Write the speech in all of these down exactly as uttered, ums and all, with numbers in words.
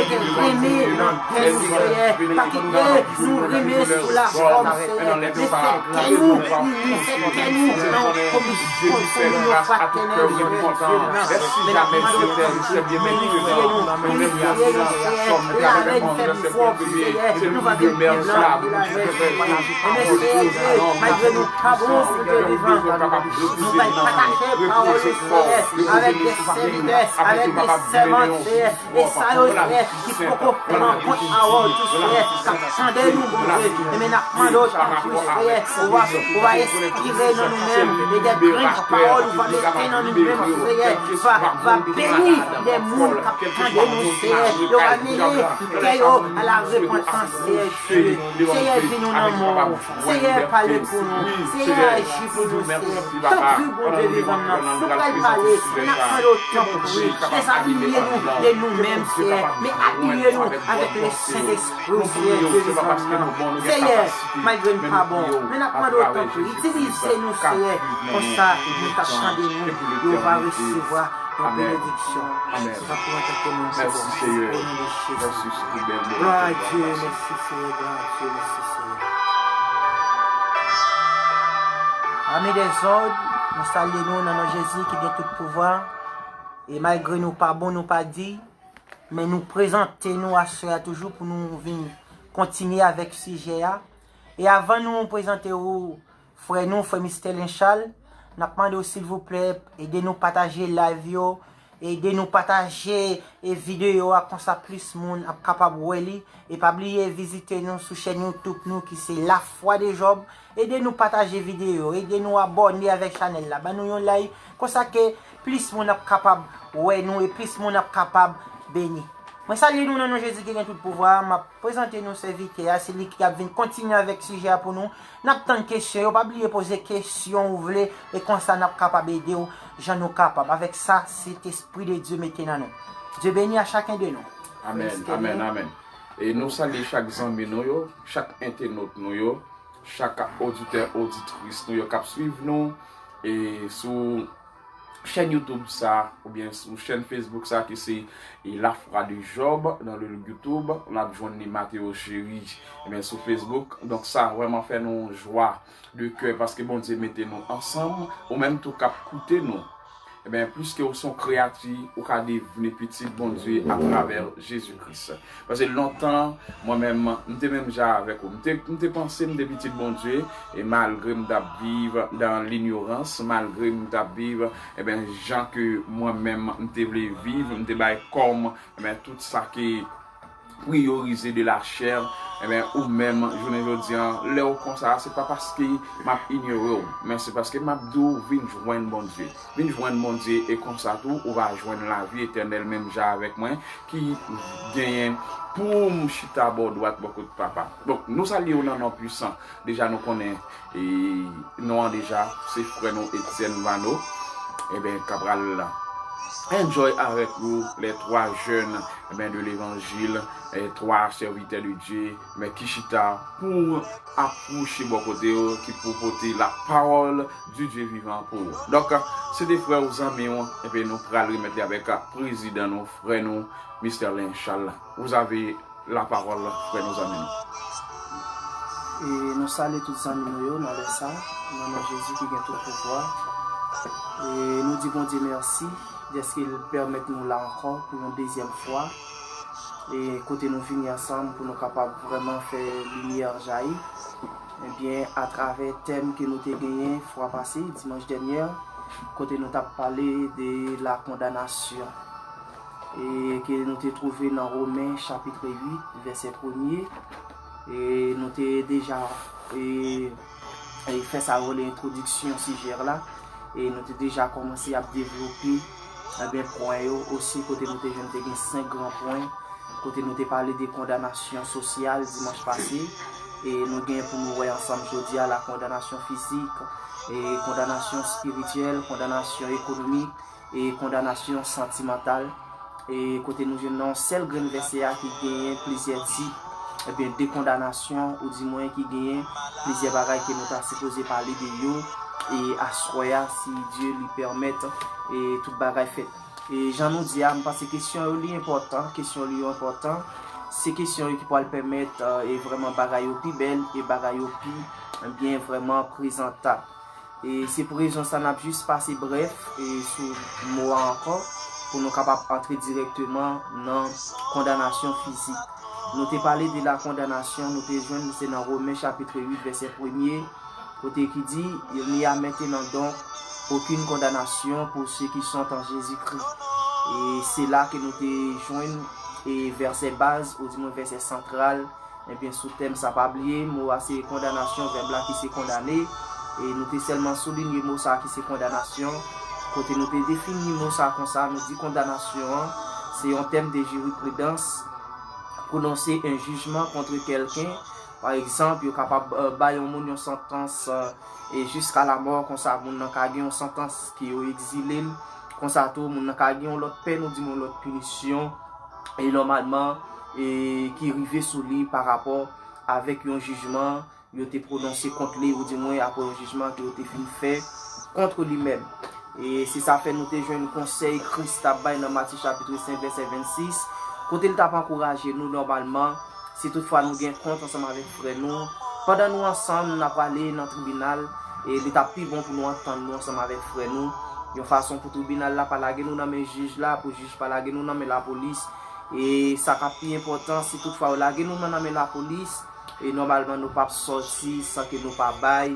mete renmen nan kè nou, Senyè. Pa kite nou renmen sou lafòm, Senyè. Men fè kè nou, men fè kè nou nan yon komi- kominyon fratènèl, Senyè Dye. Men n ap mande w pou plenifye nou, plenifye nou, Senyè. Lave n fè pi fò, Senyè. Nou va vin pi blan, pi blan, Senyè. Ebyen, Senyè Dye, malgre nou pa bon, Senyè Dye vivan, Nou pral pataje pawòl ou, Seyè, avèk de sèvitè, avèk de sèvant, Seyè, e sa yo, Seyè, ki poko pran kont pawòl ou, Seyè, k ap tande nou, Bondye. Enben, n ap mande w, tanpri, Seyè, ou va, ou va enspire nan nou menm, e de grenn pawòl ou va mete nan nou menm, Seyè, va, va beni de moun k ap tande nou, Seyè. Yo va mennen kè yo a la repantans, Seyè Dye. Seyè, di nou nan men w. Seyè, pale pou nou. Seyè, aji pou nou, Seyè. Tanpri, Bondye vivan nan, nou pral pale, n ap mande w tanpri, dezabiye nou de nou menm, Seyè, men abiye nou avèk le Sentespri w, Seyè Dye vivan nan. Seyè, malgre n pa bon, men n ap mande w tanpri, itilize nou, Seyè, konsa moun k ap tande nou, yo va resevwa yon benediksyon. Antanke moun ki bon, o non de Jezi. Glwa a Dye, mèsi Seyè, glwa a Dye, mèsi Seyè. Lame dezòd, nou salye nou nan non Jezi ki gen tout pouvwa. E malgre nou pa bon, nou pa diy, men nou prezante nou aswè a toujou pou nou vin kontinye avèk sijè a. E avan nou prezante ou, frè nou, frè Mistè Lenchal, n ap mande w, silvouplè, ede nou pataje live yo, ede nou pataje e videyo a, konsa plis moun ap kapab wè li. E pa bliye vizite nou sou chèn YouTube nou ki se Lafwa de Jòb. Ede nou pataje videyo, ede nou abòne avèk chanèl la, ban nou yon like, konsa ke plis moun ap kapab wè nou e plis moun ap kapab beni. Mwen salye nou nan non Jezi ki gen tout pouvwa a. M ap prezante nou sèvitè a, se li ki ap vin kontinye avèk sijè a pou nou. N ap tann kesyon yo, pa bliye poze kesyon ou vle, e konsa n ap kapab ede w jan nou kapab, avèk sa Sentespri de Dye mete nan nou. Dye beni a chaken de nou. Amèn, amèn, amèn. E nou salye chak zanmi nou yo, chak entènot nou yo, chak oditè, oditris nou yo k ap swiv nou, e sou chèn YouTube sa, oubyen sou chèn Facebook sa ki se, e, Lafwa de Jòb, nan le YouTube, n ap jwenn li Mateo Chéry, ebyen, sou Facebook. Donk, sa vrèman fè nou jwa de kè, paske Bondye mete nou ansanm, ou menm tou k ap koute nou. Ebyen, pliske ou se yon kreyati, ou ka devni pitit Bondye atravè Jezi Kris. Paske lontan, mwen menm, m te menm jan avèk ou. M te, m te panse m te pitit Bondye, e malgre m t ap viv dan linyorans, malgre m t ap viv, ebyen, jan ke mwen menm m te vle viv, m te bay kò m, ebyen, tout sa ki priyorize de la chè, ebyen, ou menm, jounen jodi a, lè w konsa, se pa paske m ap inyore w, men se paske m ap di w vin jwenn Bondye. Vin jwenn Bondye, e konsa tou, ou va jwenn lavi etènèl, menm jan avèk mwen, ki genyen pou m chita bò dwat, bò kot Papa. Donk, nou salye w nan non pwisan. Deja, nou konnen, e, non an deja, se frè nou Etienne Vano. Ebyen, k ap pral enjoy avèk nou, les trois jeunes, ebyen, de l'évangile, e, trois serviteurs de Dieu, men ki chita pou apwoche bò kote w, ki pou pote la parole du Dieu vivant pou ou. Donk, se te frè ou, zanmi w, epi nou pral remèt li avèk prezidan nou, frè nou, Mistè Lenchal. Vous avez la parole, frè nou, zanmi nou. E nou salye tout zanmi nou yo nan lè sa, nan non Jezi ki gen tout pouvwa. E nou di Bondye mèsi dèske l pèmèt nou la ankò pou yon dezyèm fwa. E kote nou vini ansanm pou nou kapab vrèman fè limyè jayi. Ebyen, atravè tèm ke nou te genyen fwa pase, dimanch dènyè, kote nou t ap pale de la kondanasyon. E ke nou te twouve nan Women, chapit uit, vèsè premye. E nou te deja, e, e fè sa yo rele entwodiksyon sijè la. E nou te deja kòmanse ap devlope, ebyen, pwen yo osi, kote nou te jwenn te gen senk gran pwen, kote nou te pale de kondanasyon sosyal dimanch pase. E nou gen pou nou wè ansanm jodi a la kondanasyon fizik, e kondanasyon espirityèl, kondanasyon ekonomik, e kondanasyon santimantal, e kote nou jwenn nan yon sèl grenn vèsè a ki genyen plizyè tip, ebyen, de kondanasyon, oudimwen ki genyen plizyè bagay ke nou ta sipoze pale de yo, e aswè a, si Dye li pèmèt, e tout bagay fèt. E jan nou di a, m panse kesyon yo li enpòtan, kesyon li yo enpòtan. Se kesyon yo ki pral pèmèt, e, e vrèman bagay yo pi bèl, e bagay yo pi, ebyen, vrèman prezantab. E se pou rezon sa n ap jis pase brèf, e, sou mo a ankò, pou nou kapab antre dirèkteman nan kondanasyon fizik. Nou te pale de la kondanasyon, nou te jwenn se nan Women chapit uit, vèsè premye, kote ki di, il n'y a maintenant donc aucune condamnation pour ceux qui sont en Jésus-Christ. E se la ke nou te jwenn e vèsè baz, oudimwen vèsè santral, ebyen sou tèm sa, pa bliye, mo a se kondanasyon, vèb la ki se kondane. E nou te sèlman soulinye mo sa ki se kondanasyon, kote nou te defini mo sa konsa, nou di kondanasyon an, se yon tèm de jiripridans, pwononse yon jijman kont kèlken. Pa egzanp, yo kapab eh, bay yon moun yon santans eh, e jiska lamò, konsa moun nan ka gen yon santans ke yo egzile l. Konsa tou, moun nan ka gen yon lòt pèn, oudimwen yon lòt pinisyon, e nòmalman, e ki rive sou li pa rapò avèk yon jijman yo te pwononse kont li, oudimwen apre yon jijman ke yo te fin fè kont li menm. E se sa fè nou te jwenn konsèy Kris t ap bay nan Matye chapit senk, vèsè vennsis, kote l t ap ankouraje nou nòmalman, si toutfwa nou gen kont ansanm avèk frè nou, pandan nou ansanm, n ap ale nan tribinal, e li t ap pi bon pou nou antann nou ansanm avèk frè nou, yon fason pou tribinal la pa lage nou nan men jij la, pou jij pa lage nou nan men lapolis. E sa k ap pi enpòtan, si toutfwa yo lage nou nan, nan men lapolis, e nòmalman nou p ap sòti san ke nou pa bay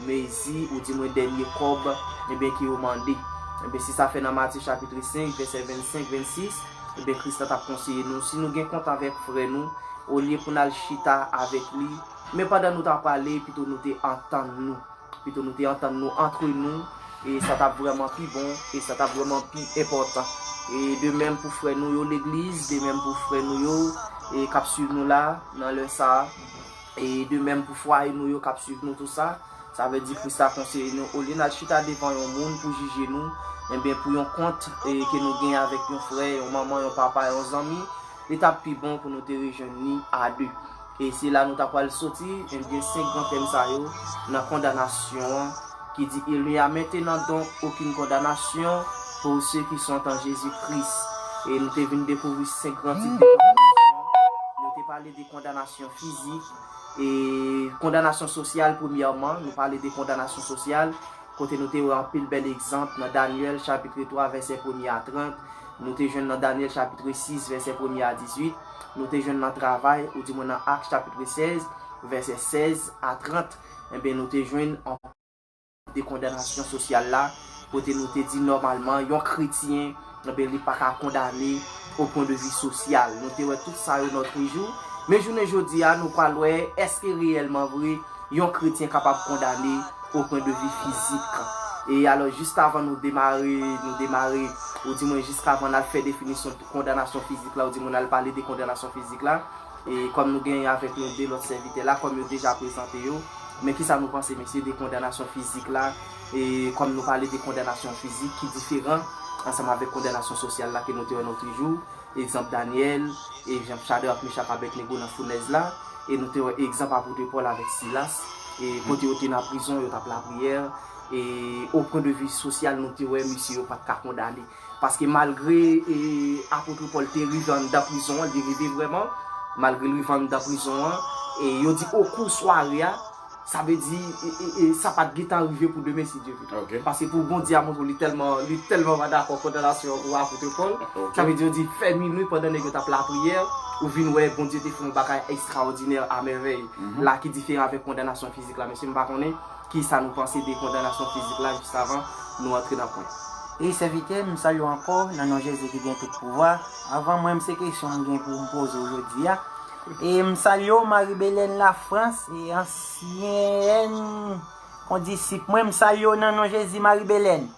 mezi, oudimwen dènye kòb, ebyen, ke yo mande. Ebyen, se sa fè nan Matye chapit senk, vèsè vennsenk, vennsis, ebyen, Kris la t ap konseye nou, si nou gen kont avèk frè nou, olye pou n al chita avèk li, men pandan nou t ap pale, pito nou te antann nou. Pito nou te antann nou antre nou, e sa t ap vrèman pi bon, e sa t ap vrèman pi enpòtan. E de menm pou frè nou yo legliz, de menm pou frè nou yo, e k ap swiv nou la, nan lè sa a, e de menm pou fwaye nou yo k ap swiv nou tou sa. Sa vle di Kris la konseye nou, olye n al chita devan yon moun pou jije nou, ebyen pou yon kont e, ke nou gen avèk yon frè, yon manman, yon papa, yon zanmi, li t ap pi bon pou nou te rejwenn li a de. E se la nou ta pral soti, ebyen, senk gran tèm sa yo nan kondanasyon an, ki di, il n'y a maintenant donc aucune condamnation pour ceux qui sont en Jésus-Christ. E nou te vin dekouvri senk gran tip de kondanasyon. Nou te pale de kondanasyon fizik, e kondanasyon sosyal premyèman, nou pale de kondanasyon sosyal, kote nou te wè anpil bèl egzanp nan Danyèl chapit twa vèsè premye a trant, nou te jwenn nan Danyèl chapit sis vèsè premye a dizuit, nou te jwenn nan Travay, oudimwen nan Ak chapit sèz vèsè sèz a trant, ebyen nou te jwenn an de kondanasyon sosyal la, kote nou te di nòmalman yon kretyen, ebyen li pa ka kondane au point de vue social. Nou te wè tout sa yo nòtrejou, men jounen jodi a nou pral wè èske reyèlman vre yon kretyen kapab kondane au point de vue fizik. E alò, jis avan nou demare, nou demare, oudimwen jiskavan n al fè definisyon kondanasyon fizik la, oudimwen n al pale de kondanasyon fizik la, e kòm nou genyen avèk nou de lòt sèvitè la, kòm yo deja prezante yo, men kisa nou panse, mesye, de kondanasyon fizik la, e kòm nou pale de kondanasyon fizik ki diferan ansanm avèk kondanasyon sosyal la ke nou te wè nòtrejou, egzanp Danyèl, egzanp Chadrak, Mechak, Abèdnego nan founèz la, e nou te wè egzanp apot Pòl avèk Silas, e kote yo te nan prizon, yo t ap lapriyè, e au point de vue social, nou te wè mesye yo pa t ka kondane. Paske malgre e, apot Pòl te rive anndan prizon an, li rive vrèman, malgre l rive anndan prizon an, e yo di okou sware a, sa vle di e, e, e, sa pa t gentan rive pou demen si Dye vle. Paske pou Bondye a montre w li tèlman, li tèlman pa dakò kondanasyon pou apot Pòl, sa vle di yo di fè minui pandan nèg yo t ap lapriyè, ou vin wè Bondye te fè yon bagay ekstraòdinè, a mèvèy, la ki diferan avèk kondanasyon fizik la. Mesye, m pa konnen kisa nou panse de kondanasyon fizik la jis avan nou antre nan pwen. E sèvitè, m salye w ankò nan non Jezi ki gen tout pouvwa. Avan mwen, m se kesyon m gen pou m poze w jodi a. E m salye w, Marie Belène Lafrans, e ansyèn kondisip mwen, m salye w nan non Jezi, Marie Belène.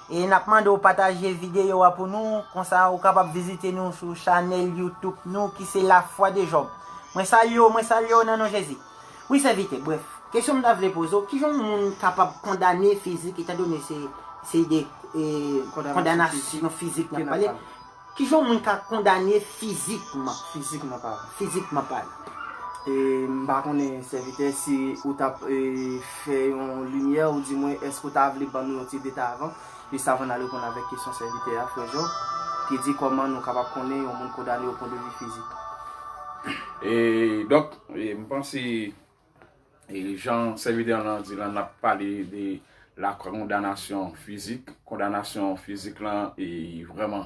E n ap mande w pataje videyo a pou nou, konsa ou kapab vizite nou sou chanèl YouTube nou ki se Lafwa de Jòb. Mwen salye w, mwen salye w nan non Jezi. Wi, sèvitè, brèf. Kesyon m ta vle poze w, kijan yon moun kapab kondane fizik, etandone se, se de e, kondanasyon fizik n ap pale? Kijan yon moun ka kondane fizikman? Fizikman palan. Fizikman palan. E, m pa konnen, sèvitè, si ou t ap e, fè yon limyè, oudimwen èske ou ta vle ban nou yon ti detay avan, jis avan n al reponn avèk kesyon sèvitè a, frè Jòb, ki di kòman nou kapab konnen yon moun kondane au point de vue fizik. E, donk, e, m panse e jan sèvitè lan di la, n ap pale de la kondanasyon fizik. Kondanasyon fizik lan, e vrèman,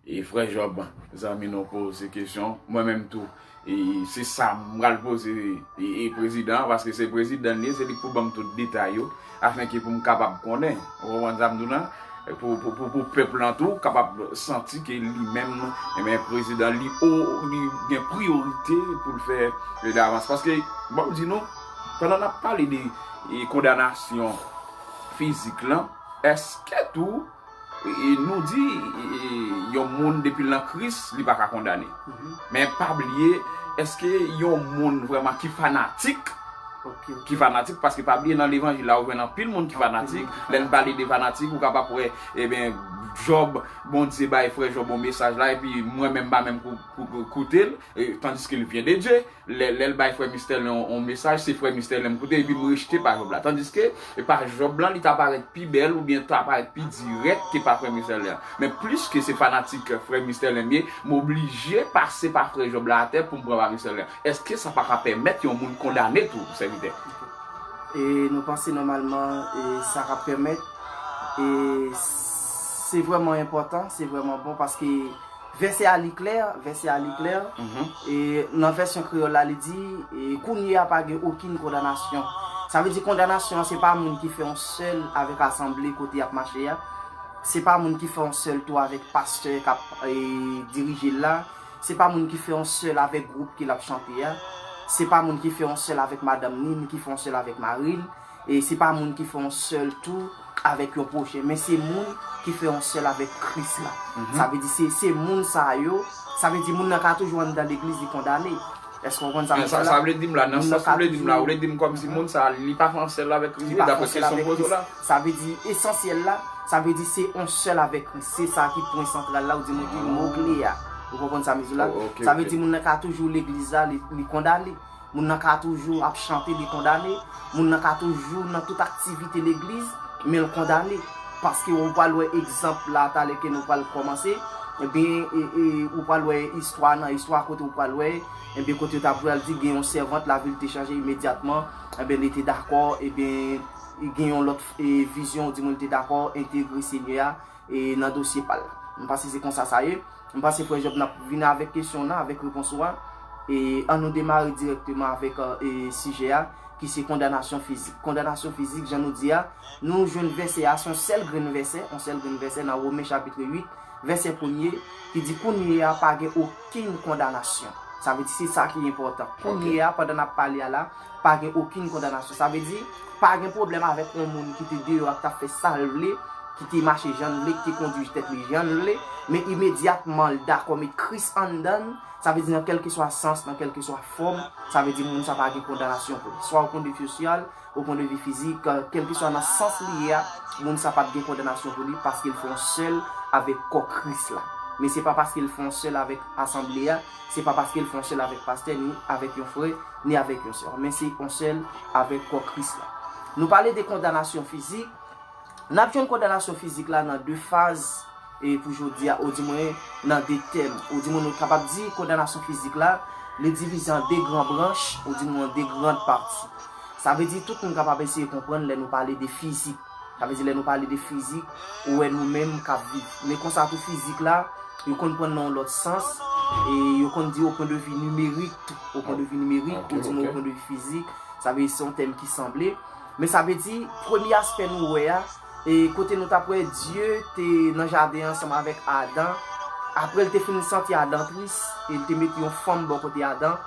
e frè Jòb, zanmi nou poze kesyon. Mwen menm tou, E se sa m pral poze e, e prezidan an, paske se prezidan l ye, se li k pou ban m tout detay yo, afenke pou m kapab konnen. Ou konprann sa m di w lan? Pou, pou, pou, pou pèp lan tou kapab santi ke li menm, ebyen, prezidan li o, li gen priyorite pou l fè, e, davans. Paske, ban m di nou, pandan n ap pale de, e, kondanasyon fizik lan, èske tou, e, nou di, e, yon moun depi l nan Kris, li pa ka kondane? Men pa bliye, èske yon moun vrèman ki fanatik, ki fanatik, paske pa bliye nan levanjil la, ou jwenn anpil moun ki fanatik. Lè n pale de fanatik, ou kapab wè, ebyen, Jòb, Bondye bay frè Jòb yon mesaj la, epi mwen menm pa menm kou-, kou-, kou-, koute l, e, tandiske l vyen de Dye. Lè, lè l bay frè Mistèlin yon, yon mesaj, se frè Mistèlin m koute, epi m rejte pa Jòb la. Tandiske, e, pa Jòb lan, li ta parèt pi bèl, oubyen ta parèt pi dirèk ke pa frè Mistèlin an. Men pliske se fanatik frè Mistèlin m ye, m oblije pase pa frè Jòb la atè pou m pran pa Mistèlin an. Èske sa pa ka pèmèt yon moun kondane tou, sèvitè? E nou panse nòmalman, e sa ka pèmèt, e se vrèman enpòtan, se vrèman bon, paske vèsè a li klè, vèsè a li klè. E nan vèsyon kreyòl la, li di, e kounye a pa gen okenn kondanasyon. Sa vle di kondanasyon an, se pa moun ki fè yon sèl avèk asanble kote y ap mache a. Se pa moun ki fè yon sèl tou avèk pastè k ap, e, dirije l la. Se pa moun ki fè yon sèl avèk gwoup ke l ap chante a. Se pa moun ki fè yon sèl avèk madanm ni, ni ki fè yon sèl avèk mari l. E se pa moun ki fè yon sèl tou avèk yon pwochen. Men se moun ki fè yon sèl avèk Kris la. Sa vle di se, se moun sa yo, sa vle di moun nan ka toujou anndan legliz, li kondane. Èske w konprann sa m di la? Sa vle di m la, nan sans ou vle di m la, ou vle di m kòmsi moun sa a, li pa fè yon sèl avèk Kris, li, daprè kesyon m poze w la. Sa vle di esansyèl la, sa vle di se yon sèl avèk Kris. Se sa ki pwen santral la, ou di mwen ki mo kle a. Ou konprann sa m di w la? Sa vle di moun nan ka toujou legliz la, li, li kondane. Moun nan ka toujou ap chante, li kondane. Moun nan ka toujou nan tout aktivite legliz, men l kondane. Paske ou pral wè egzanp la, talè ke nou pral kòmanse, ebyen, e, e, ou pral wè istwa nan istwa kote ou pral wè, ebyen, kote yo ta pral di gen yon sèvant, lavi l te chanje imedyatman, ebyen, li te dakò, ebyen, gen yon lòt, e, vizyon, ou di mwen li te dakò entegre Senyè a, e, nan dosye pa l la. M panse se konsa sa ye. M panse frè Jòb n ap vin avèk kesyon w lan, avèk repons ou a. E ann nou demare dirèkteman avèk, e, sijè a, ki se kondanasyon fizik. Kondanasyon fizik, jan nou di a, nou jwenn vèsè a, se yon sèl grenn vèsè, yon sèl grenn vèsè nan Women chapit uit, vèsè premye, ki di kounye a pa gen okenn kondanasyon. Sa vle di se sa ki enpòtan. Kounye a, pandan n ap pale a la, pa gen okenn kondanasyon. Sa vle di, pa gen pwoblèm avèk yon moun ki te deyò a, k t ap fè sa l vle, ki te mache jan l vle, ki te kondui tèt li jan l vle, men imedyatman l dakò met Kris anndan l, sa vle di nan kèlkeswa sans, nan kèlkeswa fòm, sa vle di moun sa pa gen kondanasyon pou li. Swa o pwen de vi sosyal, o pwen de vi fizik, kèlkeswa nan sans li ye a, moun sa p ap gen kondanasyon pou li paske l fè yon sèl avèk kò Kris la. Men se pa paske l fè yon sèl avèk asanble a, se pa paske l fè yon sèl avèk pastè, ni avèk yon frè, ni avèk yon sè. Men se yon sèl avèk kò Kris la. Nou pale de kondanasyon fizik, n ap jwenn kondanasyon fizik la nan de faz, e pou jodi a, ou di mwen nan de tèm. Ou di mwen nou kapab di kondanasyon fizik la, li divize an de gran branch, ou di mwen an de gran pati. Sa vle di tout moun kapab eseye konprann lè nou pale de fizik. Sa vle di lè nou pale de fizik, ou wè nou menm k ap viv. Men konsa tou fizik la, yo konn pran l nan yon lòt sans, e yo konn di o pwen de vi nimerik tou. O pwen de vi nimerik, ou di mwen o pwen de vi fizik, sa vle di se yon tèm ki sanble. Men sa vle di, premye aspè nou wè a, e kote nou t ap wè Dye te nan jaden an ansanm avèk Adan. Apre l te fin santi Adan tris, e l te mete yon fanm bò kote Adan,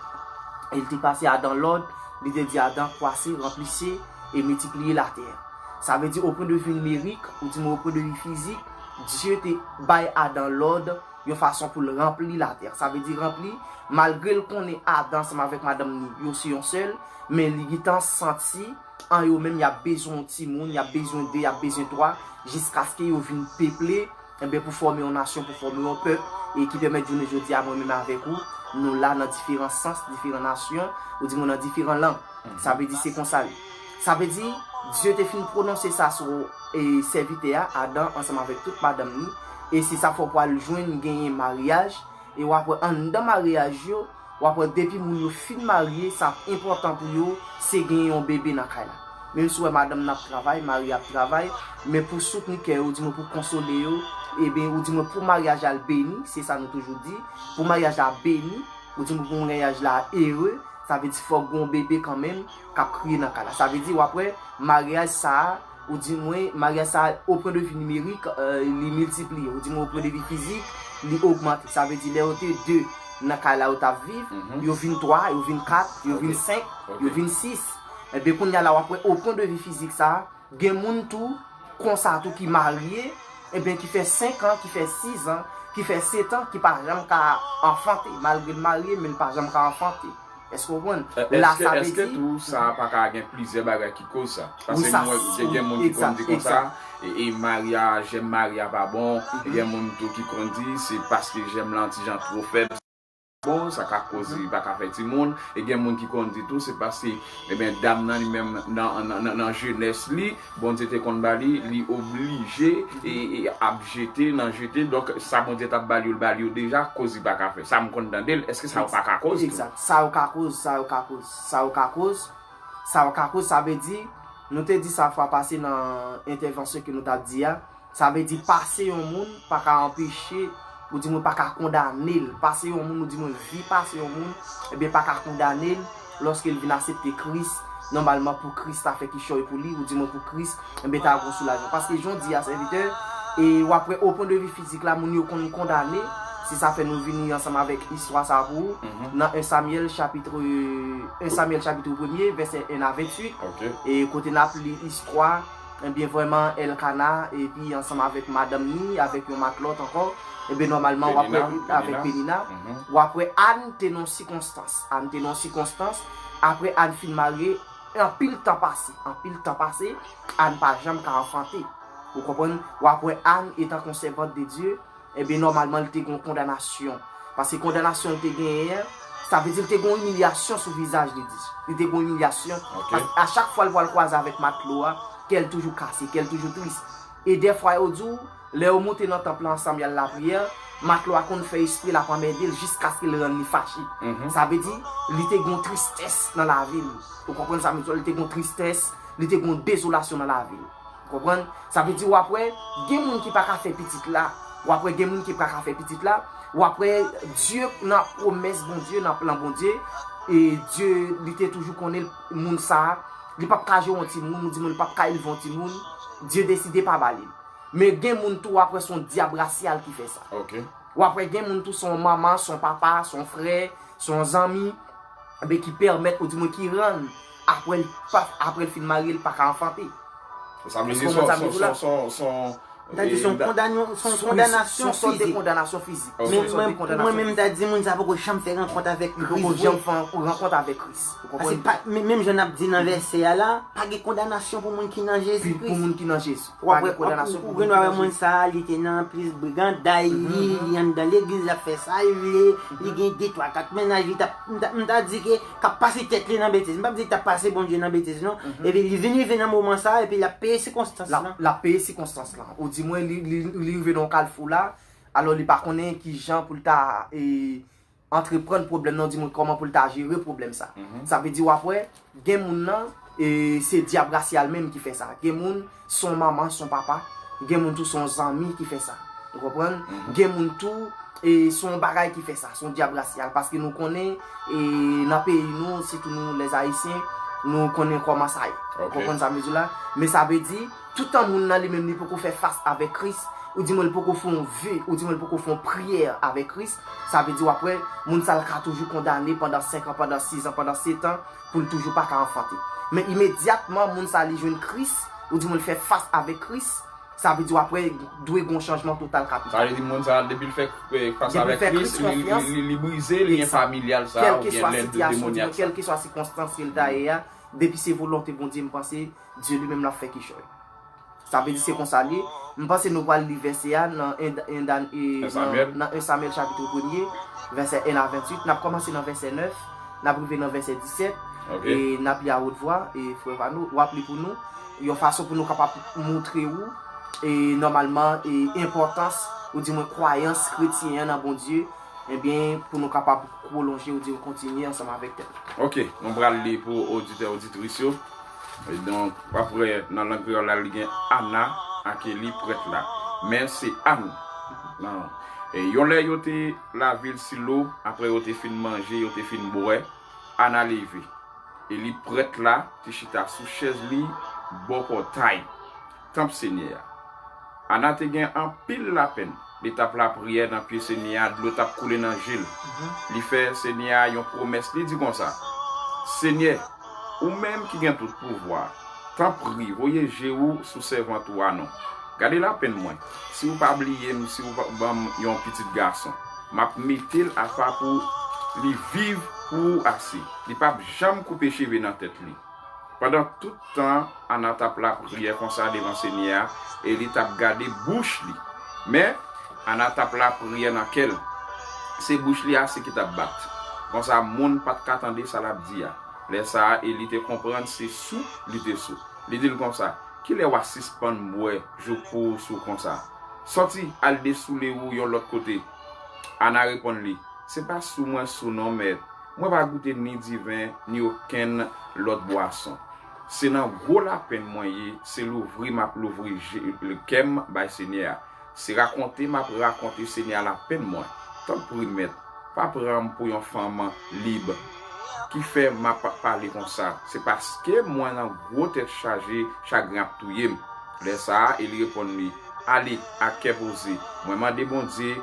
e l te pase Adan lòd, li te di Adan, kwase, ranplise, e miltipliye latè a. Sa vle di, o pwen de vi nimerik, ou di mwen o pwen de vi fizik, Dye te bay Adan lòd yon fason pou l ranpli latè. Sa vle di ranpli, malgre l konnen Adan ansanm avèk madanm ni, yo se yon sèl, men li gentan santi an yo menm y ap bezwen yon timoun, y ap bezwen de, y ap bezwen twa, jiskaske yo vin peple, enben, pou fòme yon nasyon, pou fòme yon pèp, e ki pèmèt jounen jodi a, mwen menm avèk ou, nou la nan diferan sans, diferan nasyon, ou di mwen nan diferan lang. Sa vle di se konsa li. Sa vle di, Dye te fin pwononse sa sou, e, sèvitè a, Adan, ansanm avèk tout madanm ni, e se sa fè w pral jwenn genyen maryaj, e w ap wè anndan maryaj yo, w ap wè depi moun yo fin marye, sa enpòtan pou yo, se genyen yon bebe nan kay la. Menm si w wè madanm nan ap travay, mari a ap travay, men pou soutni kè yo, di mwen pou konsole yo, ebyen, ou di mwen pou maryaj la beni, se sa nou toujou di, pou maryaj la beni, Ou di m pou maryaj la ere, sa vle di fòk gen yon bebe kanmenm k ap kriye nan kay la. Sa vle di w ap wè maryaj sa a, ou di mwen maryaj sa a, au point de vue numérique, euh, li miltipliye. Ou di mwen au point de vue fizik, li ogmante. Sa vle di lè yo te de nan kay la yo t ap viv, yo vin twa, yo vin kat, yo vin senk, yo vin sis. Ebyen kounye a la w ap wè au point de vue fizik sa a, gen moun tou konsa tou ki marye, ebyen ki fè senk an, ki fè sis an, ki fè sèt an, ki pa janm ka anfante, malgre l marye, men l pa janm ka anfante. Èske w konprann? La sa vle di. Èske tou sa pa ka gen plizyè bagay ki koz sa? Paske nou wè gen, gen moun ki konn di konsa, e, e marye a, jèm marye a pa bon, e gen moun tou ki konn di se paske jèm lan ti jan twò fèb. Bon, sa ka koz li pa ka fè timoun. E gen moun ki konn di tou, se paske, ebyen, dam nan li menm nan, nan, nan, nan jenès li, Bondye te konn ba li, li oblije e, e ap jete nan jete. Donk, sa Bondye t ap ba li yo, l ba li yo deja, koz li pa ka fè. Sa m konn tande l, èske sa yo pa ka koz tou? Egzak. Sa yo ka koz, sa yo ka koz, sa yo ka koz, sa yo ka koz, sa vle di, nou te di sa fwa pase nan entèvansyon ke nou t ap di a, Sa vle di pase yon moun pa ka anpeche, ou di mwen pa ka kondane l. Pase yon moun, ou di mwen vi pase yon moun, ebyen pa ka kondane l lòske l vin aksepte Kris. Nòmalman pou Kris ta fè kichòy pou li, ou di mwen pou Kris, ebyen ta gon soulajman. Paske jan w di a sèvitè, e w ap wè au point de vue fizik la, moun yo konn kondane, se sa fè nou vini ansanm avèk istwa sa pou ou. Nan un Samyèl chapit, un Samyèl chapit premye, vèsè un a venntuit, e kote n ap li istwa Ebyen, vrèman, Èlkana, epi ansanm avèk madanm ni, avèk yon matlòt ankò, ebyen, nòmalman, w ap wè, avèk Penina, w ap wè Ann te nan yon sikonstans. Ann te nan yon sikonstans, apre Ann fin marye, anpil tan pase, anpil tan pase, Ann pa janm ka anfante. Ou konprann? W ap wè Ann, etan ke yon sèvant de Dye, Ebyen, nòmalman, li te gen yon kondanasyon. Paske kondanasyon li te genyen an, sa vle di li te gen yon imilyasyon sou vizaj li, di. Li te gen yon imilyasyon. Paske a chak fwa l pral kwaze avèk matlo a, kè l toujou kase, kè l toujou tris. E dèfwa, yo di w, lè yo monte nan tanp lan ansanm y al lapriyè, matlo a konn fè espre l ap anmède l jiskaske l rann li fache. Sa vle di, li te gen yon tristès nan lavi l. Ou konprann sa m di w? Li te gen yon tristès, li te gen yon dezolasyon nan lavi l. Konprann? Sa vle di w ap wè, gen moun ki pa ka fè pitit la. W ap wè, gen moun ki pa ka fè pitit la. W ap wè, Dye nan pwomès Bondye, nan plan Bondye, e Dye, li te toujou konnen moun sa a, li p ap ka jere yon timoun, ou di mwen li p ap ka elve yon timoun, Dye deside pa ba li l. Men gen moun tou, w ap wè, se yon dyab rasyal ki fè sa. W ap wè, gen moun tou, se yon manman, se yon papa, se yon frè, se yon zanmi, enben, ki pèmèt, ou di mwen, ki rann, apre l pa, apre l fin marye, l pa ka anfante. Sa vle di, se yon, se yon, se yon, se yon, m ta di se yon kondanasyon, se yon kondanasyon fizik. Men mwen, pou mwen menm, m ta di moun sa poko janm fè rankont avèk Kris. Li poko janm fè yon rankont avèk Kris. Ou konprann? Paske pa, men, menm jan n ap di nan vèsè a la, pa gen kondanasyon pou moun ki nan Jezi Kris. Pou moun ki nan Jezi. W ap wè, w ap, ou, ou gen dwa wè moun sa a, li te nan plis briganday, li, li anndan legliz, l ap fè sa l vle, li gen de, twa, kat mennaj, li t ap, m ta, m ta di ke k ap pase tèt li nan betiz. M p ap di k t ap pase Bondye nan betiz, non. Epi li vin rive nan moman sa a, epi l ap peye sikonstans lan. L ap peye sikonstans lan. Ou di mwen, li, li, li rive nan yon kalfou la, alò li pa konnen ki jan pou l ta, e, antreprann pwoblèm nan, di mwen kòman pou l ta jere pwoblèm sa. Sa vle di w ap wè, gen moun nan, e, se dyab rasyal menm ki fè sa. Gen moun, se yon manman, se yon papa. Gen moun tou, se yon zanmi ki fè sa. Ou konprann? Gen moun tou, e, se yon bagay ki fè sa. Se yon dyab rasyal. Paske nou konnen, e, nan peyi nou, sitou nou, lèzayisyen, nou konnen kòman sa ye. Ou konprann sa m vle di w la? Men sa vle di, Toutan moun nan li menm li poko fè fas avèk Kris, ou di mwen li poko fè yon ve, ou di mwen li poko fè yon priyè avèk Kris, sa vle di w ap wè moun sa l ka toujou kondane pandan senk an, pandan sis an, pandan sèt an, pou l toujou pa ka anfante. Men imedyatman moun sa li jwenn Kris, ou di mwen li fè fas avèk Kris, sa vle di w ap wè dwe gen yon chanjman total kapital. Sa vle di moun sa depi l fè, fè fas avèk Kris, li, li, li, li brize lyen familyal sa oubyen lyen demonyak sa. Kèlkeswa sikonstans ke l ta ye a, depi se volonte Bondye, m panse Dye li menm l ap fè kichòy. Sa vle di se konsa l ye. M panse nou pral li vèsè a nan en, en, e, nan, nan un Samyèl chapit premye, vèsè un a venntuit. N ap kòmanse nan vèsè nèf, n ap rive nan vèsè disèt, e n ap li a wot vwa, e frè Vano, w ap li pou nou, yon fason pou nou kapab montre ou, e nòmalman, e enpòtans, ou di mwen kwayans kretyen an nan Bondye, Ebyen, pou nou kapab pwolonje, ou di, kontinye ansanm avèk tèm. Ok, nou pral li pou oditè, oditris yo. E donk, w ap wè nan lang kreyòl la, li gen Ana, Akeli, prèt la. Men se Ann. Non. E yon lè yo te lavil Silo, apre yo te fin manje, yo te fin bwè, Ana leve. Eli prèt la te chita sou chèz li bò pòtay tanp Senyè a. Ana te gen anpil lapenn. Li t ap lapriyè nan pye Senyè a, dlo t ap koule nan je l. Li fè Senyè a yon pwomès, li di konsa, Senyè, ou menm ki gen tout pouvwa, tanpri, voye je ou sou sèvant ou a non. Gade lapenn mwen. Si ou pa bliye m, si ou pa ban m yon pitit gason, m ap mete l apa pou li viv pou ou ase. Li p ap janm koupe cheve nan tèt li. Pandan tout tan Ana t ap lapriyè konsa devan Senyè a, Eli t ap gade bouch li. Men, Ana t ap lapriyè nan kè l. Se bouch li ase ki t ap bat. Konsa, moun pa t ka tande sa l ap di a. Lè sa a, Eli te konprann se sou li te sou. Li di l konsa, Kilè w a sispann bwè jouk pou w sou konsa? Sòti, al desoule ou yon lòt kote. Ana reponn li, Se pa sou mwen sou non, Mèt. Mwen pa goute ni diven, ni okenn lòt bwason. Se nan gwo lapenn mwen ye, se louvri m ap louvri je, kè m bay Senyè a. Se rakonte m ap rakonte Senyè a lapenn mwen. Tanpri, Mèt, pa pran m pou yon fanm lib ki fè m ap pale konsa. Se paske mwen nan gwo tèt chaje, chagren ap touye m. Lè sa a, Eli reponn li, Ale, ak kè poze. Mwen mande Bondye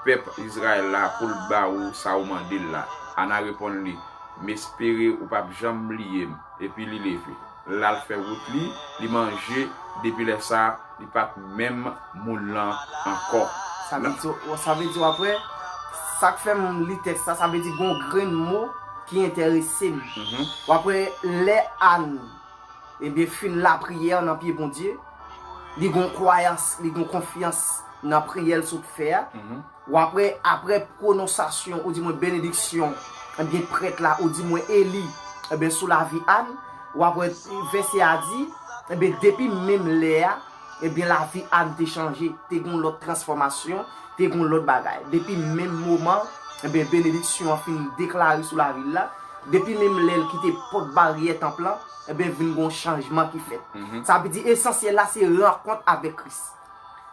pèp Izrayèl la pou l ba ou sa ou mande l la. Ana reponn li, M espere ou p ap janm bliye m. Epi li leve. L al fè wout li, li manje, depi lè sa a, li pa t menm moun lan ankò. Sa vle di, sa vle di w ap wè, sa k fè m li tèks la, sa vle di gon grenn mo ki enterese m. W ap wè lè Ann, ebyen, fin lapriyè nan pye Bondye, li gon kwayans, li gon konfyans nan priyè l sot fè a. W ap wè, apre pwononsasyon, oudimwen benediksyon, ebyen, prèt la, oudimwen Eli, ebyen, sou lavi Ann, w ap wè vèsè a di, ebyen, depi menm lè a, ebyen, lavi Ann te chanje, te gen yon lòt transfòmasyon, te gen yon lòt bagay. Depi menm moman, ebyen, benediksyon an fin deklare sou lavi l la, depi menm lè l kite pòt baryè tanp lan, ebyen, vin gen yon chanjman ki fèt. Sa vle di, esansyèl la, se rankont avèk Kris.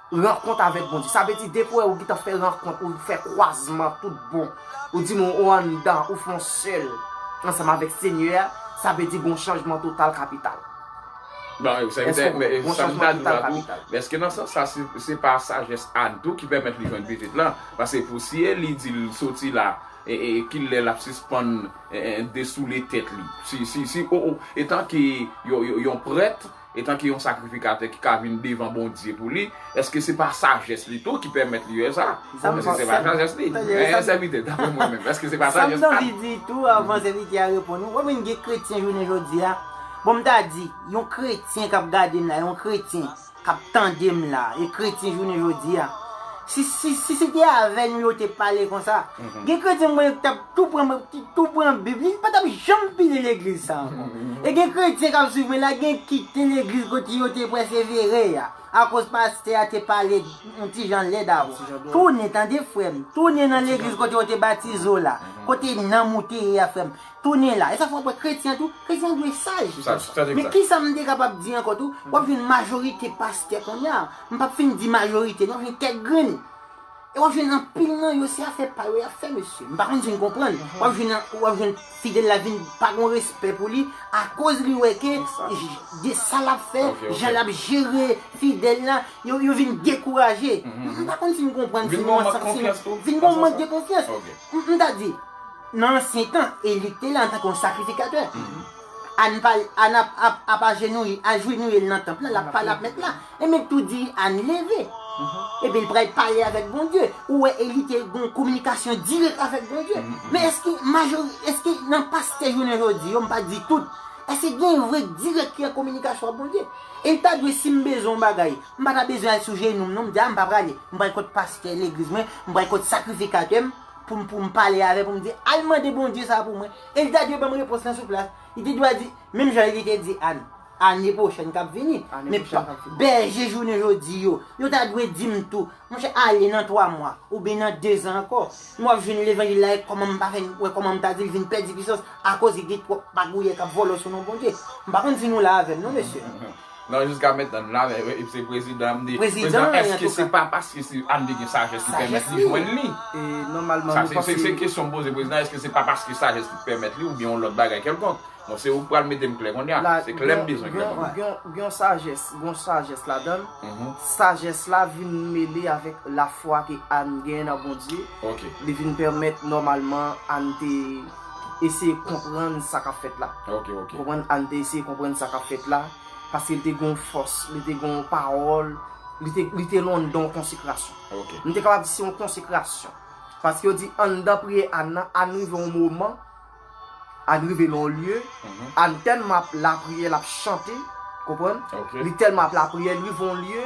Rankont avèk Bondye. Sa vle di, depi w wè ou gentan fè rankont, ou fè kwazman tout bon, ou di mwen ou anndan, ou fè yon sèl ansanm avèk Senyè a, sa vle di gon chanjman total kapital. Bon, sèvitè, men sa m ta di w la tou, men èske nan sans sa, se, se pa sajès Ann tou ki pèmèt li jwenn pitit lan? Paske pou si Eli di l soti la, e, e, kilè l ap sispann, e, e, desoule tèt li? Si, si, si, o, o, etanke yon, yon, yon prèt, etanke yon sakrifikatè ki ka vin devan Bondye pou li, èske se pa sajès li tou ki pèmèt li wè sa? Èske se pa sajès li? Men, sèvitè, daprè mwen menm, èske se pa sajès? Sa m t anvi di tou, avan sèvitè a reponn ou, ou konn gen kretyen jounen jodi a. Bon, m ta di, yon kretyen k ap gade m la, yon kretyen k ap tande m la, e kretyen jounen jodi a. Si, si, si se te avè nou yo te pale konsa, gen kretyen mwen t ap tou pran, ki tou pran Bib, li pa t ap janm pile legliz sa ankò. E gen kretyen k ap swiv mwen la, gen kite legliz kote yo te pèsevere a, akoz pastè a te pale yon ti jan lèd avè w. Tounen, tande frè m, tounen nan legliz kote yo te batize w la, kote nanm ou te ye a, frè m. Tounen la. E sa fè w wè kretyen tou, kretyen dwe saj. Men kisa m te kapab di ankò tou? W ap jwenn majorite pastè kounye a. M p ap fin di majorite, non, w ap jwenn kèk grenn. E w ap jwenn anpil nan yo, se afè pa yo y ap fè, mesye. M pa konn si n konprann. W ap jwenn, w ap jwenn fidèl la vin pa gon respè pou li, akoz li wè ke de sa l ap fè, jan l ap jere fidèl la, yo, yo vin dekouraje. M pa konn si n konprann, si n mank, vin gon mank de konfyans. M, m ta di, nan ansyen tan, Eli te la antanke yon sakrifikatè. Ann pa, Ann ap, ap, ap ajenouye, ajenouye l nan tanp lan, l ap pale ak mèt la. E mèt tou di Ann leve. Epi l pral pale avèk Bondye. Ou wè Eli te gon kominikasyon dirèk avèk Bondye. Men èske majori, èske nan pastè jounen jodi yo, m pa di tout, èske gen vre dirèk ki an kominikasyon ak Bondye? E l ta dwe, si m bezwen yon bagay, m pa ta bezwen al sou jenou m non, m di, a, m pa prale. M pral kot pastè legliz mwen, m pral kot sakrifikatè m, pou m, pou m pale avè l, pou m di, al mande Bondye sa pou mwen. E l ta dwe ban m repons lan sou plas. Li te dwe di, menm jan li te di Ann, ane pwochèn k ap vini. Men bèje jounen jodi yo, yo ta dwe di m tou, monchè, ale nan twa mwa, oubyen nan dezan ankò, m w ap jwenn levanjil la, e kòman m pa fè, wè kòman m ta di l vin pèdi pisans, akoz li gen twòp magouyè k ap vòlò sou non Bondye. M pa konn si nou la avè m, non, mesye. Non, jiska mentnan la, men, e, se prezidan, m di, prezidan, èske se pa paske se Ann te gen sajès ki pèmèt li jwenn li? E nòmalman, sa, se, se kesyon m poze prezidan, èske se pa paske sajès ki pèmèt li oubyen yon lòt bagay kèlkonk? Bon, se ou k pral mete m klè kounye a. Se klè m bezwen klè kounye a. Gen yon sajès, gen yon sajès ladan l. Sajès la vin mele avèk lafwa ke Ann gen nan Bondye. Li vin pèmèt nòmalman Ann te eseye konprann sa k ap fèt la. Konprann, Ann te eseye konprann sa k ap fèt la. Paske li te gen yon fòs, li te gen yon pawòl, li te, li te nan yon don konsekrasyon. M te kapab di se yon konsekrasyon. Paske yo di anndan priyè Ann nan, Ann rive yon moman, Ann rive nan yon lye, Ann tèlman ap lapriyè, l ap chante, konprann? Li tèlman ap lapriyè, li rive yon lye,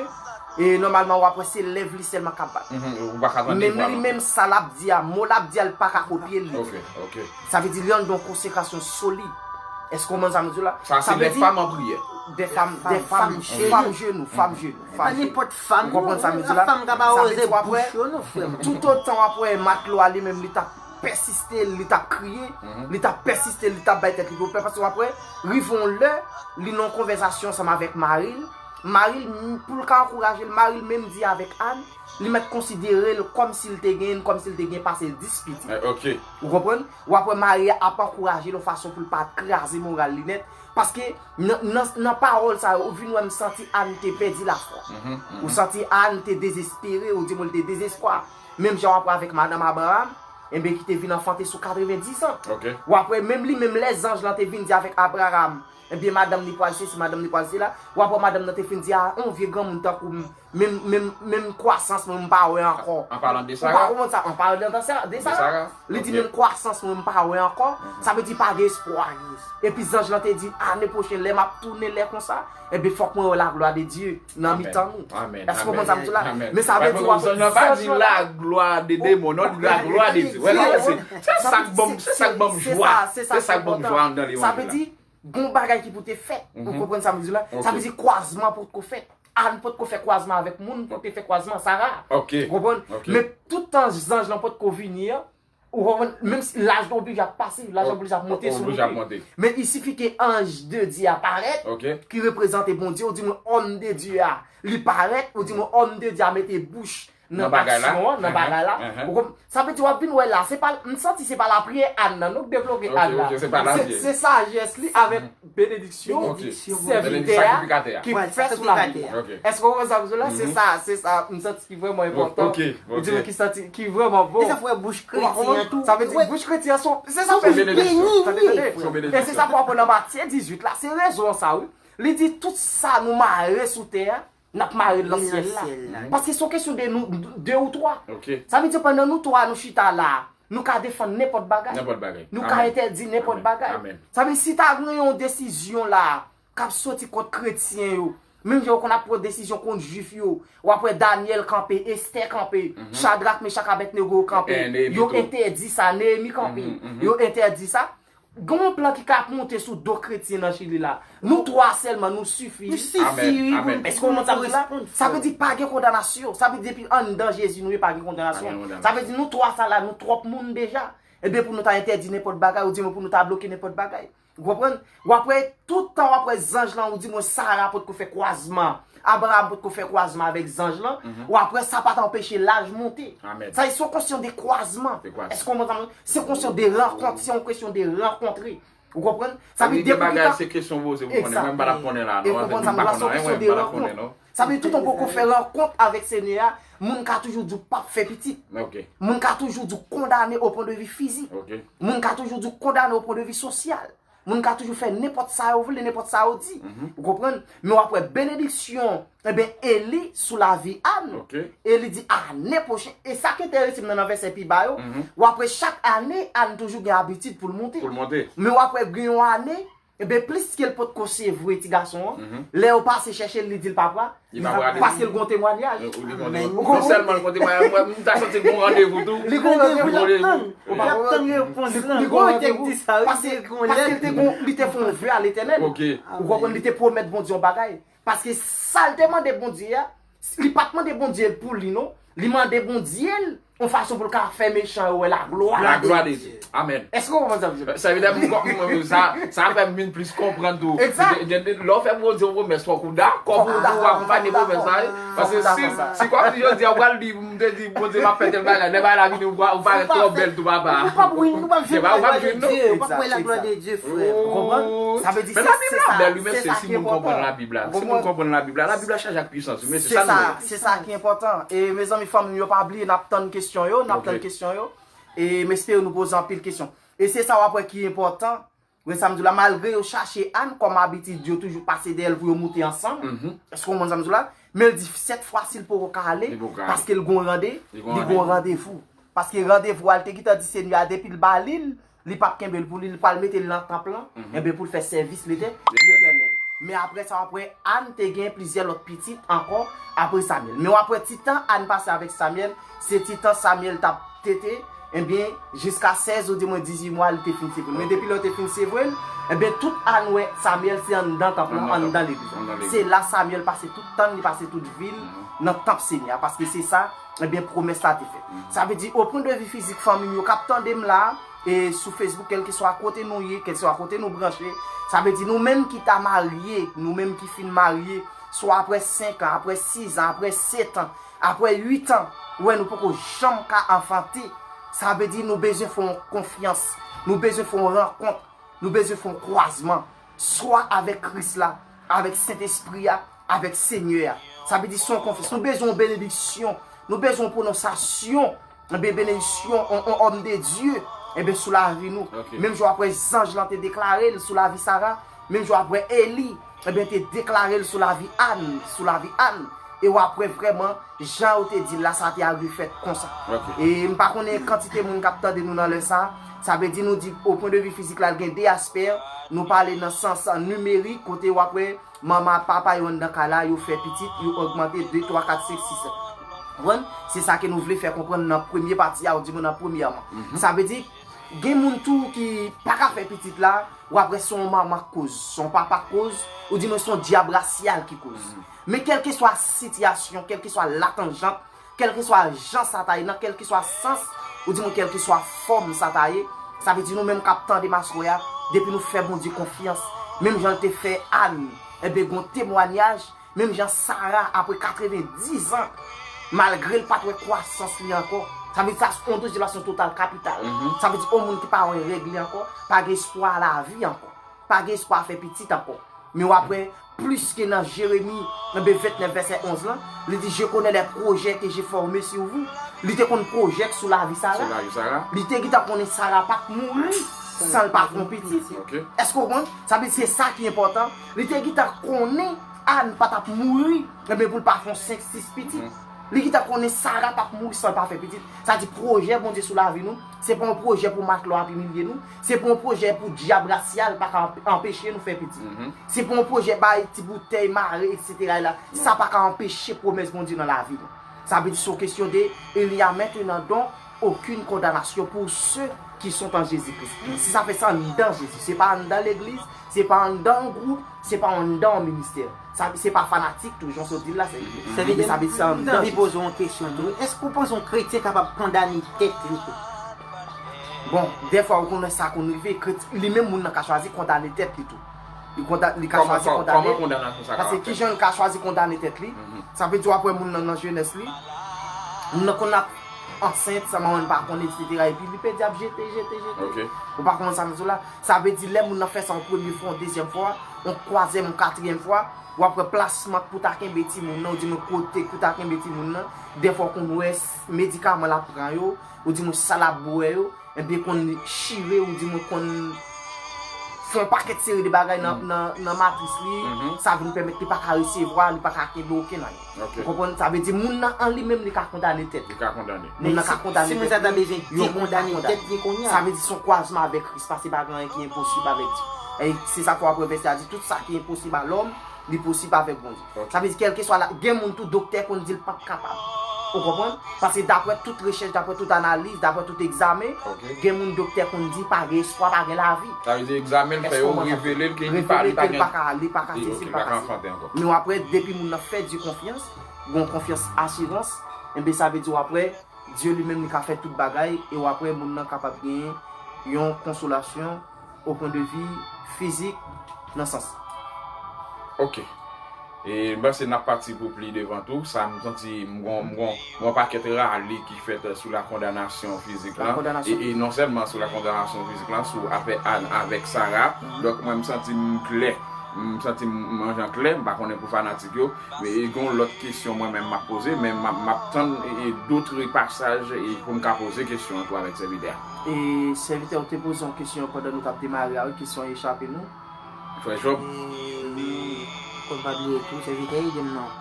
e nòmalman w ap wè se lèv li sèlman k ap bat. Menm li menm sa l ap di a, mo l ap di a, l pa ka kopye l li. Sa vle di li anndan yon konsekrasyon solid. Èske w konprann sa m di w la? Sa se de fanm an priyè. De fanm, de fanm, fanm jenou, fanm jenou, fanm jenou. Ou konprann sa m di w la? Sa vle di w ap wè, toutotan w ap wè matlo a li menm li t ap pèsiste, li t ap kriye, li t ap pèsiste, li t ap bay tèt li pwoblèm, paske w ap wè, rive yon lè, li nan yon konvèsasyon ansanm avèk mari l. Mari l, pou l ka ankouraje l, mari l menm di avèk Ann, li mèt konsidere l kòmsi l te gen, kòmsi l te gen pase dis pitit. Ou konprann? W ap wè mari a ap ankouraje l yon fason pou l pa kraze moral li nèt. Paske nan, nan, nan pawòl sa yo, ou vin wè m santi Ann te pèdi lafwa. Ou santi Ann te dezespere, ou di mwen l te dezespwa. Menm jan w ap wè avèk madanm Abraram, enben ki te vin anfante sou katrevenndizan. W ap wè menm li menm lè zanj lan te vin di avèk Abraram, enben madanm li pral sesi, madanm li pral sela. W ap wè madanm nan te fin di a yon vye granmoun tankou m, menm, menm, menm kwasans mwen m pa wè ankò. An palan de Sara. Ou pa konprann sa, an palan de Sara. Li di menm kwasans mwen m pa wè ankò, sa vle di pa gen espwa. Epi zanj lan te di ane pwochen lè m ap tounen lè konsa, enben fòk mwen wè laglwa de Dye nan mitan nou. Èske w konprann sa m di w la? Men sa vle di w ap zanj lan pa di laglwa de demon, non, li di laglwa de Dye. Wè, se, se sa k ban m, se sa k ban m jwa. Se sa k ban m jwa anndan levanjil la. Sa vle di, gon bagay ki pou te fèt. Ou konprann sa m di w la? Sa vle di kwazman potko fèt. Ann potko fè kwazman avèk moun pou te fè kwazman Sara. Ou konprann? Men tout tan zanj lan potko vini an, ou konprann, menm si laj la oblije ap pase, laj la oblije ap monte sou moun. Men il suffit ke anj de Dye a parèt, ki reprezante Bondye, ou di mwen òm de Dye a, li parèt, ou di mwen òm de Dye a mete bouch nan aksyon an, nan bagay la. Ou konprann? Sa vle di w ap vin wè la, se pa, m santi se pa lapriyè Ann nan, nou k devlope Ann la. Se sajès li avèk benediksyon sèvitè a ki fè sou lavi a. Èske w konprann sa m di w la? Se sa, se sa, m santi ki vrèman enpòtan. Ou di mwen ki santi, ki vrèman bon. E sa fè bouch kretyen an tou. Sa vle di bouch kretyen an se, se sa fè beni. Tande, tande. E se sa pou aprann nan Matye dizuit la, se rezon an sa wi. Li di tout sa nou mare sou tè a, n ap mare l nan syèl la. Paske se yon kesyon de nou, de ou twa. Sa vle di pandan nou twa nou chita la, nou ka defann nenpòt bagay. Nou ka entèdi nenpòt bagay. Sa vle di si ta gen yon desizyon la k ap soti kont kretyen yo, menm jan yo konn ap pran desizyon kont jwif yo, w ap wè Danyèl kanpe, Estè kanpe, Chadrak, Mechak, Abèdnego yo kanpe, yo entèdi sa, Neyemi kanpe, yo entèdi sa. Gen yon plan ki ka ap monte sou do kretyen nan Chili la. Nou twa sèlman, nou sifi. Nou sifi, wi, pou n, pou n reponn. Sa vle di pa gen kondanasyon. Sa vle di depi anndan Jezi nou ye, pa gen kondanasyon. Sa vle di nou twa sa la, nou twòp moun deja. Ebyen pou nou ta entèdi nenpòt bagay, ou di mwen pou nou ta bloke nenpòt bagay. Ou konprann? W ap wè, tout tan w ap wè zanj lan, ou di mwen Sara potko fè kwazman. Abraram potko fè kwazman avèk zanj lan, w ap wè sa pa t anpeche laj monte. Sa se yon kesyon de kwazman. Èske w konprann sa m di w? Se yon kesyon de rankont, se yon kesyon de rankontre. Ou konprann? Sa vle di depi bagay se kesyon poze pou konnen, mwen m pa t ap konnen la non, m pa t ap konnen anyen, mwen m pa t ap konnen non. Sa vle di tout tan w poko fè rankont avèk Senyè a, moun ka toujou di w p ap fè pitit. Moun ka toujou di w kondane au point de vue fizik. Moun ka toujou di w kondane au point de vue sosyal. Moun ka toujou fè nenpòt sa yo vle, nenpòt sa yo di. Ou konprann? Men w ap wè benediksyon, enben, Eli sou lavi Ann. E li di ane pwochen. E sa ki enterese m nan, nan vèsè pi ba yo, w ap wè chak ane, Ann toujou gen abitid pou l monte. Men w ap wè gen yon ane, enben, pliske l potko sevre ti gason an, lè yo pase chèche l, li di l papa, Li pa prale. Paske l gon temwanyaj. Ou li gon temwanyaj. Non sèlman l gon temwanyaj, mwen, m ta santi l gon randevou tou. Li gon randevou. L ap tann repons lan. Li gon randevou. Paske, paske l te gon, li te fè yon ve a Letènèl. Ou konprann, li te pwomèt Bondye yon bagay. Paske sa l te mande Bondye a, li pa t mande Bondye l pou li non. Li mande Bondye l yon fason pou l ka fè mechan yo wè laglwa de Dye. Amèn. Èske w konprann sa m di? Sa vle di, mwen, sa, sa fè m vin plis konprann tou. Egzak. Lè w fè Bondye yon pwomès, fòk ou dakò pou ou akonpanye pwomès la. Paske si, si kòmsi jodi a, ou pral di, m te di, Bondye, m ap fè tèl bagay, lè bagay la vini, ou parèt twò bèl tou, papa. Ou p ap win, ou p ap jwenn. Ou p ap jwenn, non. Ou p ap wè laglwa de Dye, frè. Ou konprann? Sa vle di, se sa ki enpòtan. Bèl wi, mesye, si moun konprann Labib la. Si moun konprann Labib la, Labib la chaje ak pwisans, wi, mesye, sa nou ye. Se sa ki enpòtan. E, mezanmi, fanmi m yo, pa bliye, n ap tann kesyon yo, n ap tann kesyon yo. E m espere nou poze anpil kesyon. E se sa w ap wè ki enpòtan. Wè sa m di w la, malgre yo chache Ann, kòm abitid, yo toujou pase dèyè l pou yo moute ansanm. Èske w konprann sa m di w la? Men l di, sèt fwa si l poko ka ale, paske l gon rande, li gon randevou. Paske randevou a, l te gentan di Senyè a, depi l ba li l, li p ap kenbe l pou li, li pral mete l nan tanp lan, enben pou l fè sèvis Lete-, Letènèl. Men apre sa, w ap wè Ann te gen plizyè lòt pitit ankò apre Samyèl. Men w ap wè ti tan Ann pase avèk Samyèl, se ti tan Samyèl t ap tete, enben, jiska sèz ou di mwen dizuit mwa, li te fin sevre l. Men depi lè yo te fin sevre l, enben, tout Ann wè Samyèl se anndan tanp lan, anndan legliz la. Se la Samyèl pase tout tan, li pase tout vi l nan tanp Senyè a, paske se sa, enben, pwomès la te fèt. Sa vle di, au point de vue fizik, fanmi m yo k ap tande m la, e sou Facebook, kèlkeswa kote nou ye, kèlkeswa kote nou branche, sa vle di nou menm ki ta marye, nou menm ki fin marye, swa apre senk an, apre sis an, apre sèt an, apre uit an, ou wè nou poko janm ka anfante. Sa vle di nou bezwen fè yon konfyans, nou bezwen fè yon rankont, nou bezwen fè yon kwazman, swa avèk Kris la, avèk Sentespri a, avèk Senyè a. Sa vle di se yon konfyans. Nou bezwen yon benediksyon, nou bezwen yon pwononsasyon, enben benediksyon, yon, yon òm de Dye, enben sou lavi nou. Menm jan w ap wè zanj lan te deklare l sou lavi Sara, menm jan w ap wè Eli, enben te deklare l sou lavi Ann, sou lavi Ann. E w ap wè vrèman, jan yo te di l la, sa te arive fèt konsa. E m pa konnen kantite moun k ap tande nou nan lè sa. Sa vle di nou di, au point de vue fizik la, l gen de aspè. Nou pale nan sans nimerik, kote w ap wè manman ak papa yo anndan kay la, yo fè pitit, yo ogmante de, twa, kat, senk, sis. Konprann? Se sa ke nou vle fè konprann nan premye pati a, ou di mwen nan premyèman. Sa vle di, gen moun tou ki pa ka fè pitit la, w ap wè se yon manman k koz, se yon papa k koz, ou di mwen se yon dyab rasyal ki koz. Men kèlkeswa sitiyasyon, kèlkeswa latanjant, kèlkeswa jan sa ta ye, nan kèlkeswa sans, ou di mwen kèlkeswa fòm sa ta ye, sa vle di nou menm k ap tande m aswè a, depi nou fè Bondye konfyans, menm jan l te fè Ann, enben, gon temwayaj, menm jan Sara, apre katrevendiz an, malgre l pa t wè kwasans li ankò, sa vle di sa se yon dezolasyon total kapital. Sa vle di yon moun ki pa wè règ li ankò, pa gen espwa lavi ankò, pa gen espwa fè pitit ankò. Men w ap wè, plis ke nan Jeremi, enben, vennèf vèsè onz lan, li di, je connais les projets que j'ai formés sur vous. Li te konn pwojè k sou lavi Sara. Li te gentan konnen Sara p ap mouri san l pa fè yon pitit. Èske w konprann? Sa vle di se sa ki enpòtan. Li te gentan konnen Ann pa t ap mouri, enben, pou l pa fè yon senk, sis pitit. Li gentan konnen Sara p ap mouri san l pa fè pitit. Sa di pwojè Bondye sou lavi nou, se pa yon pwojè pou matlò ap imilye nou, se pa yon pwojè pou dyab rasyal pa ka anp-, anpeche nou fè pitit. Se pa yon pwojè bay ti boutèy mare, etsetera la, sa pa ka anpeche pwomès Bondye nan lavi nou. Sa vle di se yon kesyon de, il y a maintenant donc aucune condamnation pour ceux qui sont en Jésus-Christ. Si sa fè sa anndan Jezi, se pa anndan legliz, se pa anndan yon gwoup, se pa anndan yon ministè. Sa, se pa fanatik tou, jan w sot di l la, se, sa vle di sa anndan Jezi. M anvi poze w yon kesyon tou. Èske w panse yon kretyen kapab kondane tèt li tou? Bon, dèfwa ou konnen sa konn rive, kret-, li menm moun nan ka chwazi kondane tèt li tou. Li konda-, li ka chwazi kondane. Kòman kondanasyon sa ka fèt? Paske kijan l ka chwazi kondane tèt li? Sa vle di w ap wè moun nan nan jenès li, moun nan konn ap ansent san manman l pa konnen, etsetera, epi li pèdi ap jete, jete, jete. Ou pa konprann sa m di w la? Sa vle di lè moun nan fè sa yon premye fwa, yon dezyèm fwa, yon twazyèm, yon katriyèm fwa, w ap wè plasman k pou ta kenbe timoun nan, ou di mwen kote k pou ta kenbe timoun nan, dèfwa w konn wè s-, medikaman l ap pran yo, ou di mwen sa l ap bwè yo, enben konn chire, ou di mwen konn fè yon pakèt seri de bagay nan, nan, nan matris li, sa vin pèmèt li pa ka resevwa, li pa ka kenbe okenn anyen. Ou konprann? Sa vle di moun nan an li menm li ka kondane tèt li. Li ka kondane. Moun nan ka kondane tèt li. Si moun sa ta bezwen dekondane tèt li kounye a. Sa vle di se yon kwazman avèk Kris, paske pa gen anyen ki enposib avèk Dye. E se sa fè w ap wè vèsè a di, tout sa ki enposib a lòm, li posib avèk Bondye. Sa vle di kèlkeswa la, gen moun tou doktè konn di l p ap kapab. Ou konprann? Paske daprè tout rechèch, daprè tout analiz, daprè tout egzamen, gen moun doktè konn di pa gen espwa, pa gen lavi. Sa vle di egzamen l fè yo revele l ke li pa, li pa gen, li pa ka, li pa ka sesi, li pa ka anfante ankò. Men w ap wè depi moun nan fè Dye konfyans, gon konfyans asirans, enben sa vle di w ap wè Dye li menm li ka fè tout bagay, e w ap wè moun nan kapab genyen yon konsolasyon o pwen de vi fizik nan sans. Ok. E m panse n ap pati pou pli devan tou. Sa m santi m gon m gon m gon pakèt rale ki fèt sou la kondanasyon fizik lan. E, e non sèlman sou la kondanasyon fizik lan, sou afè Ann avèk Sara. Donk mwen m santi m klè. M santi m an jan klè, m pa konnen pou fanatik yo. Men e gon lòt kesyon mwen menm m ap poze, men m ap, m ap tann e, e, dot repasaj e pou m ka poze kesyon an tou avèk sèvitè a. E sèvitè ou te poze yon kesyon pandan nou t ap demare a, wi, kesyon an echape nou. Frè Jòb. Kòm pa bliye tou, sèvitè ede m non.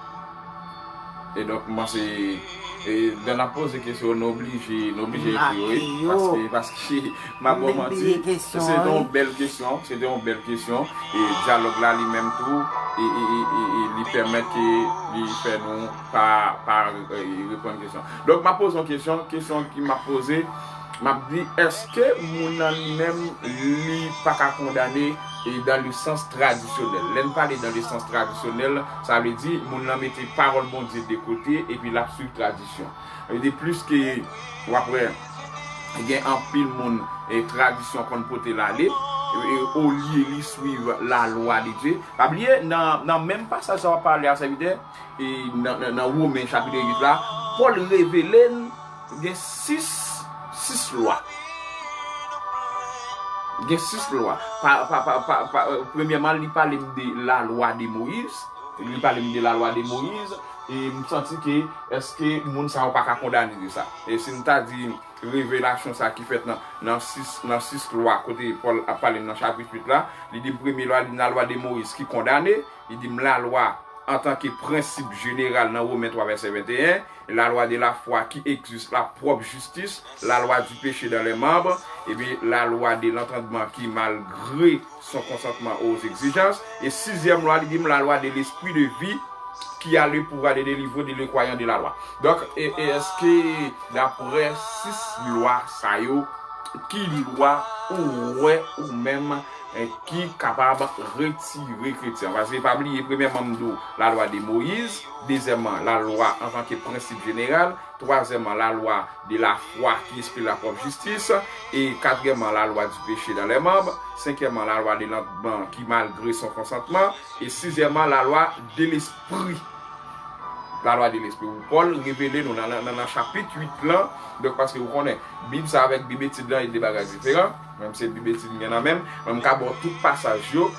E donk m panse e, lè n ap poze kesyon nou oblije nou oblije ekri yo, wi. Paske paske m ap ba w manti, se te yon bèl kesyon, se te yon bèl kesyon. E dyalòg la li menm tou e, e, e, e, e li pèmèt ke li fè nou pa pa e, reponn kesyon. Donk m ap poze yon kesyon, kesyon ki m ap poze, m ap di èske moun nan li menm li pa ka kondane e dans le sens tradisyonèl. Lè n pale dans le sens tradisyonèl, sa vle di moun nan mete pawòl Bondye de kote epi l ap swiv tradisyon. Sa vle di plis ke w ap wè gen anpil moun e tradisyon konn pote l ale e, e olye li swiv lalwa de Dye. Pa bliye nan, nan menm pasaj sa w ap pale a sèvitè, e nan, nan, nan Women chapit uit la, Pòl revele n gen sis, sis lwa. Gen sis lwa. Pa, pa, pa, pa, pa, premyèman, li pale m de lalwa de Moyiz. Li pale m de lalwa de Moyiz. E m santi ke èske moun sa yo pa ka kondane de sa. E si n ta di revelasyon sa ki fèt nan, nan sis, nan sis lwa kote Pòl ap pale nan chapit uit la, li di m premye lwa, li di m lalwa de Moyiz ki kondane, li di m lalwa antanke prensip jeneral nan Women twa vèsè venteyen, la loi de la foi qui exige la propre justice, la loi du péché dans les membres, epi la loi de l'entendement qui, malgré son consentement aux exigences, e sizyèm lwa, li di m la loi de l'esprit de vie qui a le pouvoir de délivrer de le croyant de la loi. Donk, e, e èske daprè sis lwa sa yo, ki lwa ou wè ou menm e ki kapab retire kretyen an. Paske pa bliye, premyèman, m di w lalwa de Moyiz, dezyèmman, lalwa antanke prensip jeneral, twazyèmman, lalwa de la foi qui exprime la propre justice, e katriyèmman, lalwa du péché dans les membres, senkyèmman, lalwa de l'entendement qui, malgré son consentement, e sizyèmman, lalwa de l'esprit. Lalwa de lespri. Pòl revele nou nan, nan, nan, nan chapit uit lan. Donk, paske ou konnen, Bib sa avèk Bib etid lan, e de bagay diferan. Menm se Bib etid m gen nan men m, men m ka ba w tout pasaj yo.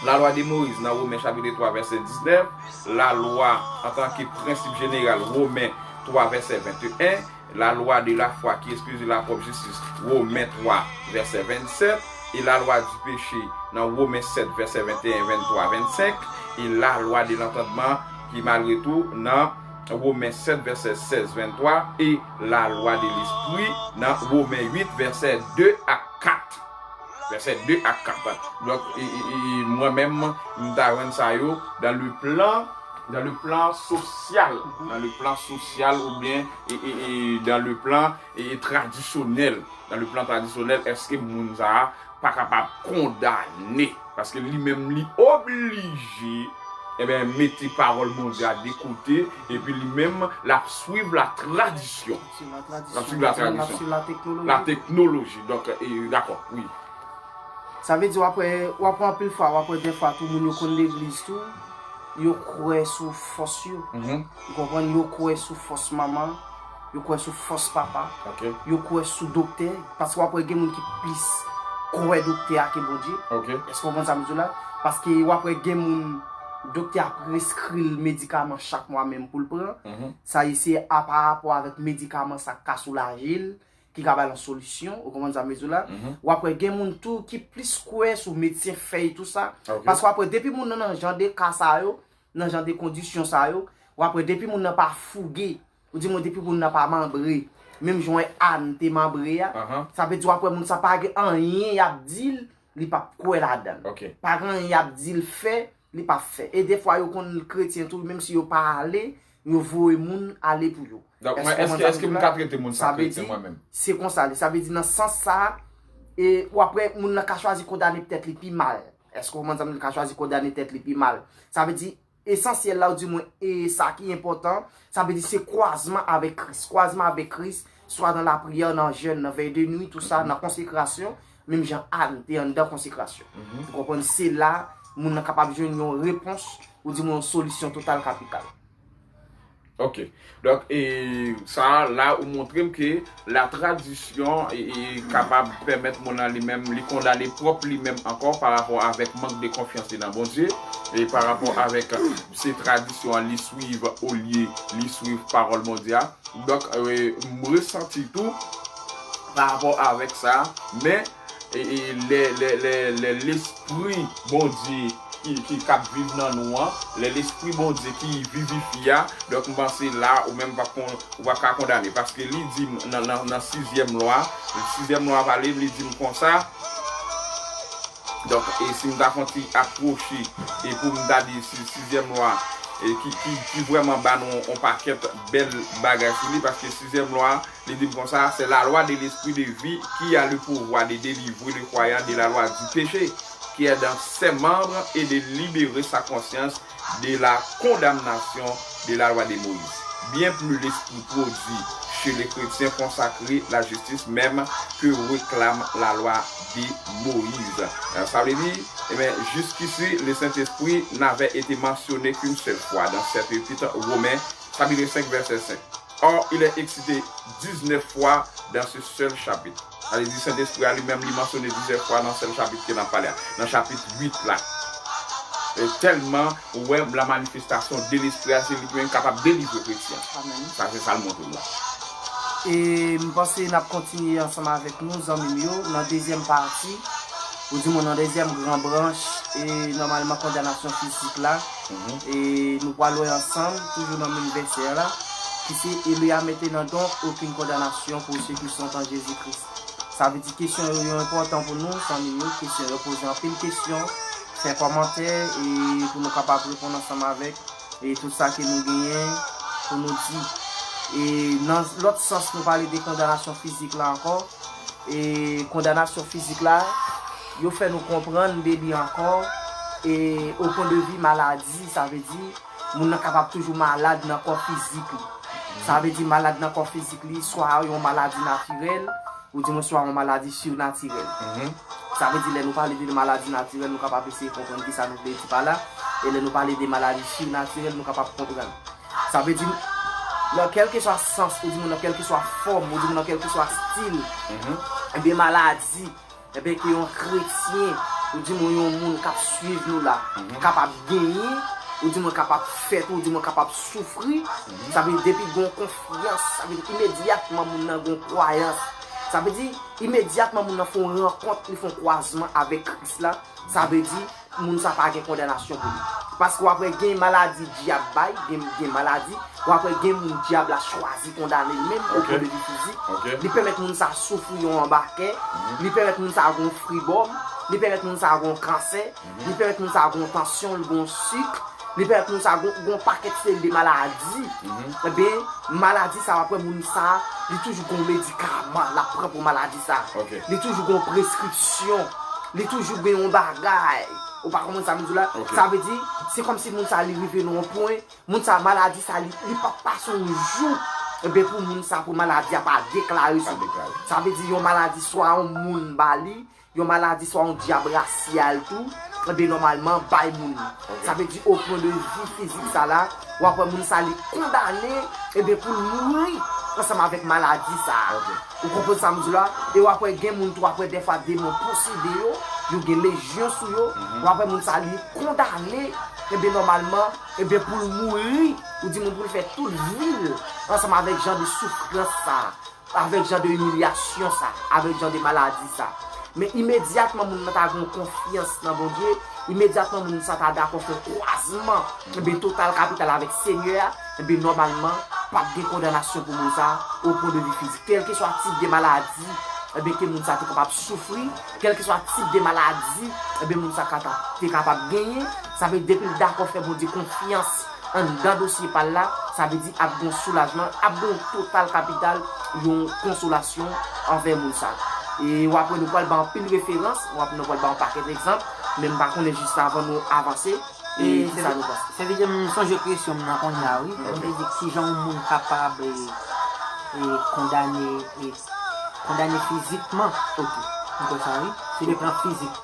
Lalwa de Moyiz nan Women chapit twa vèsè diznèf, lalwa antanke prensip jeneral Women twa vèsè venteyen, la loi de la foi qui exige la propre justice, Women twa, vèsè vennsèt, e la loi du péché nan Women sèt, vèsè venteyen, venntwa, vennsenk, e la loi de l'entendement ki malgre tou nan Women sèt, vèsè sèz, venntwa, e la loi de l'esprit nan Women uit, vèsè de a kat. Vèsè de a kat. Donk, e, e, e, mwen menm, m ta jwenn sa yo dans le plan dans le plan social, dans le plan social oubyen e, e, e, dans le plan e, e, tradisyonèl. Dans le plan tradisyonèl, èske moun sa a pa kapab kondane? Paske li menm li oblije ebyen, mete pawòl Bondye a de kote, epi li menm, l ap swiv la tradisyon. L ap swiv la tradisyon. La teknoloji. Donk, e, dakò, wi. Sa vle di w ap wè, w ap wè anpil fwa, w ap wè dèfwa tou moun yo konn legliz tou, yo kwè sou fòs yo. Ou konprann? Yo kwè sou fòs manman, yo kwè sou fòs papa, yo kwè sou doktè. Paske w ap wè gen moun ki plis kwè doktè a ke Bondye. Èske w konprann sa m di w la? Paske w ap wè gen moun, doktè a preskri l medikaman chak mwa menm pou l pran. Sa ye se a pa rapò avèk medikaman sa k ka soulaje l, ki ka ba l yon solisyon, ou konprann sa m vle di w la? W ap wè gen moun tou ki plis kwè sou medsen fèy tou sa. Paske w ap wè depi moun nan nan jan de ka sa yo, nan jan de kondisyon sa yo, w ap wè depi moun nan pa fouge, ou di mwen depi moun nan pa manbre, menm jan wè Ann te manbre a, sa vle di w ap wè moun sa pa gen anyen y ap di l, li p ap kwè ladan l. Pa gen anyen y ap di l fè, li p ap fè. E defwa yo konn kretyen tou, menm si yo pa ale, yo voye moun ale pou yo. Donk, mwen, èske, èske m ka trete moun sa kretyen mwen menm? Se konsa li. Sa vle di nan sans sa, e, w ap wè moun nan ka chwazi kondane tèt li pi mal. Èske w konprann sa m di? Li ka chwazi kondane tèt li pi mal. Sa vle di, esansyèl la, ou di mwen, e sa ki enpòtan, sa vle di se kwazman avèk Kris. Kwazman avèk Kris, swa nan lapriyè, nan jèn, nan vèy de nwi, tou sa, nan konsekrasyon, menm jan Ann te anndan konsekrasyon. Ou konprann? Se la, moun nan kapab jwenn yon repons, ou di mwen yon solisyon total kapital. Ok. Donk, e, sa a, la, ou montre m ke la tradisyon e, e, kapab pèmèt moun nan li menm, li kondane pwòp li menm ankò pa rapò avèk mank de konfyans li nan Bondye, e pa rapò avèk se tradisyon an li swiv olye li swiv pawòl Bondye a. Donk, e, m resanti tou pa rapò avèk sa, men e, e, lè, lè, lè, lè lespri Bondye ki, ki k ap viv nan nou an, lè lespri Bondye ki vivifye a, donk m panse la ou menm pa kon, ou pa ka kondane. Paske li di m nan, nan, nan sizyèm lwa, sizyèm lwa pale, li di m konsa, donk, e si m ta fè yon ti apwoche, e pou m ta di si sizyèm lwa, e ki, ki, ki vrèman ba nou yon pakèt bèl bagay sou li, paske sizyèm lwa, li di m konsa, c'est la loi de l'esprit de vie qui a le pouvoir de délivrer le croyant de la loi du péché qui est dans ses membres et de libérer sa conscience de la condamnation de la loi de Moïse. Bien plus l'esprit produit chez les chrétiens consacrés la justice même que réclame la loi de Moïse. Euh, ça veut dire, eh bien, jusqu'ici, le Saint-Esprit n'avait été mentionné qu'une seule fois dans cette épître Romains, chapitre cinq, verset cinq. Or, il est excité dix-neuf fois dans ce seul chapitre. Sa vle di Sentespri a li menm li mansyone plizyè fwa nan sèl chapit ke n ap pale a, nan chapit uit la. E tèlman ou wè la manifestasyon de Lespri a, se li ki menm kapab delivre kretyen. Sa se sa l montre nou. E m panse n ap kontinye ansanm avèk nou, zanmi m yo, nan dezyèm pati, ou di mwen nan dezyèm gran branch, e nòmalman kondanasyon fizik la. E nou pral wè ansanm, toujou nan menm vèsè a la, ki se, il y a maintenant donc aucune condamnation pour ceux qui sont en Jésus-Christ. Sa vle di kesyon yo, yo enpòtan pou nou, zanmi m yo, kesyon yo poze anpil kesyon, fè kòmantè, e pou nou kapab reponn ansanm avèk, e tout sa ke nou genyen pou nou di. E nan lòt sans, nou pale de kondanasyon fizik la ankò, e kondanasyon fizik la, yo fè nou konprann de li ankò, e o pwen de vi maladi, sa vle di, moun nan kapab toujou malad nan kò fizik li. Sa vle di malad nan kò fizik li, swa yon maladi natirèl, ou di mwen swa yon maladi sirnatirèl. Sa vle di lè nou pale de maladi natirèl, nou kapab eseye konprann kisa nou vle di pa la, e lè nou pale de maladi sirnatirèl, nou kapab konprann. Sa vle di, nan kèlkeswa sans, ou di mwen nan kèlkeswa fòm, ou di mwen nan kèlkeswa stil, ebyen maladi, ebyen ke yon kretyen, ou di mwen yon moun k ap swiv nou la, kapab genyen, ou di mwen kapab fèt, ou di mwen kapab soufri, sa vle di depi gon konfyans, sa vle di imedyatman moun nan gon kwayans. Sa vle di imedyatman moun nan fè yon rankont, li fè yon kwazman avèk Kris la, sa vle di moun sa pa gen kondanasyon pou li. Paske w ap wè gen maladi dyab bay, gen, gen maladi, w ap wè gen moun dyab la chwazi kondane l menm, o pwen de vi fizik. Li pèmèt moun sa soufri yon anbakè, li pèmèt moun sa gon fribòm, li pèmèt moun sa gon kansè, li pèmèt moun sa gon tansyon, l gon sik, li pèmèt moun sa gon, gon pakèt seri de maladi. Ebyen, maladi sa w ap wè moun sa, li toujou gon medikaman l ap pran pou maladi sa. Li toujou gon preskripsyon, li toujou gen yon bagay. Ou pa konprann sa m di w la? Sa vle di, se kòmsi moun sa li rive nan yon pwen, moun sa maladi sa li, li p ap pase yon jou, ebyen pou moun sa, pou maladi a pa deklare sou li. Sa vle di yon maladi swa yon moun ba li, yon maladi swa yon dyab rasyal tou, ebyen nòmalman bay moun nan. Sa vle di o pwen de vi fizik sa la, w ap wè moun sa li kondane, ebyen pou l mouri ansanm avèk maladi sa. Ou konprann sa m di w la? E w ap wè gen moun tou, w ap wè dèfwa demon posede yo, yo gen lejyon sou yo, w ap wè moun sa li kondane, ebyen nòmalman, ebyen pou l mouri, ou di moun pou l fè tout vi l ansanm avèk jan de soufrans sa, avèk jan de imilyasyon sa, avèk jan de maladi sa. Men imedyatman moun nan ta gen yon konfyans nan Bondye, imedyatman moun sa ta dakò fè kwazman, ebyen total kapital avèk Senyè a, ebyen nòmalman, p ap gen kondanasyon pou moun sa, o pwen de vi fizik. Kèlkeswa tip de maladi, ebyen ke moun sa te kapab soufri, kèlkeswa tip de maladi, ebyen moun sa ka ta, te kapab genyen, sa vle di depi l dakò fè Bondye konfyans anndan dosye pa l la, sa vle di ap gen yon soulajman, ap gen yon total kapital, yon konsolasyon anvè moun sa. E w ap wè nou pral ba anpil referans, w ap, nou pral ba yon pakèt egzanp, men m pa konnen jis avan nou avanse, E kisa nou panse? Sèvitè, m sonje kesyon m nan kounye a, wi. Mwen te di, kijan yon moun kapab e, e kondane, e kondane fizikman? Ok. M kwè sa, wi. Sou le plan fizik.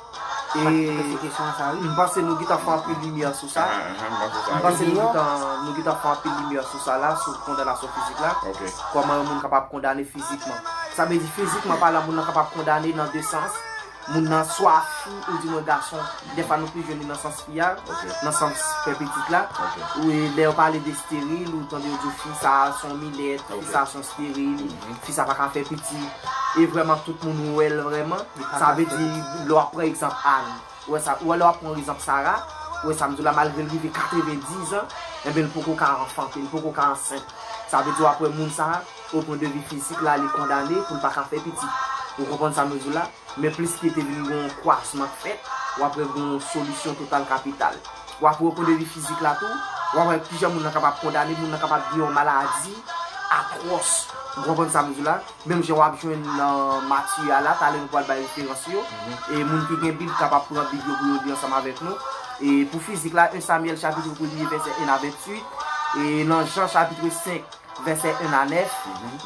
E se kesyon an sa, wi. M panse nou gentan fè anpil limyè sou sa. M panse nou gentan, nou gentan fè anpil limyè sou sa la, sou kondanasyon fizik la. Kòman yon moun kapab kondane fizikman? Sa vle di fizikman palan, moun nan kapab kondane nan de sans. Moun nan swa fi oudimwen gason, dèfwa nou plis jwenn li nan sans fi a, nan sans fè pitit la. Ou lè yo pale de steril, ou tande yo di fi sa a se yon milèt, fi sa a se yon steril, fi sa a pa ka fè pitit. E vrèman tout moun wè l vrèman. Sa vle di lè w ap pran egzanp Ann, ou wè sa, ou wè lè w ap pran egzanp Sara, ou wè sa m di w la, malgre l rive katrevendiz an, enben l poko ka anfante, l poko ka ansent. Sa vle di w ap wè moun sa a, o pwen de vi fizik la, li kondane pou l pa ka fè pitit. Ou konprann sa m di w la? Men pliske te vin gen yon kwazman k fèt, w ap wè gen yon solisyon total kapital. W ap wè o pwen de vi fizik la tou, w ap wè kijan moun nan kapab kondane, moun nan kapab gen yon maladi atwòs. Ou konprann sa m di w la? Menm jan w ap jwenn nan Matye a la, talè nou pral bay referans yo. E moun ki gen Bib kapab pran Bib yo pou yo li ansanm avèk nou. E pou fizik la, en Samyèl chapit premye vèsè en a venntuit, e nan Jan chapit senk vèsè en a nèf,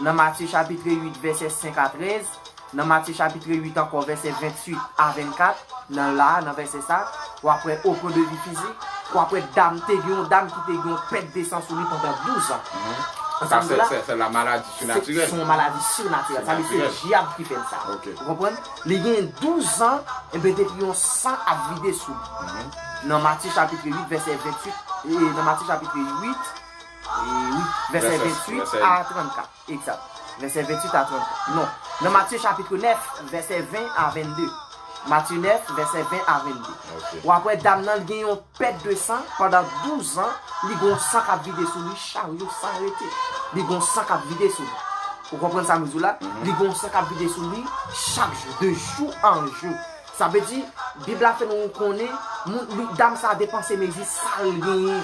nan Matye chapit uit vèsè senk a trèz, nan Matye chapit uit ankò vèsè venntuit a vennkat, nan la, nan vèsè sa, w ap wè o pwen de vi fizik, w ap wè dam, te gen yon dam ki te gen yon pèt de san sou li pandan douz an. Sa se, se, se la maladi sinatirèl. Se yon maladi sinatirèl. Sa vle di se dyab ki fè l sa. Ou konprann? Li gen douz an, enben depi yon san ap vide sou li. Nan Matye chapit uit vèsè venntuit, e nan Matye chapit uit, e wi, vèsè venntuit a trannkat. Egzat. Vèsè venntuit a trannkat. Non. Nan Matye chapit nèf, vèsè ven a vennde. Matye nèf, vèsè ven a vennde. W ap wè dam nan, li gen yon pèt de san pandan douz an, li gen yon san k ap vide sou li chak jou san rete. Li gen yon san k ap vide sou li. Ou konprann sa m di w la? Li gen yon san k ap vide sou li chak jou, de jou an jou. Sa vle di, Bib la fè nou konnen, moun, li, dam sa a depanse mezi sa l genyen.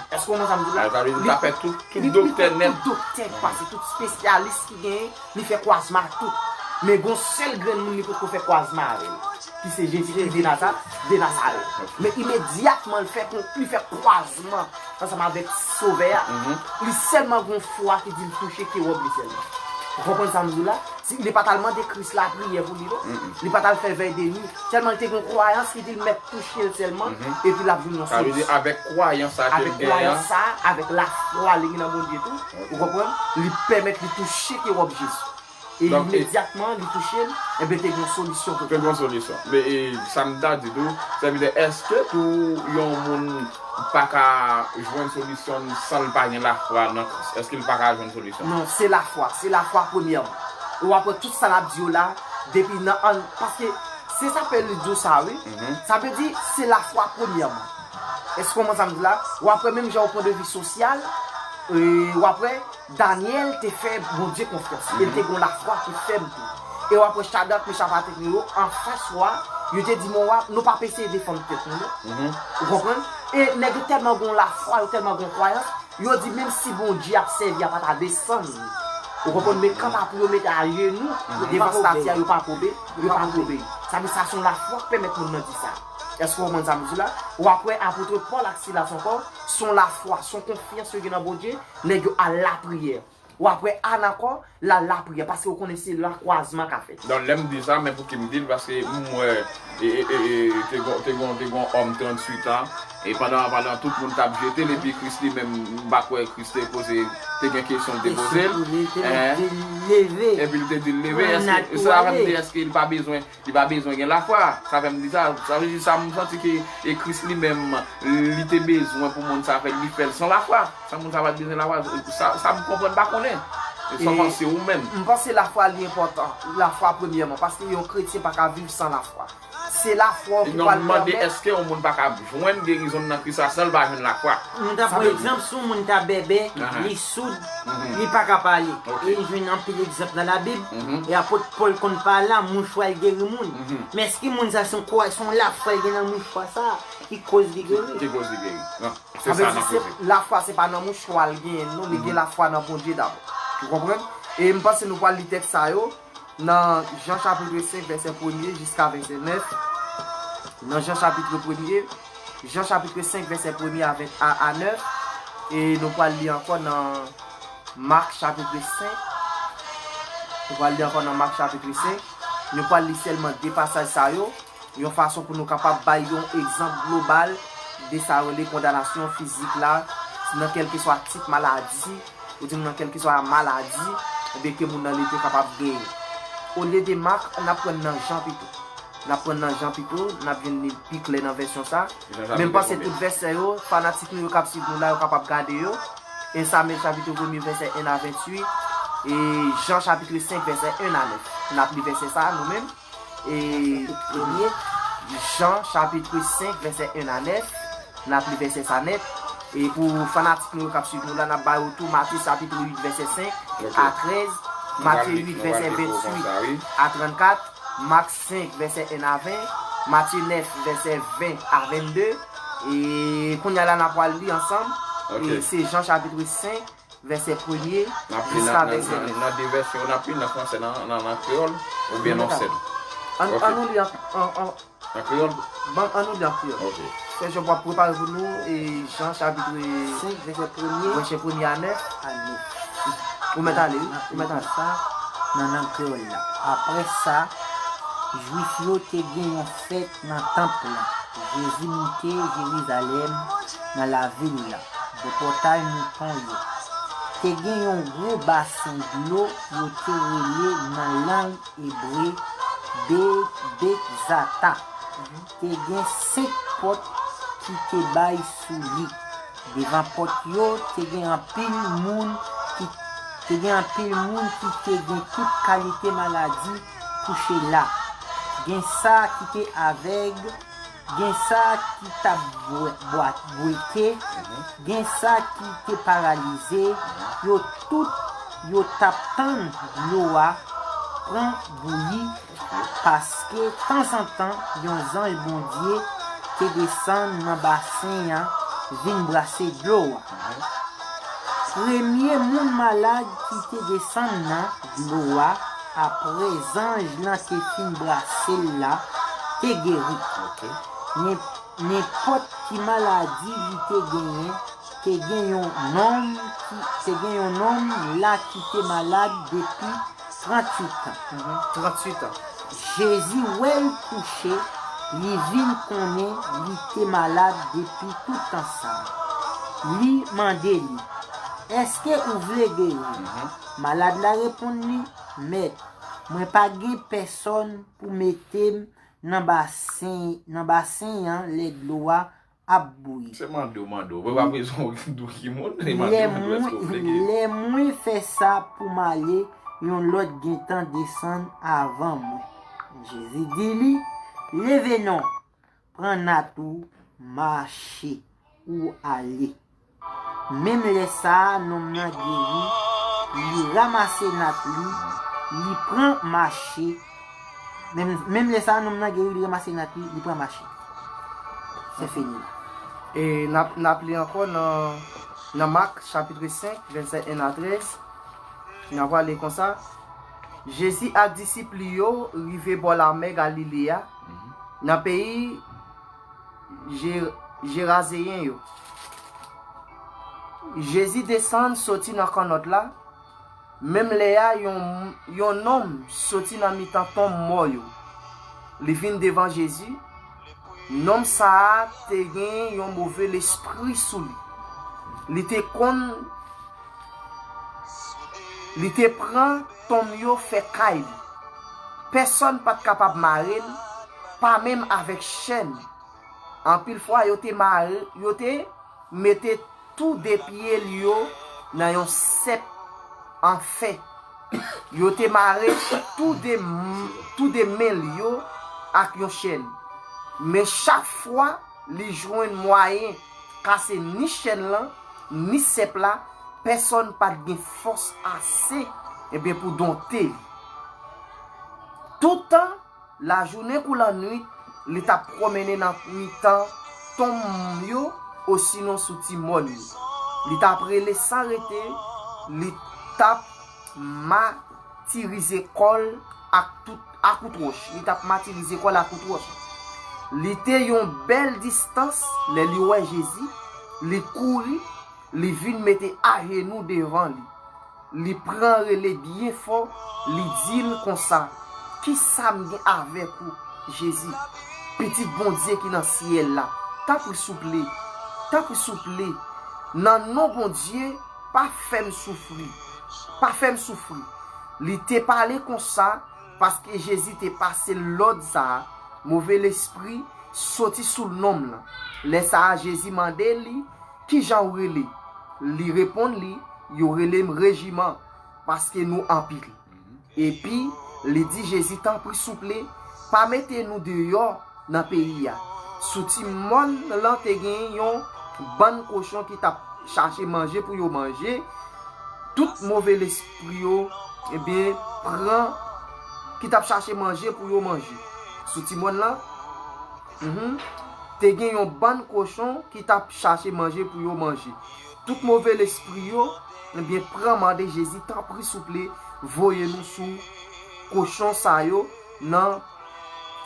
Èske w konprann sa m di w la? Sa vle di li pa fè tout, tout doktè nèt. Li fè tout doktè k pase, tout espesyalis ki genyen, li fè kwazman ak tout. Men gon sèl grenn moun li potko fè kwazman avè l, ki se Jezi Kris de Naza-, de Nazarèt. Men imedyatman l fè, li fè kwazman ansanm avèk Sovè a, li sèlman gon fwa ki di l touche ke wòb li sèlman. Ou konprann sa m di w la? Si, li pa t al mande Kris lapriyè pou li, non. Li pa t al fè vèy de nwi. Sèlman li te gen yon kwayans ki di l mèt touche l sèlman, epi l ap jwenn yon solisyon. Sa vle di, avèk kwayans sa ke l genyen an, avèk lafwa li gen nan Bondye tou, ou konprann? Li pèmèt li touche ke wòb Jezi. E imedyatman li touche l, enben te gen yon solisyon pou li. Te gen yon solisyon. Men, e, sa m ta di tou, sèvitè, èske tou yon moun pa ka jwenn solisyon san l pa gen lafwa nan Kris? Èske l pa ka jwenn solisyon? Non, se lafwa. Se lafwa premyèman. E w ap wè tout sa n ap di yo la, depi nan an, paske se sa pè li di w sa, wi. Sa vle di, se lafwa premyèman. Èske w konprann sa m di la? W ap wè menm jan o pwen de vi sosyal, e, w ap wè Danyèl te fè Bondye konfyans. E l te gen yon lafwa ki fèm tou. E w ap wè Chadrak, Mechak, Abèdnego, anfas wa, yo te di, men wa, nou p ap eseye defann tèt nou, non. Ou konprann? E nèg yo tèlman gen yon lafwa, yo tèlman gen yon kwayans, yo di, menm si Bondye ap sèvi a pa ta desann, ou konprann? Men kanta pou yo mete ajenou devan stati a, yo pa koube, yo pa koube. Sa vle di sa se yon lafwa k pèmèt moun nan di sa. Èske w konprann sa m di la? W ap wè apot Pòl ak Silas ankò, se yon lafwa, se yon konfyans yo gen nan Bondye, nèg yo al lapriyè. W ap wè Ann ankò, l al lapriyè, paske yo konnen se la kwazman k ap fèt. Donk, lè m di sa, men pou ki m di l, paske m wè, e, e, e, e, te gon, te gon, te gon òm tranntuit an, e pandan, pandan tout moun t ap jete l, epi Kris li menm, m pa kwè Kris te poze, te gen kesyon l te poze l. Epi l te di l leve. Epi l te di l leve. Èske, sa vle di, èske l pa bezwen Li pa bezwen gen lafwa. Sa fè m di sa. Sa vle di sa m santi ke e Kris li menm, li te bezwen pou moun sa fè, li fè l san lafwa. San moun sa pa t bezwen lafwa. Sa, sa m konprann pa konnen. E sa w panse ou menm? M panse lafwa li enpòtan. Lafwa premyèman, paske yon kretyen pa ka viv san lafwa. Se lafwa w ki pral pèmèt. Èske yon moun pa ka jwenn gerizon nan Kris la san l pa jwenn lafwa? Nou ta pran egzanp, si yon moun ta bèbè, li soud, li pa ka pale. E n jwenn anpil egzanp nan Labib. E apot Pòl konn pale a, mouchwa l geri moun. Men èske moun sa se yon kwa, se yon lafwa l gen nan mouchwa sa ki koz li geri? Ki koz li geri? Non, se sa n ap poze. Lafwa se pa nan mouchwa l genyen l, non, li gen lafwa nan Bondye dabò. Ou konprann? E m panse nou pral li tèks sa yo nan Jan chapit senk, vèsè premye jiska vèsè nèf. Nan Jan chapit premye, Jan chapit senk, vèsè premye a ven, a, a nèf. E nou pral li ankò nan Mak chapit senk. Nou pral li ankò nan Mak chapit senk. Nou pral li sèlman de pasaj sa yo, yon fason pou nou kapab bay yon egzanp global de sa yo rele kondanasyon fizik la, nan kèlkeswa tip maladi, ou di m nan kèlkeswa maladi, ebyen ke moun nan li te kapab genyen. Olye de Mak, n ap pran nan Jan pito. N ap pran nan Jan pito, n ap jwenn li pi klè nan vèsyon sa. Men m panse tout vèsè yo, fanatik nou yo k ap swiv nou la, yo kapab gade yo. En Samyèl chapit premye, vèsè en a venntuit, e Jan chapit senk, vèsè en a nèf. N ap li vèsè sa a nou menm. E premye, Jan chapit senk, vèsè en a nèf. N ap li vèsè sa nèt. E pou fanatik nou yo k ap swiv nou la, n ap ba yo tou Matye chapit uit, vèsè senk a trèz, Matye uit, vèsè venntuit a trannkat, Mak senk, vèsè en a ven, Matye nèf, vèsè ven a vennde. E kounye a la, n ap pral li ansanm. E se Jan chapit senk, vèsè premye jiska vèsè nèf. Nan de vèsyon, n ap li nan fransè, nan, nan, nan kreyòl, oubyen nan sèl? An, an nou li an, an, an, An kreyòl? Ban, an nou li an kreyòl. Ok. Frè Jòb ap prepare pou nou, e, Jan chapit senk, vèsè premye, vèsè premye a nèf. A nèf. Ou mèt ale, wi. Ou mèt ale. Sa, nan lang kreyòl la. Apre sa, Jwif yo te gen yon fèt nan tanp lan. Jezi moute Jerizalèm nan lavil la, bò pòtay mouton yo. Te gen yon gwo basen dlo yo te rele nan lang ebre Be-, Betzata. Te gen senk pòt ki te bay sou li. Devan pòt yo, te gen anpil moun ki, te gen anpil moun ki te gen tout kalite maladi kouche la. Gen sa ki te avèg, gen sa ki t ap bwè-, bwat-, bwete, gen sa ki te paralize, yo tout, yo t ap tann dlo a pran bouyi, paske tanzantan yon zanj Bondye te desann nan basen an vin brase dlo a. Premye moun malad ki te desann nan dlo a, apre zanj lan te fin brase l la, te geri. Ok. Nen-, nenpòt ki maladi li te genyen, te gen yon nonm ki, te gen yon nonm la ki te malad depi tranntuit an. Mhm, tranntuit an. Jezi wè l kouche, li vin konnen li te malad depi tout tan sa a. Li mande li, "Èske ou vle geri?" Mhm. Malad la reponn li, "Mèt, mwen pa gen pèsòn pou mete m nan basen, nan basen an lè dlo a ap bouyi." Se mande w, mande w. Ou pa bezwen w di w ki moun, e mande w, mande w èske w vle geri. Lè mwen fè sa pou m ale, yon lòt gentan desann avan mwen. Jezi di li, "Leve non, pran nat ou, mache, ou ale." Menm lè sa a, nonm nan geri, li ranmase nat li, li pran mache. Menm, menm lè sa a, nonm nan geri, li ranmase nat li, li pran mache. Se fini la. E n ap, n ap li ankò nan, nan Mak, chapit senk, vèsè en a trèz. N ap pale konsa. Jezi ak disip li yo rive bò lamè Galile a, nan peyi Je-, Jerazeyen yo. Jezi desann soti nan kannòt la. Menm lè a, yon, yon nonm soti nan mitan tonm mò yo. Li vin devan Jezi. Nonm sa a te gen yon move lespri sou li. Li te konn, li te pran tonm yo fè kay li. Pèsòn pa t kapab mare l, pa menm avèk chèn. Anpil fwa, yo te mare, yo te mete tou de pye l yo nan yon sèp an fè. Yo te mare tou de, tou de men l yo ak yon chèn. Men chak fwa li jwenn mwayen kase ni chèn lan, ni sèp la, pèsòn pa t gen fòs ase, ebyen, pou donte li. Toutan, lajounen kou lannwit, li t ap pwonmennen nan mitan tonm yo, osinon sou ti mòn yo. Li t ap rele san rete, li t ap matirize kò l ak tout, ak kout wòch. Li t ap matirize kò l ak kout wòch. Li te yon bèl distans lè li wè Jezi, li kouri, li vin mete ajenou devan li. Li pran rele byen fò, li di l konsa, "Ki sa m gen avèk ou, Jezi, Pitit Bondye ki nan syèl la? Tanpri souple, tanpri souple, nan non Bondye, pa fè m soufri, pa fè m soufri." Li te pale konsa paske Jezi te pase l lòd sa a, move lespri soti sou nonm lan. Lè sa a, Jezi mande li, "Kijan w rele?" Li reponn li, "Yo rele m Rejiman, paske nou anpil." Epi, li di Jezi, "Tanpri souple, pa mete nou deyò nan peyi a." Sou ti mòn lan te gen yon bann kochon ki t ap chache manje pou yo manje. Tout move lespri yo, ebyen, pran, ki t ap chache manje pou yo manje. Sou ti mòn lan, mhm, te gen yon bann kochon ki t ap chache manje pou yo manje. Tout move lespri yo, ebyen, pran mande Jezi, "Tanpri souple, voye nou sou kochon sa yo nan,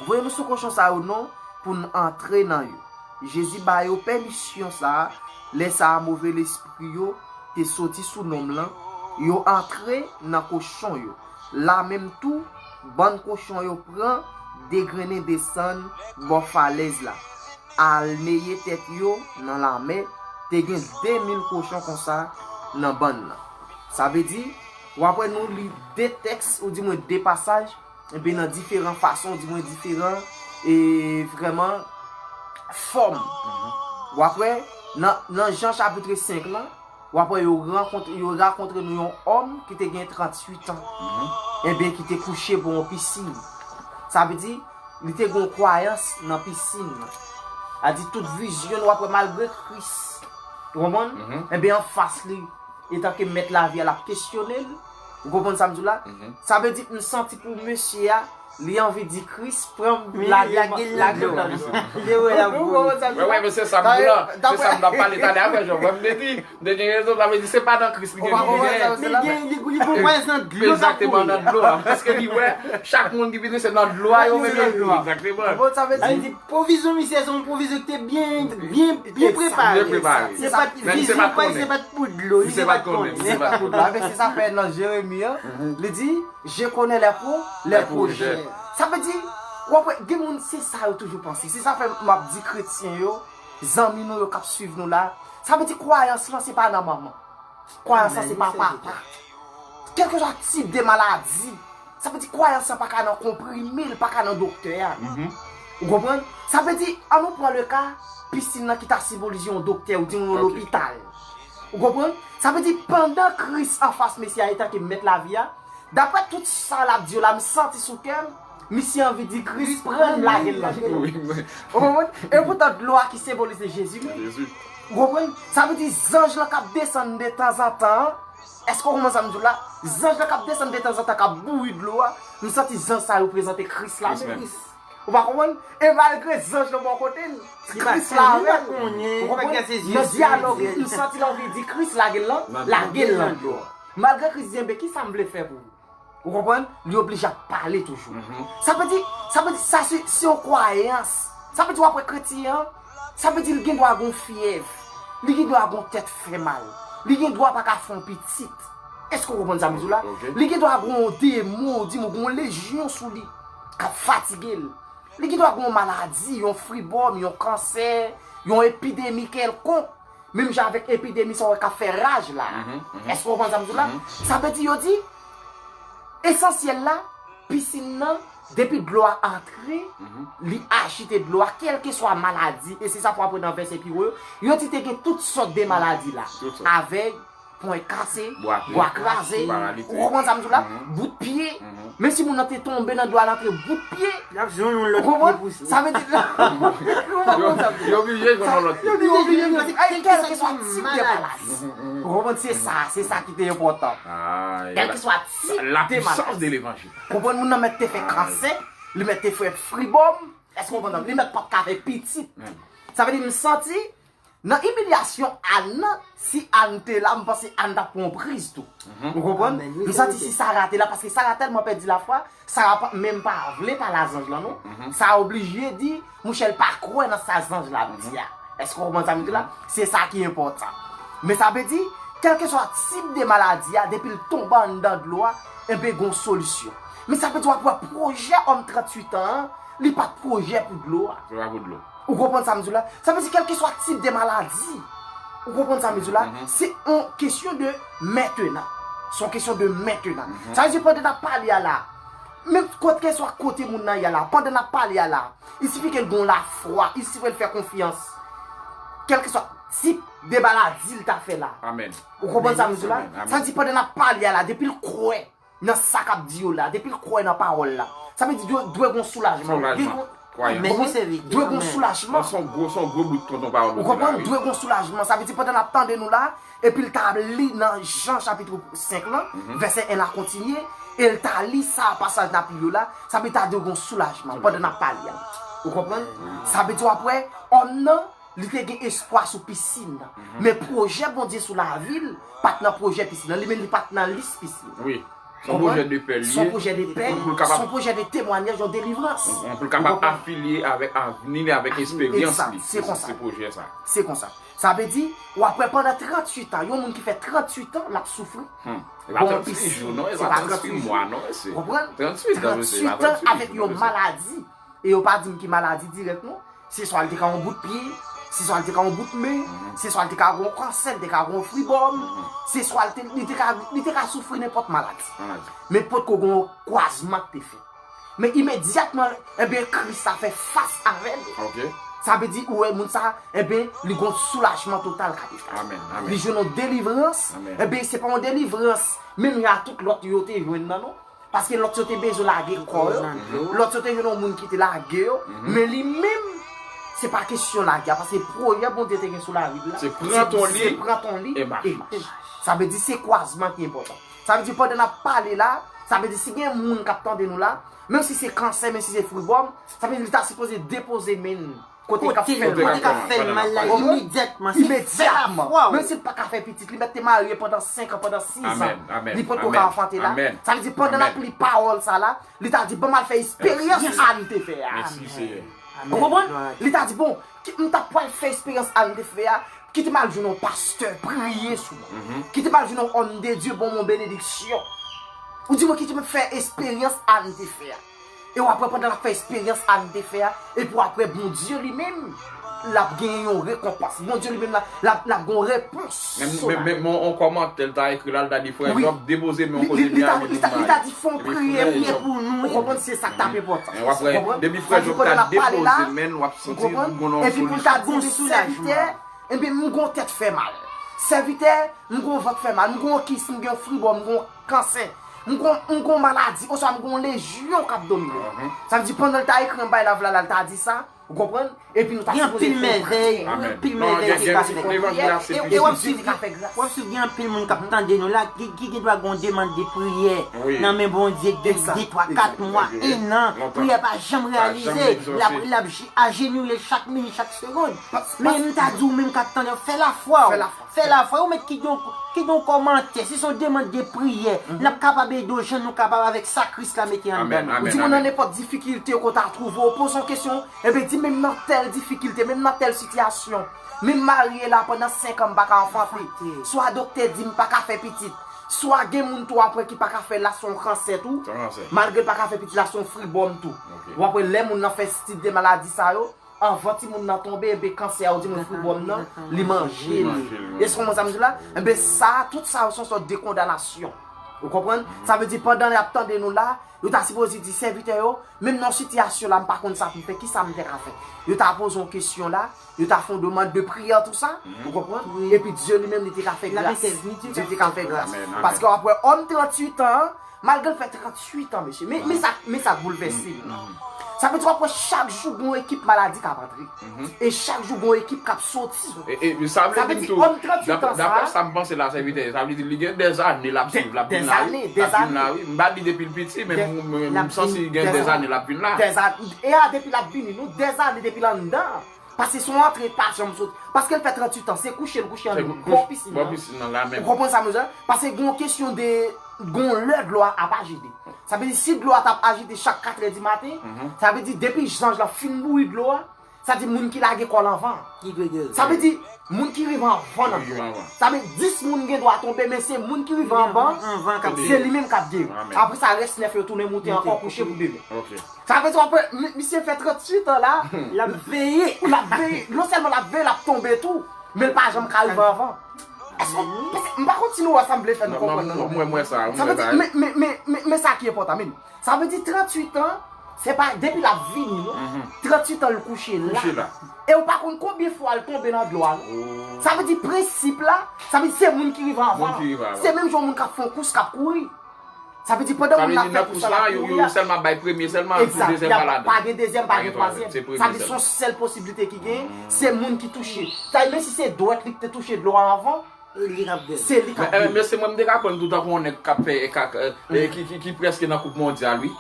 voye nou sou kochon sa yo non, pou n antre nan yo." Jezi ba yo pèmisyon sa a, lè sa a move lespri yo te soti sou nonm lan, yo antre nan kochon yo. La menm tou, bann kochon yo pran degrennen desann bò falèz la, al neye tèt yo nan lamè. Te gen de mil kochon konsa nan bann nan. Sa vle di, w ap wè nou li de tèks, ou di mwen de pasaj, epi nan diferan fason, ou di mwen diferan, e vrèman, fòm. W ap wè, nan, nan Jan chapit senk lan, w ap wè yo rankontre, yo rakontre nou yon òm ki te gen tranntuit an. Ebyen, ki te kouche bò yon pisin. Sa vle di, li te gen yon kwayans nan pisin nan. A di tout vizyon, w ap wè malgre Kris. Ou konprann? Ebyen, anfas li, etanke mèt lavi a, l ap kesyone l. Ou konprann sa m di w la? Sa vle di, m santi pou mesye a, li anvi di Kris, pran m, lage l nan dlo. Li wè l ap boule. Wi, wi, men se sa m di w la. Se sa m t ap pale talè a, frè Jean. Mwen, m te di, m te gen rezon, sa vle di, se pa nan Kris li gen li gen. Li gen, li, li gon kwayans nan dlo k ap koule. Egzakteman, nan dlo a. Paske li wè, chak moun ki vini, se nan dlo a yo mete l. Egzakteman. Bon, sa vle di, pwovizyon misye, se yon pwovizyon ki te byen, byen, byen prepare. Byen prepare. Se pa t vizyon pa, se pa t pou dlo, li se pa t konnen. Se pa t pou dlo. Avèk se sa fè nan Jeremi an, li di, "Je connais les pro-, les projets." Sa vle di, w ap wè, gen moun, se sa yo toujou panse. Se sa fè m ap di kretyen yo, zanmi nou yo k ap swiv nou la, sa vle di kwayans lan se pa nan manman. Kwayans lan se pa papa. Kèlkeswa tip de maladi, sa vle di kwayans lan pa ka nan konprime, l pa ka nan doktè a. Ou konprann? Sa vle di, ann nou pran le ka, pisin nan ki ta senbolize yon doktè, ou di yon lopital. Ou konprann? Sa vle di, pandan Kris anfas Mesi a, etanke mèt lavi a, daprè tout sa l ap di yo la, m santi sou kè m, misye anvi di Kris pran l lage l nan dlo. Ou konprann? E poutan dlo a ki senbolize Jezi menm. Ou konprann? Sa vle di zanj lan k ap desann de tanzantan an. Èske w konprann sa m di w la? Zanj lan k ap desann de tanzantan, k ap bouri dlo a. M santi zanj sa reprezante Kris la menm. Ou pa konprann? E malgre zanj lan bò kote l, Kris la avè l. Ou konprann? Nan dyalòg, m santi l anvi di Kris lage l nan, lage l nan dlo a. Malgre Kris di, "Enben, ki sa m vle fè pou ou?" Ou konprann? Li oblije ap pale toujou. Sa vle di, sa vle di, sa se, se yon kwayans. Sa vle di, w ap wè kretyen an, sa vle di, li gen dwa gen yon fyèv. Li gen dwa gen yon tèt fè mal. Li gen dwa pa ka fè yon pitit. Èske w konprann sa m di w la? Li gen dwa gen yon demon, di m, gen yon lejyon sou li k ap fatige l. Li gen dwa gen yon maladi, yon fribòm, yon kansè, yon epidemi kèlkonk. Menm jan avèk epidemi sa w wè k ap fè raj la a. Èske w konprann sa m di w la? Sa vle di, yo di, esansyèl la, pisin nan, depi dlo a antre, li ajite dlo a, kèlkeswa maladi, e se sa pou aprann nan vèsè pi wo yo, yo di te gen tout sòt de maladi la. Avèg, pwen kase, bwa kraze, ou konprann sa m di w la? Bout pye. Menm si moun nan te tonbe nan dlo a, l antre bout pye. L ap jwenn yon lòt pye pou sa. Sa vle di, ou konprann sa m di w la? Yo oblije jwenn yon lòt pye. Yo oblije jwenn yon lòt pye. Kèlkeswa tip de maladi. Ou konprann? Se sa, se sa ki te enpòtan. Kèlkeswa tip de maladi. La puissance de l'évangile. Konprann, moun nan mèt te fè kansè, li mèt te fè fribòm. Èske w konprann? Li mèt p ap ka fè pitit. Sa vle di, m santi, Nan imilyasyon Ann nan, si Ann te la, m panse Ann t ap pran yon priz tou. Ou konprann? M santi si Sara te la, paske Sara tèlman pèdi lafwa, Sara pa, menm pa vle pale a zanj lan non. Sara oblije di, mouche l pa kwè nan sa zanj la ap di a. Èske w konprann sa m di la? Se sa ki enpòtan. Men sa vle di, kèlkeswa tip de maladi a, depi l tonbe anndan dlo a, enben gon solisyon. Men sa vle di w ap wè pwojè òm tranntuit an an, li pa t pwojè pou dlo a. Se pa pou dlo. Ou konprann sa m di w la? Sa vle di kèlkeswa tip de maladi. Ou konprann sa m di w la? Se yon kesyon de mentenan. Se yon kesyon de mentenan. Sa vle di pandan n ap pale a la, menm kòt kèlkeswa kote moun nan ye a la, pandan n ap pale a la, il suffit ke l gen yon lafwa, il suffit ke l fè konfyans. Kèlkeswa tip de maladi l ta fè la. Ou konprann sa m di w la? Sa vle di pandan n ap pale a la, depi l kwè nan sa k ap di yo la, depi l kwè nan pawòl la, sa vle di dwe, dwe gon soulajman. Soulajman. Dwe gon soulajman. Nan son gwo, son gwo bout tonton pawòl ou di la, wi. Dwe gon soulajman. Sa vle di pandan n ap tande nou la, epi l ta li nan Jan chapit senk lan, vèsè en la kontinye, e l ta li sa pasaj n ap li yo la, sa vle di ta dwe gon soulajman pandan n ap pale a. Ou konprann? Sa vle di w ap wè, òm nan, li te gen espwa sou pisin nan. Men pwojè Bondye sou lavi l pa t nan pwojè pisin nan. Li menm li pa t nan lis pisin nan. Wi. Se yon pwojè de pè li ye. Se yon pwojè de pè, se yon pwojè de temwayaj, yon delivrans. Pou l kapab afilye avèk avni li, avèk esperyans li. Se konsa. Se pwojè sa. Se konsa. Sa vle di, w ap wè pandan tranntuit an, yon moun ki fè tranntuit an, l ap soufri. E pa tranntuit jou non, e pa tranntuit mwa non, mesye. Konprann? Tranntuit an, mesye, e pa tranntuit jou non, mesye. Tranntuit an avèk yon maladi. E yo pa di m ki maladi dirèk non. Se swa l te ka yon bout pye, se swa l te ka yon bout men, se swa l te ka gon kansè, l te ka gon fribòm, se swa l te, li te ka, li te ka soufri nenpòt maladi. Men potko gon kwazman k te fèt. Men imedyatman, enben, Kris la fè fas avè l. Sa vle di, ou wè moun sa, enben, li gon soulajman total k ap fèt. Li jwenn yon delivrans, enben, se pa yon delivrans menm jan ak tout lòt yo te jwenn nan non. Paske lòt yo te bezwen lage kò yo. Lòt yo te jwenn yon moun ki te lage yo. Men li menm, se pa kesyon lage a. Paske pwojè Bondye te gen sou lavi l la, se pran ton li e mache. Sa vle di se kwazman ki enpòtan. Sa vle di pandan n ap pale la, sa vle di si gen moun k ap tande nou la, menm si se kansè, menm si se fribòm, sa vle di li ta sipoze depoze men l kote k ap fè l mal la imedyatman. Imedyatman. Menm si l pa ka fè pitit, li mèt te marye pandan senk an, pandan sis an, li potko ka anfante la. Sa vle di pandan l ap li pawòl sa la, li ta di, ban m al fè esperyans Ann te fè a. Ou konprann? Li ta di, bon, m ta pral fè esperyans Ann te fè a, kite m al jwenn yon pastè, priye sou mwen. Kite m al jwenn yon homme de Dieu, ban m yon benediksyon. Ou di mwen kite m fè esperyans Ann te fè a. E w ap wè pandan l ap fè esperyans Ann te fè a, epi w ap wè Bondye li menm, l ap genyen yon rekonpans. Bondye li menm, l ap, l ap, l ap gen yon repons sou la. Men, men, men, men yon kòmantè l ta ekri la, l ta di, frè Jòb, depoze men w kote m ye a, epi m mache. Li ta di, fè yon priyè pou nou, wi. Ou konprann, se sa k t ap enpòtan. Depi frè Jòb ta depoze men l, w ap santi gon yon solisyon. Epi pou l ta di, sèvitè, Ebyen, m gon tèt fè mal. Sèvitè, m gon vant fè mal. M gon kis, m gen fribòm, m gon kansè. M gon, m gon maladi, oswa m gon lejyon k ap domine m. Sa vle di, pandan l ta ekri anba lav la, la, l ta di sa, ou konprann? Epi nou ta sipoze fè yon priyè. Gen anpil mèvèy, anpil mèvèy ki pase avèk priyè. E, e w ap swiv, w ap swiv, gen anpil moun k ap tande nou la, ki, ki gen dwa gon demann de priyè nan men Bondye de, de twa, kat mwa, en an, priyè pa janm reyalize. L ap, l ap ajenouye chak minit, chak segonn. Men m ta di w menm k ap tande, fè lafwa w. Fè lafwa. Fè lafwa. Ou mèt kite yon, kite yon kòmantè. Si se yon demann de priyè, n ap kapab ede w jan nou kapab avèk sa Kris la mete anndan nou. Ou di mwen nan nenpòt difikilte ke w ta twouve w, poze yon kesyon, enben di menm nan tèl difikilte, menm nan tèl sitiyasyon, menm marye la pandan senk an m pa ka anfante. Swa doktè di m pa ka fè pitit. Swa gen moun tou apre ki pa ka fè, la se yon kansè tou. Malgre l pa ka fè pitit, la se yon fribòm tou. W ap wè lè moun nan fè tip de maladi sa yo, anvan timoun nan tonbe, enben kansè a, ou di mwen fribòm nan, li manje li. Èske w konprann sa m di w la? Enben sa, tout sa yo se yon sòt de kondanasyon. Ou konprann? Sa vle di pandan y ap tande nou la, yo ta sipoze di sèvitè yo, menm nan sitiyasyon la, m pa konn sa pou m fè, kisa m te ka fè? Yo ta poze yon kesyon la, yo ta fè yon demann de priyè, tou sa, ou konprann? Epi Dye li menm, li te ka fè gras. Dye te ka fè gras. Paske w ap wè, òm tranntuit an, malgre l fè tranntuit an, mesye. Men, men sa, men sa k boulvèse m nan. Sa vle di w ap wè chak jou gon ekip maladi k ap antre. E chak jou gon ekip k ap soti. E, e, sa vle di tou, dap-, daprè sa m panse la, sèvitè, sa vle di li gen dèzane l ap swiv, l ap vin la, wi. L ap vin la, wi. M pa di depi l piti, men m, m, m santi gen dèzane l ap vin la. Dèzane. E a depi l ap vini, nou dèzane depi l anndan. Paske se yon antre pa janm soti. Paske l fè tranntuit an, se kouche l kouche anndan yon gwo pisin nan. Ou konprann sa m di a? Paske gen yon kesyon de, gen yon lè dlo a ap ajite. Sa vle di si dlo a t ap ajite chak katrè di maten, sa vle di depi zanj lan fin bouyi dlo a, sa di moun ki lage kò l anvan. Ki dwe geri. Sa vle di moun ki rive anvan nan dlo a. Sa vle di dis moun gen dwa tonbe, men se moun ki rive anvan, se li menm k ap geri. Apre sa, rès nèf yo tounen moute ankò kouche pou demen. Sa vle di w ap wè, mi- misye fè tranntuit an la, l ap veye, l ap veye, non sèlman l ap veye, l ap tonbe tou, men l pa janm ka rive anvan. Èske, m pa konn si nou wè sa m vle fè nou konprann nan non. Mwen, mwen sa, mwen sa. Sa vle di, men, men, men, men, men sa ki enpòtan, men. Sa vle di tranntuit an, se pa depi l ap vini, non. Tranntuit an, l kouche la. Kouche la. E ou pa konn konbyen fwa l tonbe nan dlo a, non. Sa vle di prensip la, sa vle di se moun ki rive anvan. Moun ki rive anvan. Se menm jan moun k ap fè yon kous, k ap kouri. Sa vle di pandan moun nan ap fè kous la, l ap kouri a. Sèlman bay premye sèlman, pou dezyèm pa ladan. Pa gen dezyèm, pa gen twazyèm. Sa vle di se yon sèl posiblite ki genyen, se moun ki touche. Sa vle di menm si se dwèt li ki te touche dlo a anvan, se li k ap geri. Men se mwen m te ka pran l tou tankou yon nèg k ap fè, k ap, eh, ki, ki, ki prèske nan koup mondyal, wi.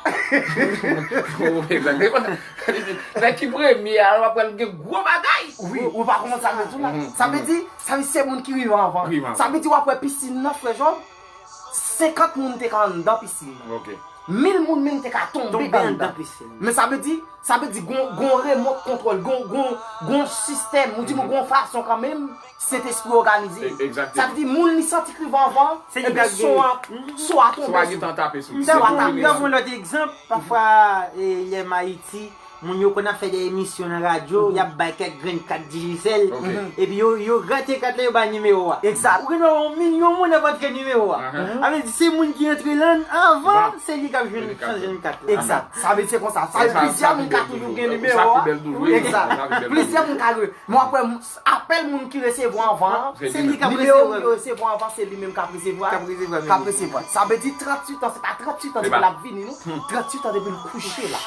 Nèg ki premye a, l ap pral gen gwo bagay. Wi, ou pa konprann sa m di tou la. Sa vle di, sa vle di se moun ki rive anvan. Sa vle di w ap wè pisin nan, frè Jòb, senkant moun te ka anndan pisin nan. Mil moun menm te ka tonbe anndan. Men sa vle di, sa vle di gon, gon remòt kontwòl, gon, gon, gon sistèm, ou di m gon fason kanmenm, Sentespri òganize. Sa vle di moun li santi k rive anvan, ebyen son an, son an tonbe sou li. Son an tape sou li. M ta, m ta pran yon lòt egzanp, pafwa, eh, lè m Ayiti, moun yo konn ap fè de emisyon nan radyo, y ap bay kèk grenn kat Digicel, epi yo, yo grate kat la, yo bay nimewo a. Egzat. Ou gen dwa wè yon milyon moun ap antre nimewo a. Sa vle di se moun ki antre la anvan, se li k ap jwenn, chans jwenn kat la. Egzat. Sa vle di se konsa. Sa vle di plizyè moun ka toujou gen nimewo a. Egzat. Plizyè moun ka jwenn. Men w ap wè, apèl moun ki resevwa anvan an, se li k ap resevwa. Nimewo moun yo resevwa anvan, se li menm k ap resevwa. K ap resevwa. Sa vle di tranntuit an, se pa tranntuit an depi l ap vini, non. Tranntuit an depi l kouche la.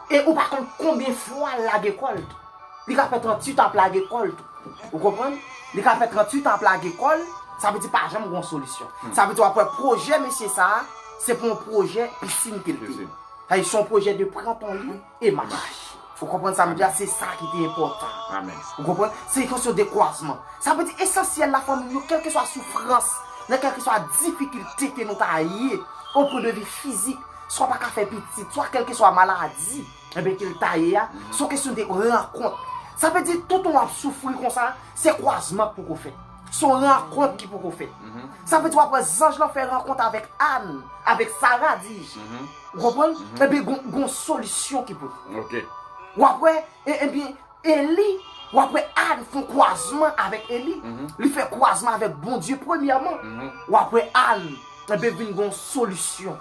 E ou pa konn konbyen fwa l lage kò l tou. Li ka fè tranntuit an ap lage kò l tou. Ou konprann? Li ka fè tranntuit an ap lage kò l, sa vle di pa janm gen yon solisyon. Sa vle di w ap wè pwojè mesye sa a, se pou yon pwojè pisin ke l te ye. Sa vle di se yon pwojè de pran ton li e mache. Ou konprann sa m di a? Se sa ki te enpòtan. Ou konprann? Se yon kesyon de kwazman. Sa vle di esansyèl la, fanmi m yo, kèlkeswa soufrans, nan kèlkeswa difikilte ke nou ta ye, o pwen de vi fizik, swa w pa ka fè pitit, swa kèlkeswa maladi, enben ke l ta ye a, se yon kesyon de rankont. Sa vle di tout w ap soufri konsa, se kwazman k poko fèt. Se yon rankont ki poko fèt. Sa vle di w ap wè zanj lan fè rankont avèk Ann, avèk Sara, dis-je. Ou konprann? Ebyen, gon, gon solisyon ki pote. W ap wè, e, ebyen, Eli, w ap wè Ann fè yon kwazman avèk Eli. Li fè kwazman avèk Bondye premyèman. W ap wè Ann, ebyen, vin gon solisyon.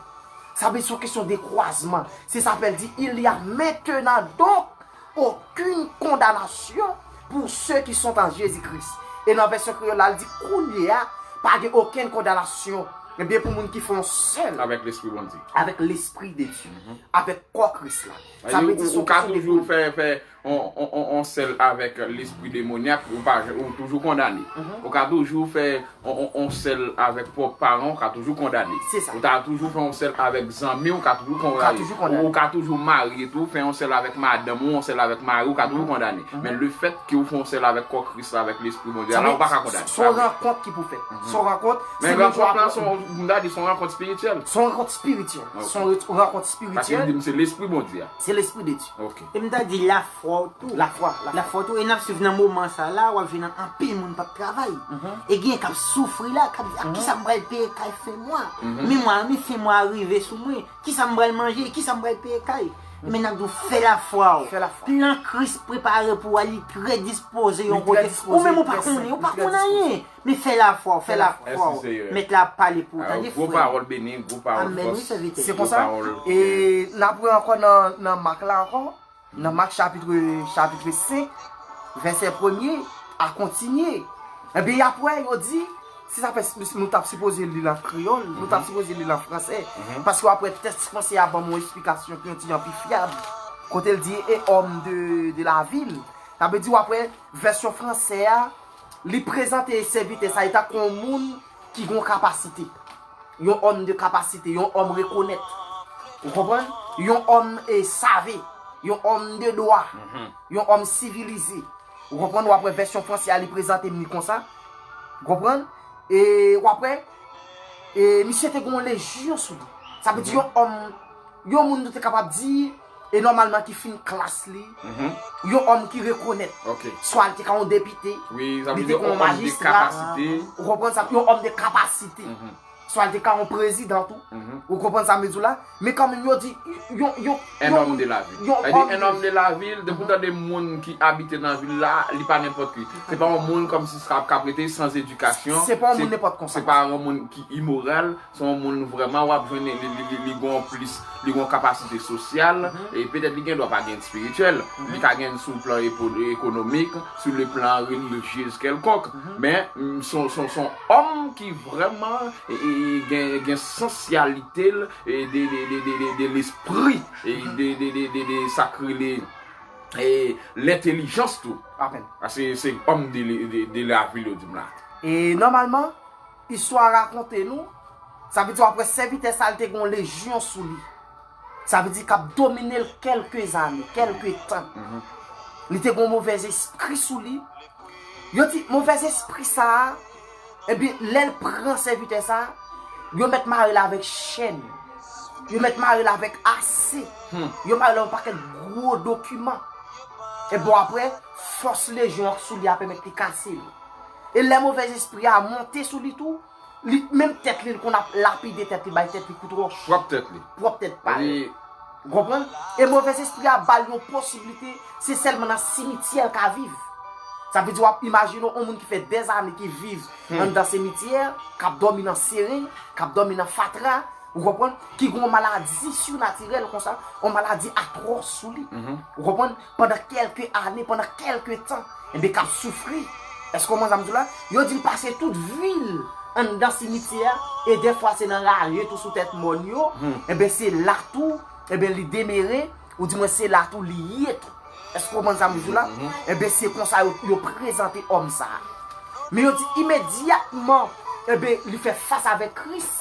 Sa vle di se yon kesyon de kwazman. Se sa fè l di, il y a maintenant donc aucune condamnation pour ceux qui sont en Jésus-Christ. E nan vèsyon kreyòl la, l di, kounye a, pa gen okenn kondanasyon. Ebyen, pou moun ki fè yon sèl. Avèk Lespri Bondye. Avèk Lespri de Dye. Avèk kò Kris la. Sa vle di se yon kesyon de. Ou ka toujou fè, fè yon, yon, yon, yon sèl avèk lespri demonyak, ou pa, ou toujou kondane. Ou ka toujou fè yon, yon, yon sèl avèk pwòp paran, ou ka toujou kondane. Se sa. Ou ta toujou fè yon sèl avèk zanmi, ou ka toujou kondane. Ou ka toujou kondane. Ou, ou ka toujou marye tou, fè yon sèl avèk madanm ou, yon sèl avèk mari, ou ka toujou kondane. Men lefètke ou fè yon sèl avèk kò Kris la, avèk Lespri Bondye la, ou pa ka kondane. Se yon rankont ki pou fèt. Se yon rankont. Men rankont lan, se yon, m ta di, se yon rankont espirityèl. Se yon rankont espirityèl. Se yon rankont espirityèl. Paske m di m se Lespri Bondye a. Se Lespri de Dye. Ok. E m ta di lafwa w tou. Lafwa, lafwa. Lafwa w tou. E n ap swiv nan moman sa la, w ap jwenn anpil moun p ap travay. E gen k ap soufri la, k ap di, a, kisa m pral peye kay fen mwa? Men mwa, men fen mwa a rive sou mwen. Kisa m pral manje? Kisa m pral peye kay? Men n ap di w fè lafwa w. Fè lafwa. Plan Kris prepare pou w a, li trè dispoze yon kote. Ou menm ou pa konnen, ou pa konn anyen. Men fè lafwa w, fè lafwa w. Mèt la ap pale pou ou, tande frè. Gwo pawòl beni, gwo pawòl fòs. Amèn, wi, sèvitè. Se konsa. E n ap wè ankò nan, nan Mak la ankò, nan Mak chapit, chapit senk, vèsè premye a kontinye. Ebyen, y ap wè, yo di, se sa fè nou t ap sipoze li l an kreyòl, nou t ap sipoze li l an fransè. Paske w ap wè tèks fransè a ban m yon esplikasyon ki yon ti jan pi fyab. Kote l di, et homme de, de la ville. Sa vle di, w ap wè, vèsyon fransè a, li prezante sèvitè sa a tankou yon moun ki gen yon kapasite. Yon òm de kapasite, yon òm rekonèt. Ou konprann? Yon òm, e, save. yon òm de dwa, yon òm sivilize. Ou konprann? W ap wè vèsyon franse a, li prezante m li konsa. Ou konprann? E w ap wè, e misye te gen yon lejyon sou li. Sa vle di yon òm, yon moun nou te kapab di, e nòmalman ki fin klas li, yon òm ki rekonèt. Swa li te ka yon depite, li te ka yon majistra, ou konprann sa, yon òm de kapasite. Swa li te ka yon prezidan tou. Ou konprann sa m vle di w la? Men kanmenm yo di yon, yon, yon, yon moun, yon òm de lavil. Depi w tande moun ki abite nan vil la, li pa nenpòt ki. Se pa yon moun kòmsi sa ap ka prete san edikasyon. Se pa yon moun nenpòt konsa. Se pa yon moun ki imoral. Se yon moun vrèman w ap jwenn li, li, li, li gen yon plis, li gen yon kapasite sosyal, e petèt li gen dwa pa gen espirityèl, li ka gen sou plan epo-, ekonomik, sou le plan relijyez kèlkonk. Men, mm, se yon, se yon, se yon òm ki vrèman, e, e, gen, gen sansyalite l, e, de, de, de, de, de, de lespri, e, de, de, de, de, de sa k rele, e, lentelijans tou. Amèn. Paske se òm de, de, de lavil yo di m la. E nòmalman, istwa rakonte nou, sa vle di w ap wè sèvitè sa a, li te gen yon lejyon sou li. Sa vle di k ap domine l kèlke zane, kèlke tan. Li te gen yon movèzespri sou li. Yo di, movèzespri sa a, ebyen, lè l pran sèvitè sa a, yo mèt mare l avèk chèn. Yo mèt mare l avèk ase. Yo mare l avèk yon pakèt gwo dokiman. Ebyen, apre, fòs lejyon an k sou li a pèmèt li kase l. E lè movèzespri a monte sou li tou, li, menm tèt li, li konn ap lapide tèt li, bay tèt li kout wòch. Pwòp tèt li. Pwòp tèt pa l. Ou konprann? E movèzespri a ba l yon posiblite, se sèlman nan simityè l ka viv. Sa vle di w ap imajine w yon moun ki fè dèzane ki viv anndan simityè, k ap dòmi nan seren, k ap dòmi nan fatra, ou konprann, ki gen yon maladi sinatirèl konsa, yon maladi atwòs sou li. Ou konprann? Pandan kèlke ane, pandan kèlke tan, enben, k ap soufri. Èske w konprann sa m di w la? Yo di l pase tout vi l anndan simityè a, e dèfwa se nan raje tou sou tèt mòn yo, enben, se la tou, enben, li demere, oudimwen se la tou li ye tou. Èske w konprann sa m di w la? Enben, se konsa yo, yo prezante òm sa a. Men yo di imedyatman, enben, li fè fas avèk Kris,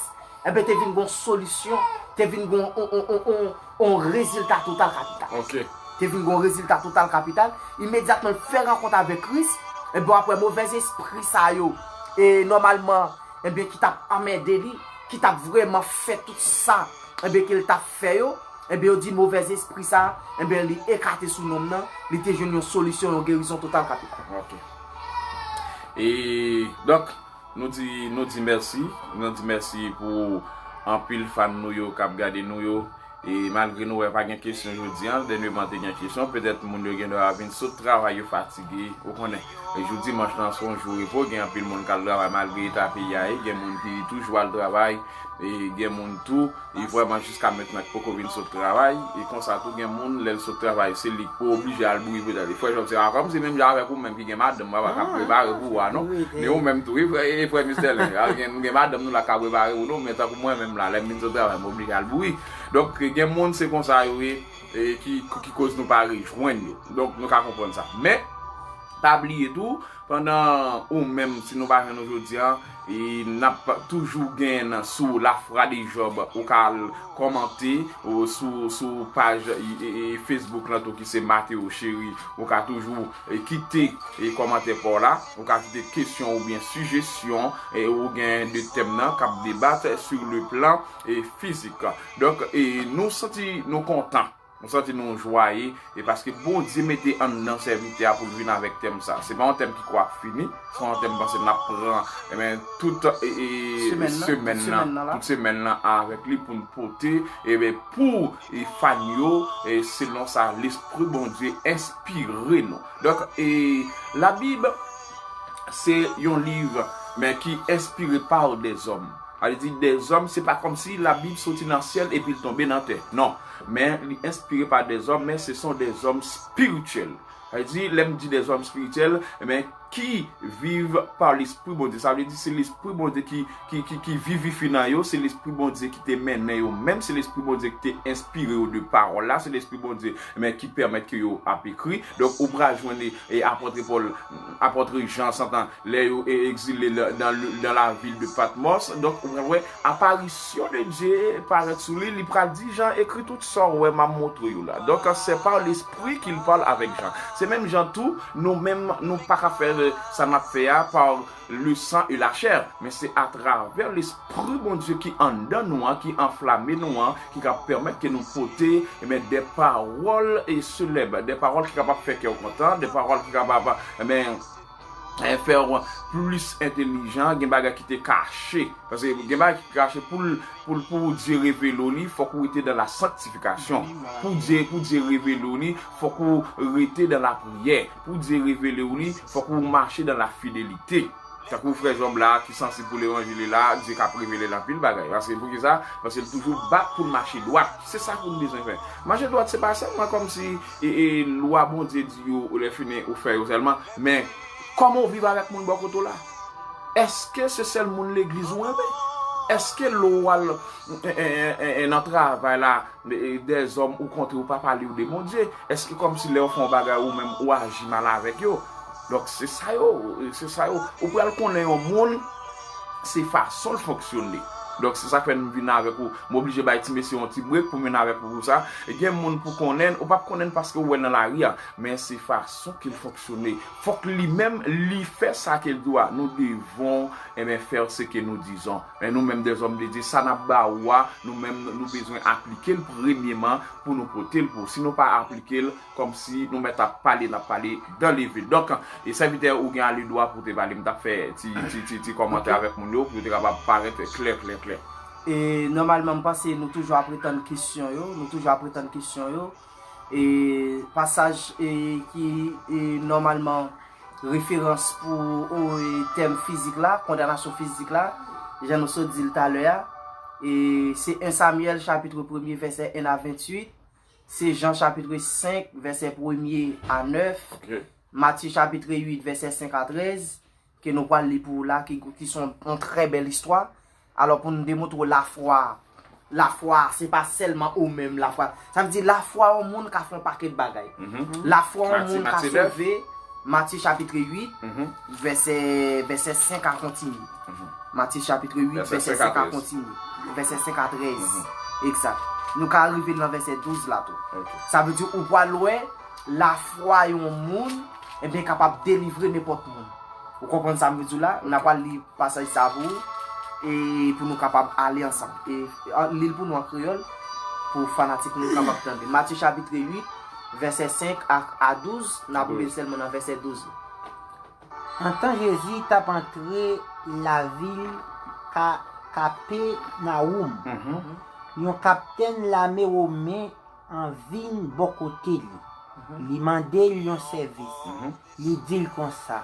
enben, te vin gon solisyon, te vin gon on, on, on, on, on rezilta total kapital. Te vin gon rezilta total kapital. Imedyatman, l fè rankont avèk Kris, enben, w ap wè movèzespri sa yo, e nòmalman, enben, ki t ap anmède li, ki t ap vrèman fè tout sa, enben, ke l t ap fè yo, enben, yo di movèzespri sa, enben, li ekate sou nonm nan, li te jwenn yon solisyon, yon gerizon total kapital. Ok. E, donk, nou di, nou di mèsi, nou di mèsi pou anpil fan nou yo k ap gade nou yo. E malgre nou wè pa gen kesyon jodi a, dènyèman te gen kesyon, petèt moun yo gen dwa vin sot travay, yo fatige, ou konnen. E jou dimanch lan se yon jou repo, gen anpil moun k al travay malgre eta peyi a ye, gen moun ki toujou al travay, e gen moun tou, e vrèman jiska mentnan ki poko vin sot travay, e konsa tou gen moun, lè l sot travay, se li k pou oblije al boure petèt. E frè Jòb, se pa kòmsi menm jan avèk ou menm ki gen madanm, papa, k ap prepare pou ou a, non? Men ou menm tou, wi, frè, e frè Mistèlen, gen, nou gen madanm nou la k ap prepare pou nou, men tankou mwen menm la, lè m vin sot travay, m oblije al boure. Donk, gen moun, se konsa yo ye, e ki, ki koz nou pa rejwenn yo. Donk, nou ka konprann sa. Men, pa bliye tou, pandan ou menm, si nou pa jwenn nou jodi a, e n ap toujou gen sou Lafwa de Jòb, ou ka al kòmante, ou sou, sou paj, e, e, e, Facebook lan tou ki se Mateo Chéry, ou ka toujou, e, kite, e, kòmantè pa w la, ou ka kite kesyon oubyen sijesyon, e, ou gen de tèm nan k ap debat sur le plan, e, fizik. Donk, e, nou santi nou kontan. Nou santi nou jwaye, e paske Bondye mete anndan sèvitè a pou l vin avèk tèm sa. Se pa yon tèm ki kwa fini, se yon tèm m panse n ap pran, e ben, tout, e, e, semèn nan, semèn tout nan, semèn nan la. Tout semèn nan avèk li pou n pote, e ben, pou, e, fan yo, e, selon sa Lespri Bondye enspire nou. Donk, e, Labib, se yon liv, men ki enspire pa dèzòm. Sa vle di, dèzòm, se pa kòmsi Labib soti nan syèl epi l tonbe nan tè. Non. Men li enspire pa dèzòm, men se son dèzòm espirityèl. Sa vle di, lè m di dèzòm espirityèl, men qui vivent par l'Esprit Bondye. Sa vle di se Lespri Bondye ki, ki, ki, ki vivifye nan yo, se Lespri Bondye ki te mennen yo menm, se Lespri Bondye ki te enspire yo de pawòl la, se Lespri Bondye, men, ki pèmèt ke yo ap ekri. Donk, ou pral jwenn, e, apòt Pòl, apòt Jan, santan, lè yo, e, egzile la, dans le, dans la ville de Patmos. Donk, ou pral wè, aparisyon de Dye parèt sou li, li pral di Jan, ekri tout sa w wè m ap montre yo la. Donk, c'est par l'Esprit qu'il parle avec Jean. Se menm jan tou, nou menm, nou pa ka fè, e, sa n ap fè a pa le sang et la chair, men se atravè Lespri Bondye ki anndan nou an, ki anflame nou an, ki ka pèmèt ke nou pote, ebyen, des paroles, e, célèbres, des paroles ki kapab fè kè w kontan, des paroles ki kapab, ebyen, e, fè w plis entelijan, gen bagay ki te kache. Paske gen bagay ki kache pou l, pou l, pou Dye revele w li, fòk ou rete dans la sanctification. Pou Dye, pou Dye revele w li, fòk ou rete dans la prière. Pou Dye revele w li, fòk ou mache dans la fidélité. Tankou frè Jòb la, ki sansib pou levanjil la, Dye k ap revele l anpil bagay. Paske poukisa? Paske l toujou bat pou l mache dwat. Se sa pou n bezwen fè. Mache dwat, se pa sèlman kòmsi, e, e, lwa Bondye di yo, ou lè fini, ou fè yo sèlman, men kòman w viv avèk moun bò kote w la? Èske se sèl moun legliz ou renmen? Èske lè w al, e, e, e, e, nan travay la, e, e, dèzòm ou kontre ou pa pale w de Bondye? Èske kòmsi lè yo fè yon bagay ou menm ou aji mal avèk yo? Donk, se sa yo, se sa yo. Ou pral konnen yon moun, se fason l fonksyone. Donk, se sa k fè m vin avèk ou. M oblije bay ti mesye yon ti brek pou m vin avèk ou pou sa. E gen moun pou konnen l, ou p ap konnen l paske ou wè l nan lari a. Men se fason ke l fonksyone. Fòk li menm, li fè sa ke l dwe. Nous devons, eh bien, faire ce que nous disons. Men nou menm, des hommes de Dieu, sa n ap ba ou a, nou menm, nou bezwen aplike l premyeman pou nou pote l pou ou. Si nou pa aplike l, kòmsi nou mèt ap pale, n ap pale dans le vide. Donk, e sèvitè, ou gen ale dwa pou te pale. M t ap fè ti, ti, ti, ti kòmantè avèk moun yo, pou yo te kapab parèt klè, klè, klè. E nòmalman, m panse nou toujou ap retann kesyon yo, nou toujou ap retann kesyon yo. E pasaj, e, ki, e, nòmalman referans pou, o, e, tèm fizik la, kondanasyon fizik la, jan nou sot di l talè a, e, se en Samyèl chapit premye vèsè en a venntuit, se Jan chapit senk vèsè premye a nèf, Matye chapit uit vèsè senk a trèz, ke nou pral li pou ou la, ki, ki se yon, yon trè bèl istwa. Alò, pou nou demontre w lafwa, lafwa, se pa sèlman ou menm lafwa. Sa vle di lafwa yon moun ka fè yon pakèt bagay. Lafwa yon moun ka sove, Matye chapit uit, vèsè, vèsè senk a kontinye. Matye chapit uit, vèsè senk a kontinye. Vèsè senk a trèz. Egzak. Nou ka rive nan vèsè douz la tou. Sa vle di ou pral wè lafwa yon moun, ebyen, kapab delivre nenpòt moun. Ou konprann sa m vle di w la? N a pral li pasaj sa pou ou, e pou nou kapab ale ansanm. E, e, li l pou nou an kreyòl, pou fanatik nou kapab tande. Matye chapit uit, vèsè senk a, a douz, n ap rive sèlman nan vèsè douz la. Antan Jezi t ap antre lavil Ka, Kapenawòm, yon kaptèn lame women an vin bò kote li. Li mande l yon sèvis. Li di l konsa,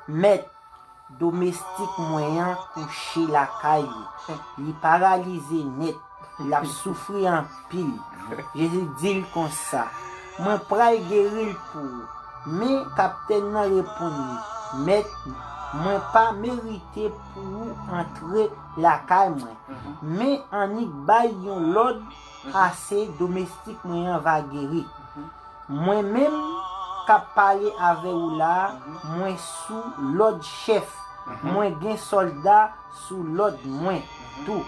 Mèt, domestik mwen an kouche lakay ou. Li paralize nèt. L ap soufri anpil. Jezi di l konsa, Mwen pral geri l pou ou. Men kaptèn nan reponn li, Mèt, mwen pa merite pou ou antre lakay mwen. Men annik bay yon lòd, ase domestik mwen an va geri. Mwen menm k ap pale avè ou la a, mwen sou lòd chèf. Mwen gen sòlda sou lòd mwen tou.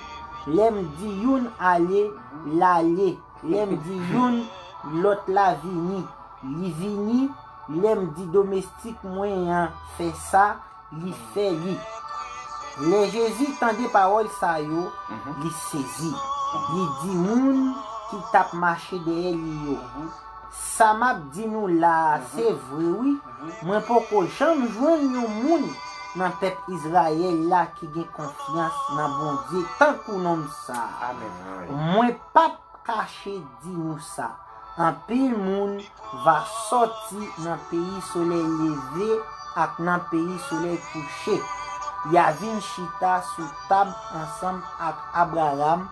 Lè m di youn ale, l ale. Lè m di youn, lòt la vini, li vini. Lè m di domestik mwen an fè sa, li fè li. Lè Jezi tande pawòl sa yo, li sezi. Li di moun ki t ap mache dèyè li yo, Sa m ap di nou la a se vre wi, mwen poko janm jwenn yon moun nan pèp Izrayèl la ki gen konfyans nan Bondye tankou nonm sa a. Mwen p ap kache di nou sa, anpil moun va sòti nan peyi solèy leve ak nan peyi solèy kouche. Y a vin chita sou tab ansanm ak Abraram,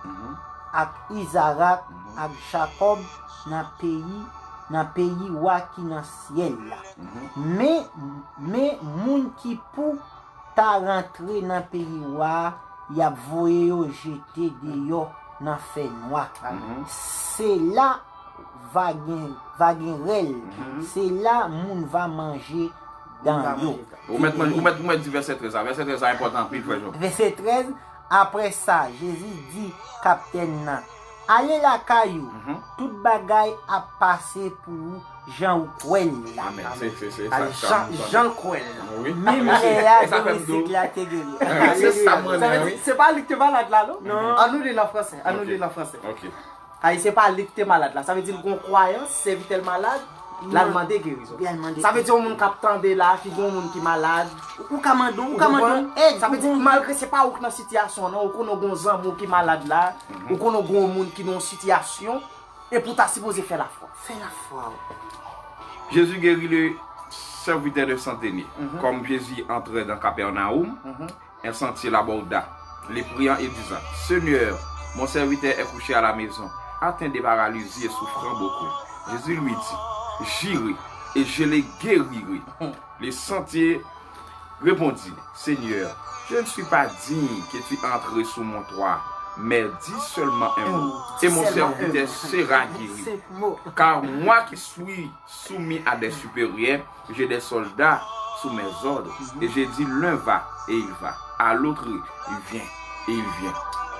ak Izarak, ak Jakòb nan peyi nan peyi wa ki nan syèl la. Men, men moun ki pou ta rantre nan peyi wa a, y ap voye yo jete deyò nan fènwa. Se la va gen, va gen rèl. Se la moun va manje dan yo. Ou mèt, ou mèt, ou mèt di vèsè trèz la. Vèsè trèz la enpòtan anpil, frè Jean. Vèsè trèz, apre sa, Jezi di kaptèn nan, ale lakay ou, tout bagay ap pase pou ou jan ou kwè l la. Amèn. Se, se, se sa, sa, sa. Jan l kwè l la. Wi. Menm lè a, domestik la te geri. Se sa mwen menm, wi. Se pa li ki te malad la, non? Non. Ann nou li l an fransè. Ann nou li l an fransè. Ok. Ay, se pa li ki te malad la. Sa vle di l gon kwayans, sèvitè l malad, l al mande gerizon. L al mande Sa vle di yon moun k ap tande la, ki gon moun ki malad. Ou ka mande, ou ka mande yon èd. Sa vle di, malgre se pa ou k nan sitiyasyon an, non, ou konnen w gon zanmi w ki malad la, ou konnen w gon moun ki nan yon sitiyasyon, epi w ta sipoze fè lafwa. Fè lafwa w. Jésus guérit le serviteur de centenier. Comme Jésus entrait dans Capernaum, un sentier l'aborda, le priant et disant, Seigneur, mon serviteur est couché à la maison, atteint de paralysie et souffrant beaucoup. Jésus lui dit, J'irai et je le guérirai. Le sentier répondit, Seigneur, je ne suis pas digne que tu entres sous mon toit, mais dis seulement un mot, et mon serviteur sera guéri. Car moi qui suis soumis à des supérieurs, j'ai des soldats sous mes ordres, et je dis l'un va, et il va, à l'autre il vient, et il vient,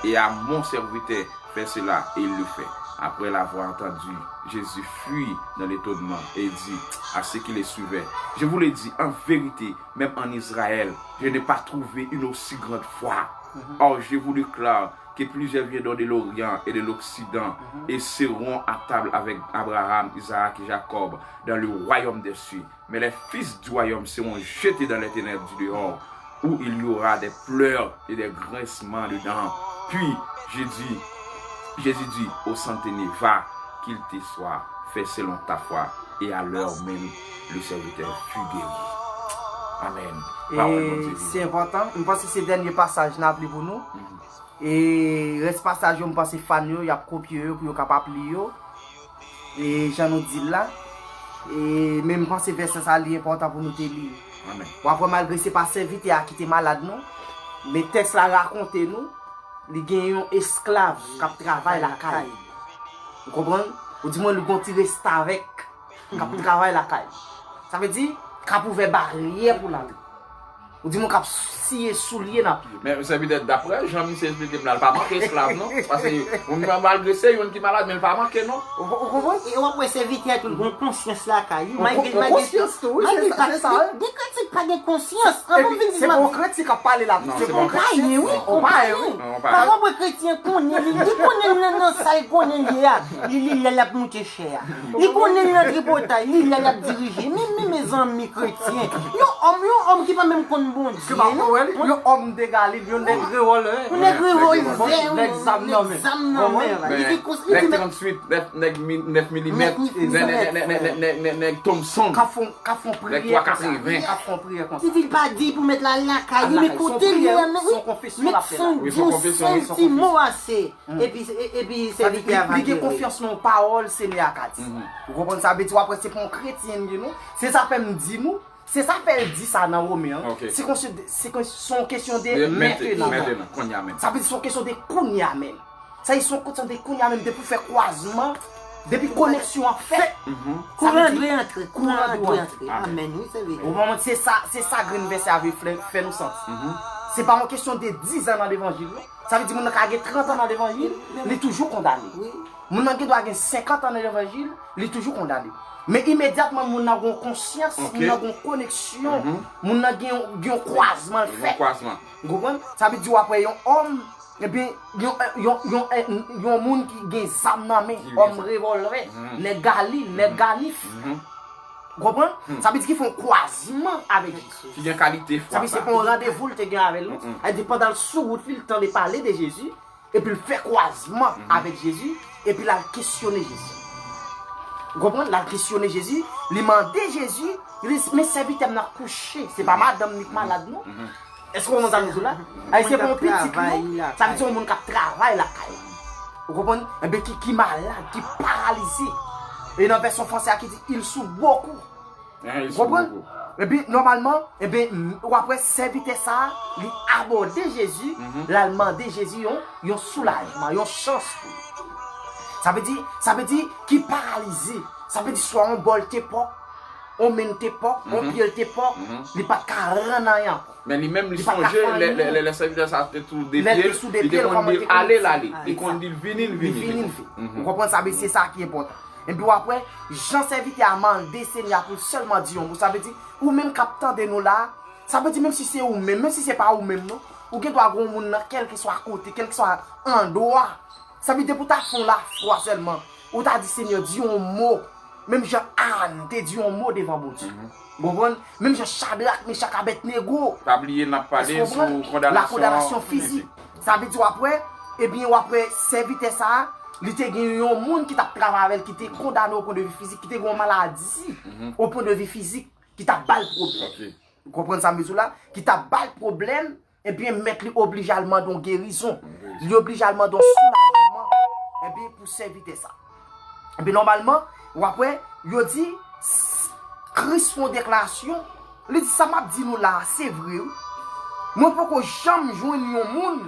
et à mon serviteur fais cela, et il le fait. Après l'avoir entendu, Jésus fut dans l'étonnement et dit à ceux qui le suivaient, Je vous le dis en vérité, même en Israël, je n'ai pas trouvé une aussi grande foi. Or, je vous déclare que plusieurs viendront de l'Orient et de l'Occident et seront à table avec Abraham, Isaac et Jacob dans le royaume des cieux. Mais les fils du royaume seront jetés dans les ténèbres du dehors, où il y aura des pleurs et des grincements de dents. Puis Jésus, Jésus dit au centenier, Va, qu'il te soit fait selon ta foi. Et à l'heure même, le serviteur fut guéri. Amen. Pawòl Bondye vivan. Se enpòtan. M panse se dènye pasaj n ap li pou nou. E rès pasaj yo, m panse fan yo, y ap kopye yo pou yo kapab li yo. E jan nou di l la. E, men m panse vèsè sa li enpòtan pou nou te li. W ap wè malgre se pa sèvitè a ki te malad non. Men tèks la rakonte nou, li gen yon esklav k ap travay lakay li. Ou konprann? Ou di mwen li gon ti restavèk k ap travay lakay li. Sa vle di, k ap ouvè baryè pou l antre. Ou di moun k ap siye soulye nan pye. Men sèvitè, daprè jan misye esplike m la, l pa manke esklav non. Paske malgre se youn ki malad, men l pa manke non. Ou konprann? E w ap wè sèvitè a tou l gon konsyans lakay li. Malgre l pa gen, konsyans tou, wi, se sa, se sa. Gen kretyen ki pa gen konsyans. Anvan m vin di m ap di. Se bon kretyen k ap pale la. Se bon kretyen, wi. Ou pa wè kretyen konnen li, li konnen l nan, nan sa l konnen l ye a. Li, li lè l ap moute chè a. Li konnen l nan tripotay, li lè l ap dirije. Men, men, mezanmi, kretyen. Yon òm, yon òm ki pa menm konn Bondye, non? Yon òm de Galil, yon nèg revòlvè. Yon nèg revòlvè, nèg zam nan men. Nèg zam nan men. Li gen kons-, li gen tranntuit, nèf, nèf milimèt, nèg Thompson. K ap fè yon priyè konsa. K ap fè yon priyè konsa. Li di l pa di pou mèt la lakay li, men kote li ye a, men wi. Mèt san di yon sèl ti mo ase. Epi, epi sèvitè a va geri. Li gen konfyans nan yon pawòl Senyè a ka di. Ou konprann sa? Vle di w ap wè se pa yon kretyen li ye non. Se sa fè m di nou, se sa fè l di sa nan Women an. Se yon kesyon de mentenan. Sa vle di se yon kesyon de kounye a menm. Sa vle di se yon kesyon de kounye a menm. Depi w fè kwazman, depi koneksyon an fèt, kouran dwe antre, kouran dwe antre. Amèn, wi, sèvitè. Ou konprann? Se sa, se sa grenn vèsè a vle fè nou santi. Se pa yon kesyon de dizan nan levanjil non. Sa vle di moun nan ka gen trant an nan levanjil, li toujou kondane. Moun nan gen dwa gen senkant an nan levanjil, li toujou kondane. Men imedyatman moun nan gen yon konsyans, moun nan gen yon koneksyon, moun nan gen yon, gen yon kwazman l fèt. Ou konprann? Sa vle di w ap wè yon òm, ebyen, yon, yon, yon, yon moun ki gen zam nan men, òm revòlvè, nèg Galil, nèg Ganif. Ou konprann? Sa vle di ki fè yon kwazman avèk Jezi. Ki gen kalite fwa sa. Sa vle di se pa yon randevou l te gen avè l non. Sa vle di pandan l sou wout li, l tande pale de Jezi, epi l fè kwazman avèk Jezi, epi l al kesyone Jezi. Ou konprann? L al kesyone Jezi, li mande Jezi, li di, men sèvitè m nan kouche, se pa madanm li k malad non. Èske w konprann sa m di w la? Ay, se pa yon pitit non. Sa vle di yon moun k ap travay lakay li. Ou konprann? Enben ki, ki malad, ki paralize. E nan vèsyon franse a ki di, il soupe beaucoup. Ou konprann? Epi, nòmalman, ebyen, w ap wè sèvitè sa a, li abòde Jezi, l al mande Jezi yon, yon soulajman, yon chans pou li. Sa vle di, sa vle di ki paralize. Sa vle di swa yon bò l te pòk, yon men l te pòk, yon pye l te pòk, li pa t ka rann anyen ankò. Men li menm, li sonje lè, lè, lè, lè sèvitè sa a te sou de pye l, li te konn di l ale, l ale. Li konn di l vini, l vini. Ou konprann sa, men se sa ki enpòtan. Epi w ap wè, jan sèvitè a mande Senyè a pou l sèlman di yon mo, sa vle di, ou menm k ap tande nou la a, sa vle di, menm si se ou menm, menm si se pa ou menm non, ou gen dwa gen yon moun nan kèlkeswa kote, kèlkeswa andwa, sa vle di, depi w ta fè yon lafwa sèlman, ou ta di, Senyè, di yon mo, menm jan Ann te di yon mo devan Bondye. Ou konprann? Menm jan Chadrak, Mechak, Abèdnego. Pa bliye, n ap pale sou kondanasyon fizik. Sa vle di, w ap wè, ebyen, w ap wè, sèvitè sa a, li te gen yon moun ki t ap travay avè l, ki te kondane o pwen de vi fizik, ki te gen yon maladi o pwen de vi fizik, ki t ap ba l pwoblèm. Ou konprann sa m di w la? Ki t ap ba l pwoblèm, ebyen, mèt li oblije al mande yon gerizon. Li oblije al mande yon soulajman, ebyen, pou sèvitè sa. Ebyen, nòmalman, w ap wè, yo di, s- Kris fè yon deklarasyon, li di, sa m ap di nou la a, se vre, wi. Mwen poko janm jwenn yon moun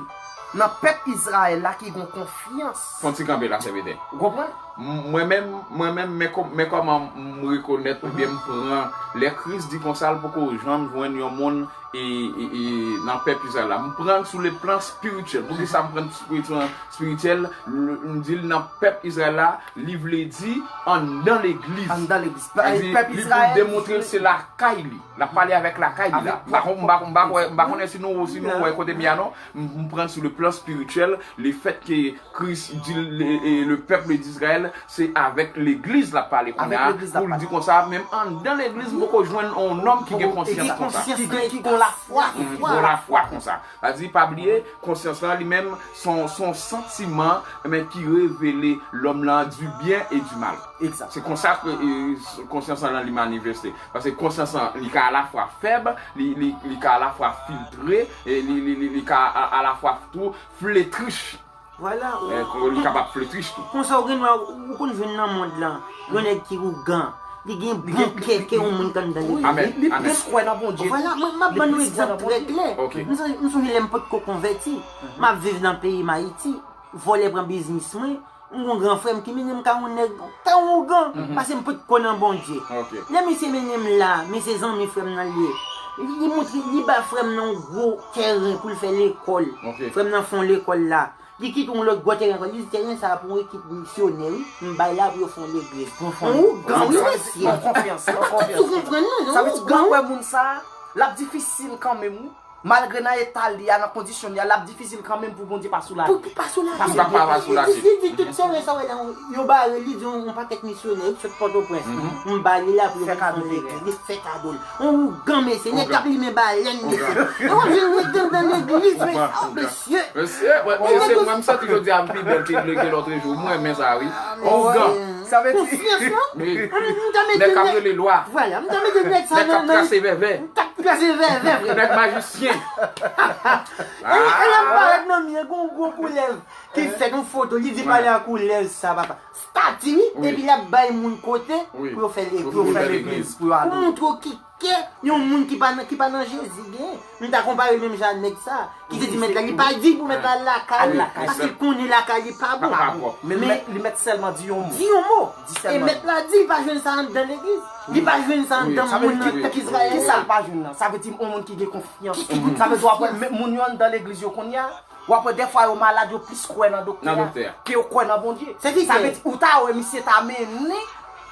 nan pèp Izrayèl la ki gen konfyans. Fè yon ti kanpe la, sèvitè. Ou konprann? M- Mwen menm, mwen menm, men kò- men kòman m rekonèt oubyen m pran lè Kris di konsa, l poko janm jwenn yon moun e, e, e, nan pèp Izrayèl la. M pran l sou le plan spirityèl. Poukisa m pran l sou le plan spirityèl? M di l nan pèp Izrayèl la, li vle di anndan legliz. Anndan legliz. Sa vle di, li pou demontre l se lakay li. L ap pale avèk lakay li la. M pa kon- m pa- m pa- m pa konnen si nou, si nou wè kote m ye a non. M, m pran l sou le plan spirityèl, le fèt ke Kris di le, e, le pèp d'Izrayèl, se avèk legliz l ap pale kounye a, pou l di konsa, menm anndan legliz, m poko jwenn yon nonm ki gen konsyans konsa. Ki gen, ki gen lafwa. Ki gen lafwa konsa. Sa di, pa bliye, konsyans lan li menm, se yon, se yon santiman, men ki revele lòm lan du bien et du mal. Se konsa ke, e, konsyans lan li manifeste. Paske konsyans lan, li ka alafwa fèb, li, li, li ka alafwa filtre, e li, li, li, li ka a- alafwa tou fletrich. Vwala, ou- Eh, ko- li kapab fletrich tou. Konsa ou gen dwa, ou konn jwenn nan mond lan, yon nèg ki ougan, li gen bon kè ke yon moun k anndan legliz. Amèn, li, li amèn. Plis kwè nan Bondye. Vwala, mwen, m ap ban nou egzanp trè klè. Ok. M son- m sonje lè m potko konvèti. M ap viv nan peyi m, Ayiti. Vòlè pran biznis mwen. M gon gran frè m ki mennen m ka yon nèg, ka yon ougan, paske m potko nan Bondye. Ok. Lè misye mennen m la, misye zanmi frè m nan l ye. Li, li montre, li ba frè m nan yon gwo tèren pou l fè lekòl. Ok. Frè m nan fè yon lekòl la. Li kite yon lòt gwo tèren ankò. Li di, tèren sa a pou yon ekip misyonè, wi. M bay la pou yo fè yon legliz. Pou yo fè yon legliz. Yon ougan, wi, mesye. An konfyans, an konfyans. Ou konprann, non? Yon ougan, wi. Sa vle di, pou wè moun sa a, l ap difisil kanmenm, wi. Malgre nan eta l ye a, nan kondisyon l ye a, l ap difisil kanmenm pou Bondye pa soulaje. Pou, pou pa soulaje. Pou pa, pa, pa soulaje. Li, li di tout tèren sa w wè la, yo bare, li di yon, yon pakèt misyonè, yo sot Pòtoprens. M ba li la pou yo vin fè yon legliz, li fè kado l. Yon ougan, mesye, nèg k ap limen balèn, mesye. E w ap jwenn nèg anndan legliz, mesye. Mesye, mwen, mesye, mwen, m santi jodi a m pi bèl ke, ke lòt jou. Mwen renmen sa, wi. Ougan. Sa vle di konfyans lan. Wi. M, m ta mete nèg k ap rele lwa. Vwala, m ta mete nèg sa nan, nan. Nèg k ap trase vèvè. M t ap trase vèvè, vre. Nèg majisyen. E, e lè m parèt nan mi an, gen yon gwo koulèv ki fèt yon foto, li di pale a koulèv sa, papa. Stati, wi, epi l ap bay moun kote pou yo fè legliz. Pou yo fè legliz, pou yo adore. Pou montre w ki kè yon moun ki pa nan, ki pa nan Jezi gen. M ta konpare l menm jan ak nèg sa, ki te di mèt la, li pa di pou mèt la al lakay li, paske l konnen lakay li pa bon. Men li mèt sèlman di yon mo. Di yon mo. E mèt la di li pa jwenn sa anndan legliz. Li pa jwenn sa anndan moun nan pèp Izrayèl la. Kisa l pa jwenn nan? Sa vle di yon moun ki gen konfyans. Sa vle di w ap wè moun yo anndan legliz yo kounye a. W ap wè dèfwa yo malad, yo plis kwè nan doktè a ke yo kwè nan Bondye. Sa vle di, ou ta wè misye ta mennen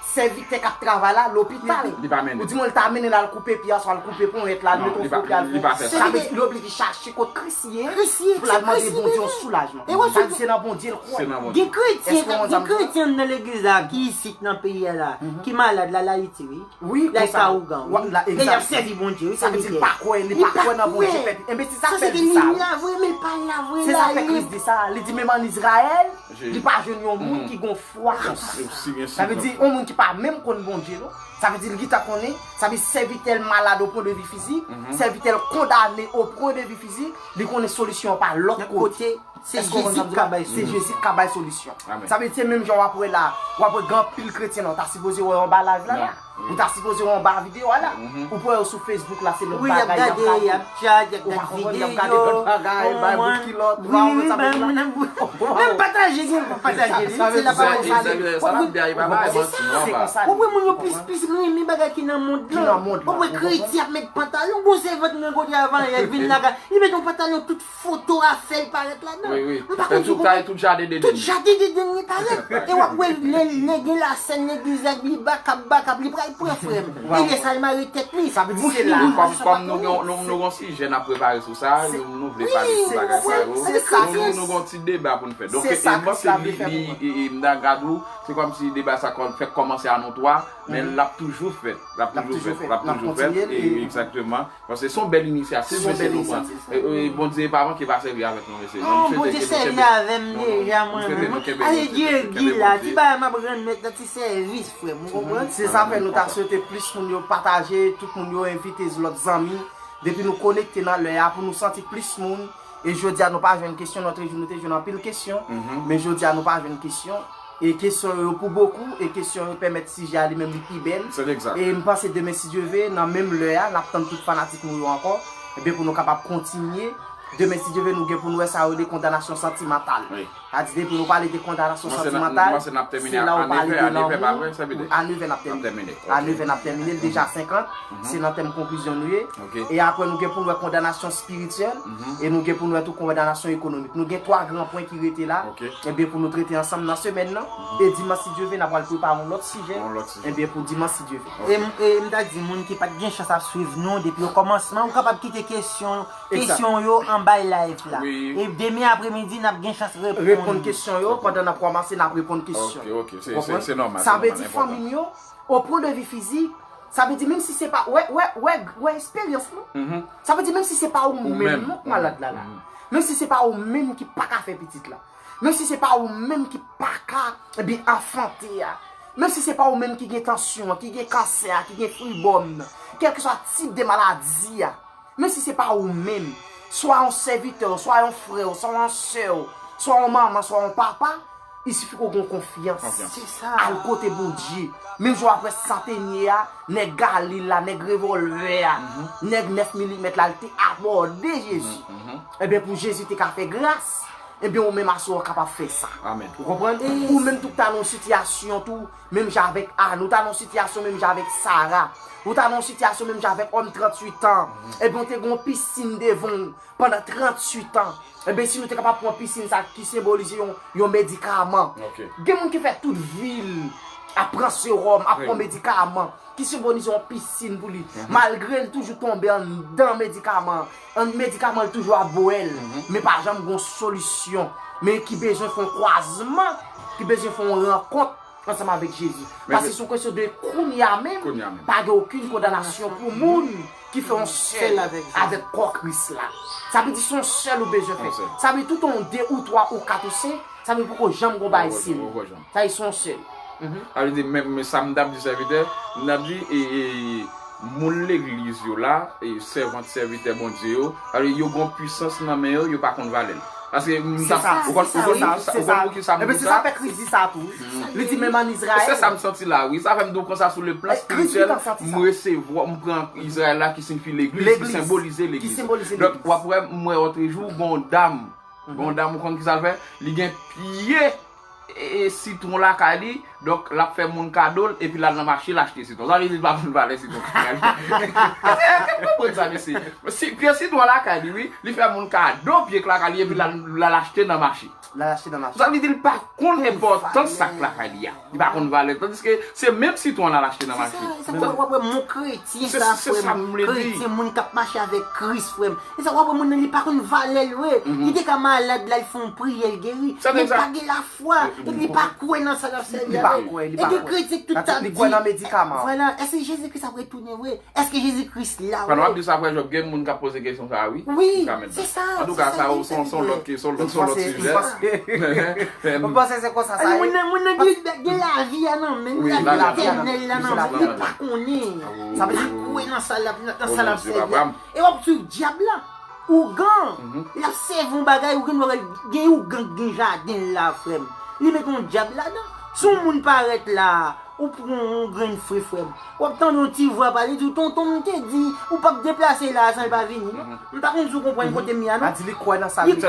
sèvitè k ap travay la lopital. Li pa mennen. Ou di mwen l ta mennen l al koupe pye a, swa al koupe ponyèt la, al mete yon fo pye, al fè. Sa vle di, li oblije chache kot Kris ye pou l al mande Bondye yon soulajman. Sa vle di, se nan Bondye l kwè. Gen kretyen, gen kretyen nan legliz la ki isit nan peyi a la, ki malad la, l Ayiti, wi. Wi, konsa. Lè sa ougan, wi. E y ap sèvi Bondye, wi. Sa vle di li pa kwè, li pa kwè nan Bondye. Enben, se sa k fè l di sa, wi. Se sa k fè Kris di sa. Li di, menm ann Izrayèl, li pa jwenn yon moun ki gon fwa konsa. Sa vle di, yon moun ki pa menm konn Bondye, non. Sa vle di, li gentan konnen, sa vle di, sèvitè l malad o pwen de vi fizik, sèvitè l kondane o pwen de vi fizik, li konnen solisyon an pa lòt kote. Se Jezi k ka bay solisyon. Se Jezi k ka bay solisyon. Sa vle di se menm jan w ap wè la, w ap wè gen anpil kretyen la, w ta sipoze wè yo anba live la la. Ou ta sipoze wè yo anba videyo a la. Ou pran yo sou Facebook la, se lòt bagay y ap gade. Y ap tchaj, y ap gade videyo. Ou pa konprann, y ap gade lòt bagay, bay bout kilòt. Wi, wi, bay moun nan bout. Menm pataje, gen pataje li, se la pawòl sa li. Sa l ap di a, e pa bagay manti non, pa. Ou wè moun yo plis, plis renmen bagay ki nan mond lan. Ou wè kretyen ap met pantalon, bon sèvant mwen kote avan, y vin lakay, li met yon pantalon tout foto a fè l parèt ladan. M pa konn si w konprann. Tout jaden Deden li parèt. E w ap wè lè, lè gen lasèn legliz la, li bakap, bakap, li pral pran frè m. E lè sa l mare tèt li. Sa vle di se la. Kòm, kòm nou gen, nou, nou gen yon sijè n ap prepare sou sa, nou, nou vle pale sou bagay sa yo. Nou, nou, nou gen yon ti deba pou n fè. Donk, e, e, m panse li, li, e, e, m ta gad ou, se kòmsi deba sa kò-, fèk kòmanse a nou twa, men l ap toujou fèt. L ap toujou fèt. L ap toujou fèt. E, egzakteman. Paske se yon bèl inisyativ, mesye, nou pran. E, e, Bondye pa manke pa sèvi avèk nou, mesye. Non, Bondye sèvi avè m deja, mwen menm. Ale Dye Gi la, ti bagay m ap rann mèt nan ti sèvis, frè m, ou konprann? Se sa fè nou ta swete plis moun yo pataje, tout moun yo envite lòt zanmi. Depi nou konekte nan lè a, pou nou santi plis moun. E jodi a, nou pa jwenn kesyon, lòt jou nou te jwenn anpil kesyon. Men jodi a, nou pa jwenn kesyon. E kesyon yo pou bokou, e kesyon yo pèmèt sijè a li menm li pi bèl. E m panse demen, si Dye ve, nan menm lè a, n ap tann tout fanatik nou yo ankò. Ebyen, pou nou kapab kontinye. Demen, si Dye ve, nou gen pou nou wè sa yo rele kondanasyon santimantal. Sa di, depi nou pale de kondanasyon santimantal, se la ou pale de lanmou. A nevè n ap tèmine. A nevè n ap tèmine. A nevè n ap tèmine, l deja senkant. Se nan tèm konklizyon nou ye. E apre, nou gen pou nou wè kondanasyon espirityèl. E nou gen pou nou wè tou kondanasyon ekonomik. Nou gen twa gran pwen ki rete la. Ebyen, pou nou trete ansanm nan semèn nan. E dimanch, si Dye ve, n ap pral prepare yon lòt sijè. Ebyen, pou dimanch, si Dye ve. E m, e m ta di, moun ki pa t gen chans ap swiv nou depi okòmansman, ou kapab kite kesyon, kesyon yo anba live la. E demen apremidi, n ap gen chans reponn. Reponn kesyon yo, pandan n ap kòmanse, n ap reponn kesyon. Ou konprann? Sa vle di, fanmi m yo, au point de vue physique, sa vle di, menm si se pa, wè, wè, wè, wè esperyans nou. Sa vle di, menm si se pa ou menm, non, k malad la, la. Menm si se pa ou menm ki pa ka fè pitit la. Menm si se pa ou menm ki pa ka, ebyen, anfante a. Menm si se pa ou menm ki gen tansyon an, ki gen kansè a, ki gen fibwòm nan, kèlkeswa tip de maladi a. Menm si se pa ou menm, swa yon sèvitè w, swa yon frè w, swa yon sè w, swa yon manman, swa yon papa, il suffit ke w gen konfyans. Al kote Bondye. Menm jan w ap wè santenye a, nèg Galil la, nèg revòlvè a, nèg nèf milimèt la, li te abòde Jezi. Ebyen, pou Jezi te ka fè gras, ebyen, ou menm aswè w kapab fè sa. Ou konprann? Ou menm tou k ta nan yon sitiyasyon tou, menm jan avèk Ann, ou ta nan yon sitiyasyon menm jan avèk Sara, ou ta nan yon sitiyasyon menm jan avèk òm tranntuit an, ebyen, ou te gen yon pisin devan w pandan tranntuit an. Ebyen, si nou te kapab pran pisin sa ki senbolize yon, yon medikaman. Gen moun ki fè tout vi l ap pran sewòm, ap pran medikaman ki senbolize yon pisin pou li. Malgre l toujou tonbe anndan medikaman an, medikaman l toujou ap bwè l, men pa janm gon solisyon, men ki bezwen fè yon kwazman, ki bezwen fè yon rankont ansanm avèk Jezi. Paske se yon kesyon de kounye a menm, pa gen okenn kondanasyon pou moun ki fè yon sèl avèk kò Kris la. Sa vle di se yon sèl ou bezwen fè. Sa vle di tout yon de ou twa ou kat ou senk, sa vle di poko janm gon bagay serye. Sa vle di se yon sèl. Sa vle di, men, men sa m t ap di sèvitè, m t ap di, e, e, moun legliz yo la, e sèvant sèvitè Bondye yo, sa vle di yo gon pwisans nan men yo, yo pa konn valè l. Paske m t ap, ou konn, ou konn poukisa, ou konn poukisa m di sa? Ebyen, se sa fè Kris di sa tou. Li di, menm ann Izrayèl. Se sa m santi la, wi. Sa fè m di w konsa, sou le plan espirityèl, m resevwa, m pran Izrayèl la ki siyifi legliz, ki senbolize legliz. Donk, w ap wè, m wè lòt jou, gon dam, gon dam, ou konn kisa l fè? Li gen pye e, e, sitwon lakay li, donk l ap fè moun kado l, epi l al nan mache l achte sitwon. Sa vle di l pa konn valè sitwon lakay li. Èske m konprann sa, mesye? Si, pye sitwon lakay li, wi, li fè moun kado pye k lakay li, epi l al, l al achte nan mache. L al achte nan mache. Sa vle di l pa konn enpòtans sa k lakay li a. Li pa konn valè l. Tandiske se menm sitwon an l al achte nan mache. Se sa, se sa, w ap wè moun kretyen sa, frè m. Kretyen, moun k ap mache avèk Kris, frè m. E sa, w ap wè moun nan, li pa konn valè l vre. Li te ka malad la, li fè yon priyè, l geri. Men li pa gen lafwa. Epi li pa kwè nan sa l ap sèvi avè l. E gen kretyen k tout tan ap di, vwala, èske Jezi Kris ap retounen vre? Èske Jezi Kris la vre? Pandan w ap di sa, frè Jòb, gen moun k ap poze kesyon sa a, wi. Wi, se sa. Antouka, sa se yon lòt kesyon, se yon lòt sijè. M panse se konsa sa ye. Moun nan, moun nan gen, gen lavi a nan men l, lavi etènèl la nan men l, li pa konnen. Li pa kwè nan sa l ap, nan sa l ap sèvi a. E w ap swiv dyab la. Ougan, l ap sèvi yon bagay, ou gen dwa wè l gen ougan k gen jaden l la, frè m. Li met yon dyab ladan. Si yon moun parèt la, ou pran yon grenn fre, frè m. W ap tande yon ti vwa pale, di w, "Tonton, m te di, ou p ap deplase la a san l pa vini, non?" M pa konn si w konprann kote m ye a, non. Li kwè nan sa l ap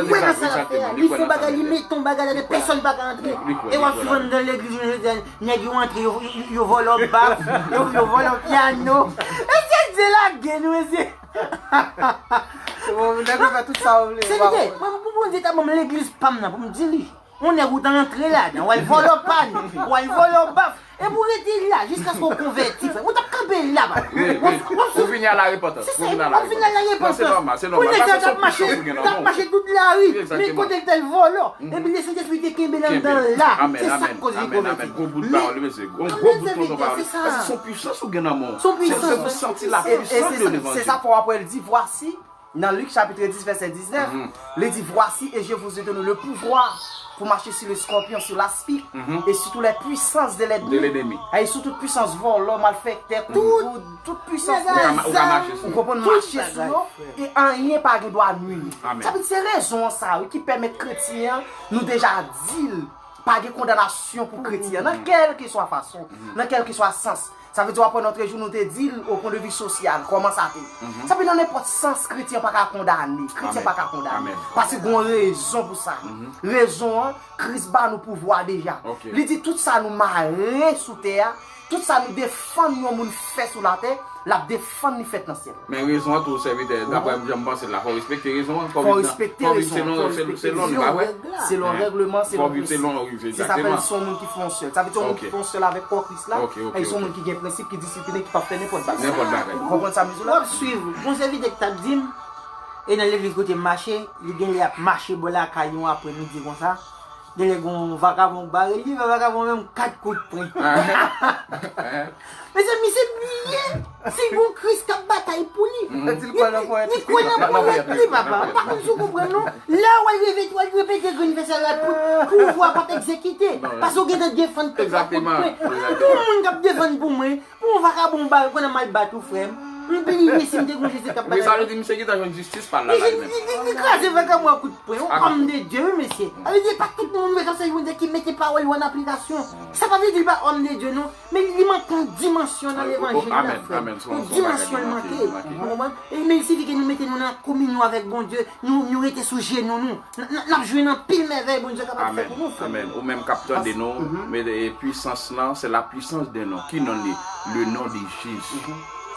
fè a. Li fè yon bagay, li met yon bagay ladan, pèsòn pa ka antre. E w ap swiv anndan legliz, jounen jodi a, nèg yo antre, yo, yo, yo vòlò baf, yo, yo vòlò pyano. Mesye, Dye lage nou, mesye. Bon, nèg yo fè tout sa yo vle. Se lide, mwen, pou Bondye ta ban m legliz pa m nan, pou m dirije. On nèg ou ta antre ladan, w al vòlò pano, w al vòlò baf. E pou rete la, jiskaske w konvèti, frè. Ou t ap kanpe la, ba. Ou vini a la repantans. Se sa, w vini a la repantans. Non, se nòmal, se nòmal. Pou nèg sa t ap mache, t ap mache tout lari, men kote l t al vòlò. Epi Lesentespri te kenbe l anndan la. Se sa k koz li konvèti. Gwo bout pawòl, mesye. Gwo bout tonton pawòl. Paske se yon pwisans ou gen nan men w. Se yon pwisans, wi. Se sa fè w ap wè l di, vwasi, nan Lik chapit dis, vèsè diznèf, li di, "Voici, et je vous ai donné le pouvoir pour marcher sur les scorpions, sur l'aspic, et sur toutes les puissances de l'ennemi." Et sur toute puissance, vòlò, malfektè, tout, tout pwisans. Ou konprann, mache sou yo, e anyen pa gen dwa nwi nou. Sa vle di se rezon an sa, wi, ki pèmèt kretyen an, nou deja di l, pa gen kondanasyon pou kretyen an, nan kèlkeswa fason, nan kèlkeswa sans. Sa vle di w ap wè nan lòt jou nou te di l o pwen de vi sosyal, kòman sa te ye. Sa vle di nan nenpòt sans, kretyen pa ka kondane. Kretyen pa ka kondane. Paske gen yon rezon pou sa. Rezon an, Kris ba nou pouvwa deja. Li di tout sa nou mare sou tè a, tout sa nou defann yon moun fè sou latè, l ap defann li fèt nan syèl. Men rezon an tou, sèvitè, daprè jan m panse l la, fò w respekte rezon an. Fò w respekte rezon an, fò w respekte selon, selon li, pa vre? Selon règleman, selon prensip. Se sa fè l se yon moun ki fè yon sèl. Sa vle di yon moun ki fè yon sèl avèk kò Kris la, e se yon moun ki gen prensip, ki disipline, ki p ap fè nenpòt bagay. Nenpòt bagay. Ou konprann sa m di w la? W ap swiv. Gon sèvitè ki t ap di m, e nan legliz kote m mache, li gen lè ap mache bò lakay yon aprèmidi konsa. Genlè gon vakabon k bare li, men vakabon menm kat kout pwen. Mezanmi, se bliye si gon Kris k ap batay pou li. Li kwè nan ponyèt li, papa. M pa konn si w konprann, non. Lè w al repete, w al repete grenn vèsè la, pou, pouvwa p ap egzekite. Paske w gentan defann tèt la kout pwen. Yon moun k ap defann pou mwen, pou yon vakabon bare, konnen m al bat ou, frè m. M bliye si m te gon Jezi k ap batay. Men sa vle di misye gentan jwenn jistis pa l la, la menm. Li, li, li kraze vakabon a kout pwen, yon homme de Dieu, wi, mesye. Sa vle di, e pa tout moun, mesye, se Bondye ki mete pawòl yo an aplikasyon. Sa pa vle di li pa homme de Dieu, non. Men li manke yon dimansyon nan levanjil la, frè. Yon dimansyon l manke. Ou konprann? E men il sifi ke nou mete nou nan kominyon avèk Bondye, nou, nou rete sou jenou nou. N, n, n ap jwenn anpil mèvèy Bondye kapab fè pou nou, frè. Amèn. Ou menm k ap tande nou, men, e, pwisans lan, c'est la puissance d'un nom. Ki non li? Le nom de Jésus.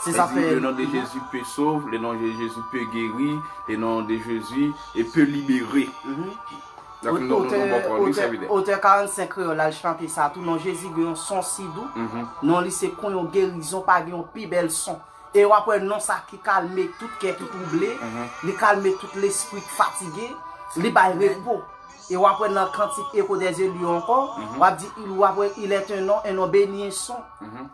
Se sa fè. Le nom de Jésus peut sauver, le nom de Jésus peut guérir, le nom de Jésus peut libérer. Donk, nou, nou, nou bò kò li, sèvitè. Otè karannsenk kreyòl al chante sa tou, non Jezi gen yon son si dou. Non li se kon yon gerizon, pa gen yon pi bèl son. E w ap wè non sa ki kalme tout kè ki twouble, li kalme tout lespri k fatige, li bay repo. E w ap wè nan kantik Eko dèzye li ankò, w ap di, w ap wè, il est un nom, un nom béni et saint,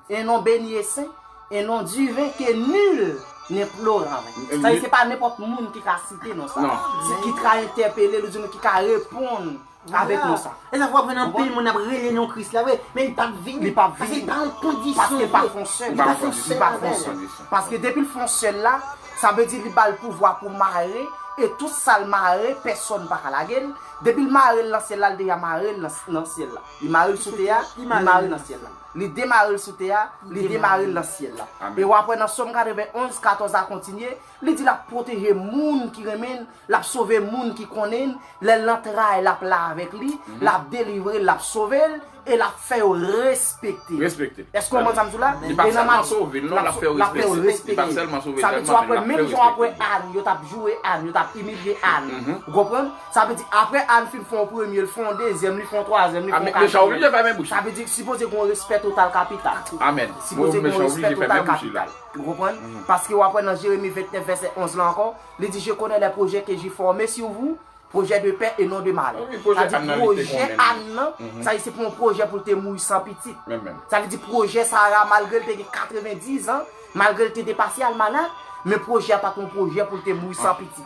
un nom béni et saint, un nom divin que nul n'implore en vain. Sa vle di se pa nenpòt moun ki ka site non sa. Se ki ka entèpele, li di nou ki ka reponn avèk non sa. E sa fè w ap jwenn anpil moun ap rele non Kris la, vre, men li p ap vini. Li p ap vini. Paske li pa yon kondisyon. Paske li pa fè yon sèl. Li pa fè yon sèl. Paske depi l fè yon sèl la, sa vle di li ba l pouvwa pou mare, e tout sa l mare, pèsòn pa ka lage l. Depi l mare l nan syèl la, l deja mare l nan, nan syèl la. Li mare l sou tè a, li mare l nan syèl la. Li demare l sou tè a, li demare l nan syèl la. E w ap wè nan Sòm katrevenn onz, katòz a kontinye, li di l ap pwoteje moun ki renmen l, l ap sove moun ki konnen l, lè l nan tray, l ap la avèk li, l ap delivre l, l ap sove l, e l ap fè yo respekte. Respekte. Èske w konprann sa m di w la? Li pa sèlman sove l, non, l ap fè yo respekte. Li pa sèlman sove l, sa vle di w ap wè, menm jan w ap wè Ann, yo t ap joure Ann, yo t ap imilye Ann. Ou konprann? Sa vle di, apre Ann fin fè yon premye, l fè yon dezyèm, li fè yon twazyèm, li fè yon katriyèm. Sa vle di, sipoze gen yon respè total kapital. Amèn. Sipoze gen yon respè total kapital. Ou konprann? Paske w ap wè nan Jeremi vennèf, vèsè onz la ankò, li di, Je connais les projets que j'ai formés sur vous, projets de paix et non de mal. Sa di pwojè Ann nan, sa di se pou yon pwojè pou l te mouri san pitit. Sa vle di pwojè Sara, malgre l te gen katrevendiz an, malgre l te depase almanak, men pwojè a pa t yon pwojè pou l te mouri san pitit.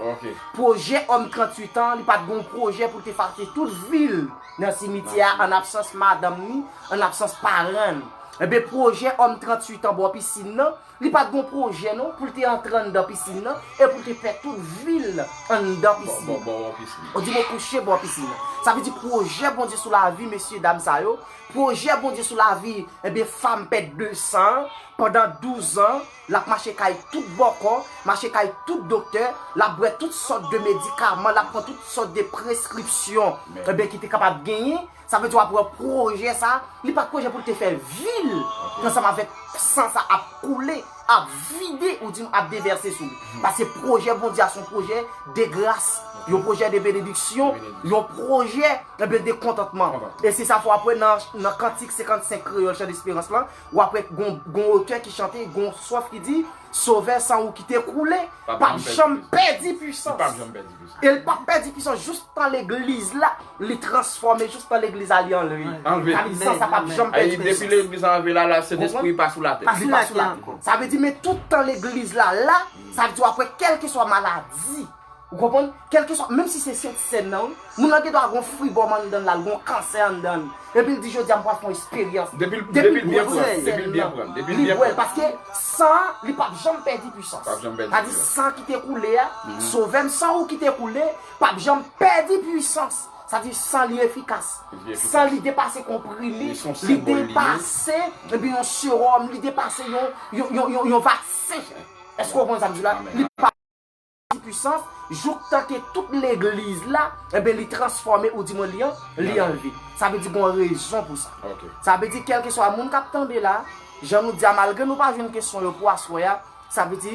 Pwojè òm tranntuit an, li pa t gen yon pwojè pou l te fache tout vi l nan simityè a, an absans madanm ni, an absans paran l. Ebyen, pwojè òm tranntuit an bò pisin nan, Li pa t gon pwojè non pou l te antre anndan pisin nan e pou l te fè tout vi l anndan pisin. Bò, bò, bò pisin. Ou di mwen kouche bò pisin nan. Sa vle di pwojè Bondye sou lavi mesye dam sa yo, pwojè Bondye sou lavi, ebyen, fanm pèd de san an, pandan douz an, l ap mache kay tout bòkò, mache kay tout doktè, l ap bwè tout sòt de medikaman, l ap pran tout sòt de preskripsyon, ebyen, ki te kapab genyen. Sa vle di w ap wè pwojè sa, li pa t pwojè pou l te fè vi l ansanm avèk san sa ap koule, ap vide, ou di m ap devèse sou li. Paske pwojè Bondye a se yon pwojè de gras, yon pwojè de benediksyon, yon pwojè, ebyen, de kontantman. E se sa fè w ap wè nan, nan kantik senkannsenk kreyòl Chan Desperans lan, w ap wè gon, gon otè ki chante, gon swaf ki di, Sovè, san ou ki te koule, p ap janm pèdi pwisans. E l p ap pèdi pwisans jistan legliz la, li transfòme, jistan legliz la, li anlve. Sa vle di san sa p ap janm pèdi pwisans. Depi legliz la anlve la, la, Sentespri pa sou latè. Pa sou latè ankò. Sa vle di, men tout tan legliz la la, sa vle di w ap wè kèlkeswa maladi. Ou konprann? Kèlkeswa, menm si se Sent Sèn nan, wi. Moun nan gen dwa gon fibòm anndan l la, l gon kansè anndan l. Epi l di, "Jodi a, m pral fè yon esperyans." Depi l, depi l byen pran, depi l byen pran, depi l byen pran. Li bwè l, paske san an, li p ap janm pèdi pwisans. Sa di, san ki te koule a, Sovè m, san ou ki te koule, p ap janm pèdi pwisans. Sa di, san li efikas. San li depase konprime, li depase, epi yon sewòm, li depase yon, yon, yon, yon, yon vaksen. Èske w konprann sa m di la? Li pa pwisans, jouktan ke tout legliz la, ebyen, li transfòme, ou di mwen li an, li anlve. Sa vle di gon rezon pou sa. Sa vle di, kèlkeswa moun k ap tande la, jan nou di a, malgre nou pa jwenn kesyon yo pou aswè a, sa vle di,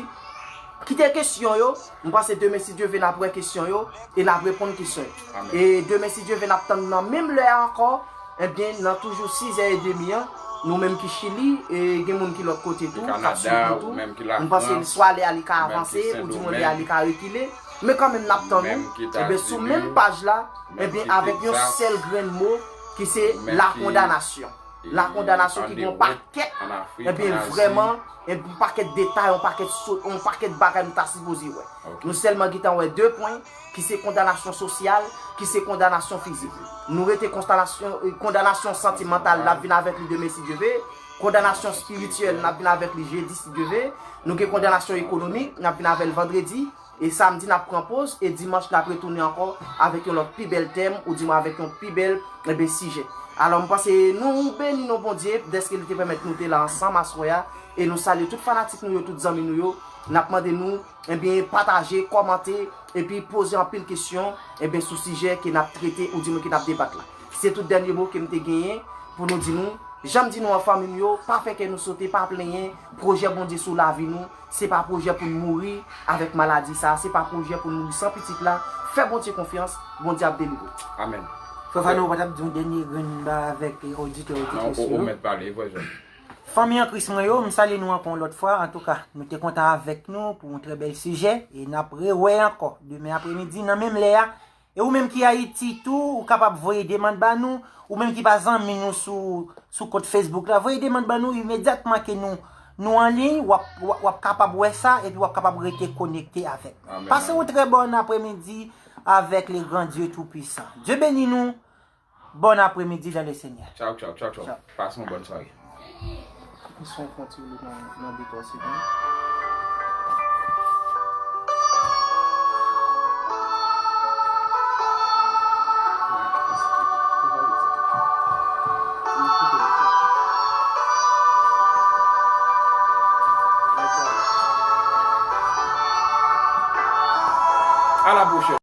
kite kesyon yo, m panse demen, si Dye vle, n ap wè kesyon yo, e n ap reponn kesyon yo. E demen, si Dye vle, n ap tann nan menm lè a ankò, Ebyen, nan toujou sizè edemi an, nou menm ki Chili, e gen moun ki lòt kote tou, k ap swiv nou tou. M panse swa lè a li ka avanse, ou di mwen lè a li ka rekile. Men kanmenm, n ap tann ou. Ebyen, sou menm paj la, ebyen, avèk yon sèl grenn mo, ki se lakondanasyon. Lakondanasyon ki gen yon pakèt, ebyen, vrèman, yon pakèt detay, yon pakèt sot, yon pakèt bagay nou ta sipoze wè. Nou sèlman gentan wè de pwen, ki se kondanasyon sosyal, ki se kondanasyon fizik. Nou rete kondanasyon, kondanasyon santimantal, n ap vin avèk li demen si Dye ve. Kondanasyon espirityèl, n ap vin avèk li jedi si Dye ve. Nou gen kondanasyon ekonomik, n ap vin avè l vandredi. E samdi, n ap pran poz. E dimanch, n ap retounen ankò avèk yon lòt pi bèl tèm, oudimwen avèk yon pi bèl, ebyen, sijè. Alò, m panse nou beni non Bondye dèske li te pèmèt nou te la ansanm aswè a. E nou salye tout fanatik nou yo, tout zanmi nou yo. N ap mande nou, ebyen, pataje, kòmante, epi poze anpil kesyon, ebyen, sou sijè ke n ap trete oudimwen ke n ap debat la. Se tout dènye mo ke m te genyen pou nou di nou. Jan m di nou an, fanmi m yo, pa fè kè nou sote, pa plenyen. Pwojè Bondye sou lavi nou, se pa pwojè pou n mouri avèk maladi sa a, se pa pwojè pou n mouri san pitit la. Fè Bondye konfyans, Bondye ap delivre w. Amèn. Frè Fano, ou pa t ap di yon dènye grenn ba avèk, eh, oditè, oditris yo? Ou mèt pale, frè Jean. Fanmi an Kris mwen yo, m salye nou ankò yon lòt fwa. Antouka, nou te kontan avèk nou pou yon trè bèl sijè. E n ap rewè ankò demen apremidi nan menm lè a. E ou menm ki Ayiti tou, ou kapab voye demann ba nou. Ou menm ki pa zanmi nou sou, sou kont Facebook la, voye demann ba nou imedyatman ke nou, nou an liy, w ap, w ap, w ap kapab wè sa, epi w ap kapab rete konekte avèk nou. Pase yon trè bòn apremidi avèk le gran Dye Toupisan. Dye beni nou. Bon apremidi dans le Seigneur. Tchaw, tchaw, tchaw, tchaw. Pase yon bòn sware. Son fon ti woule nan, nan bit la, se bon. A la pwochèn.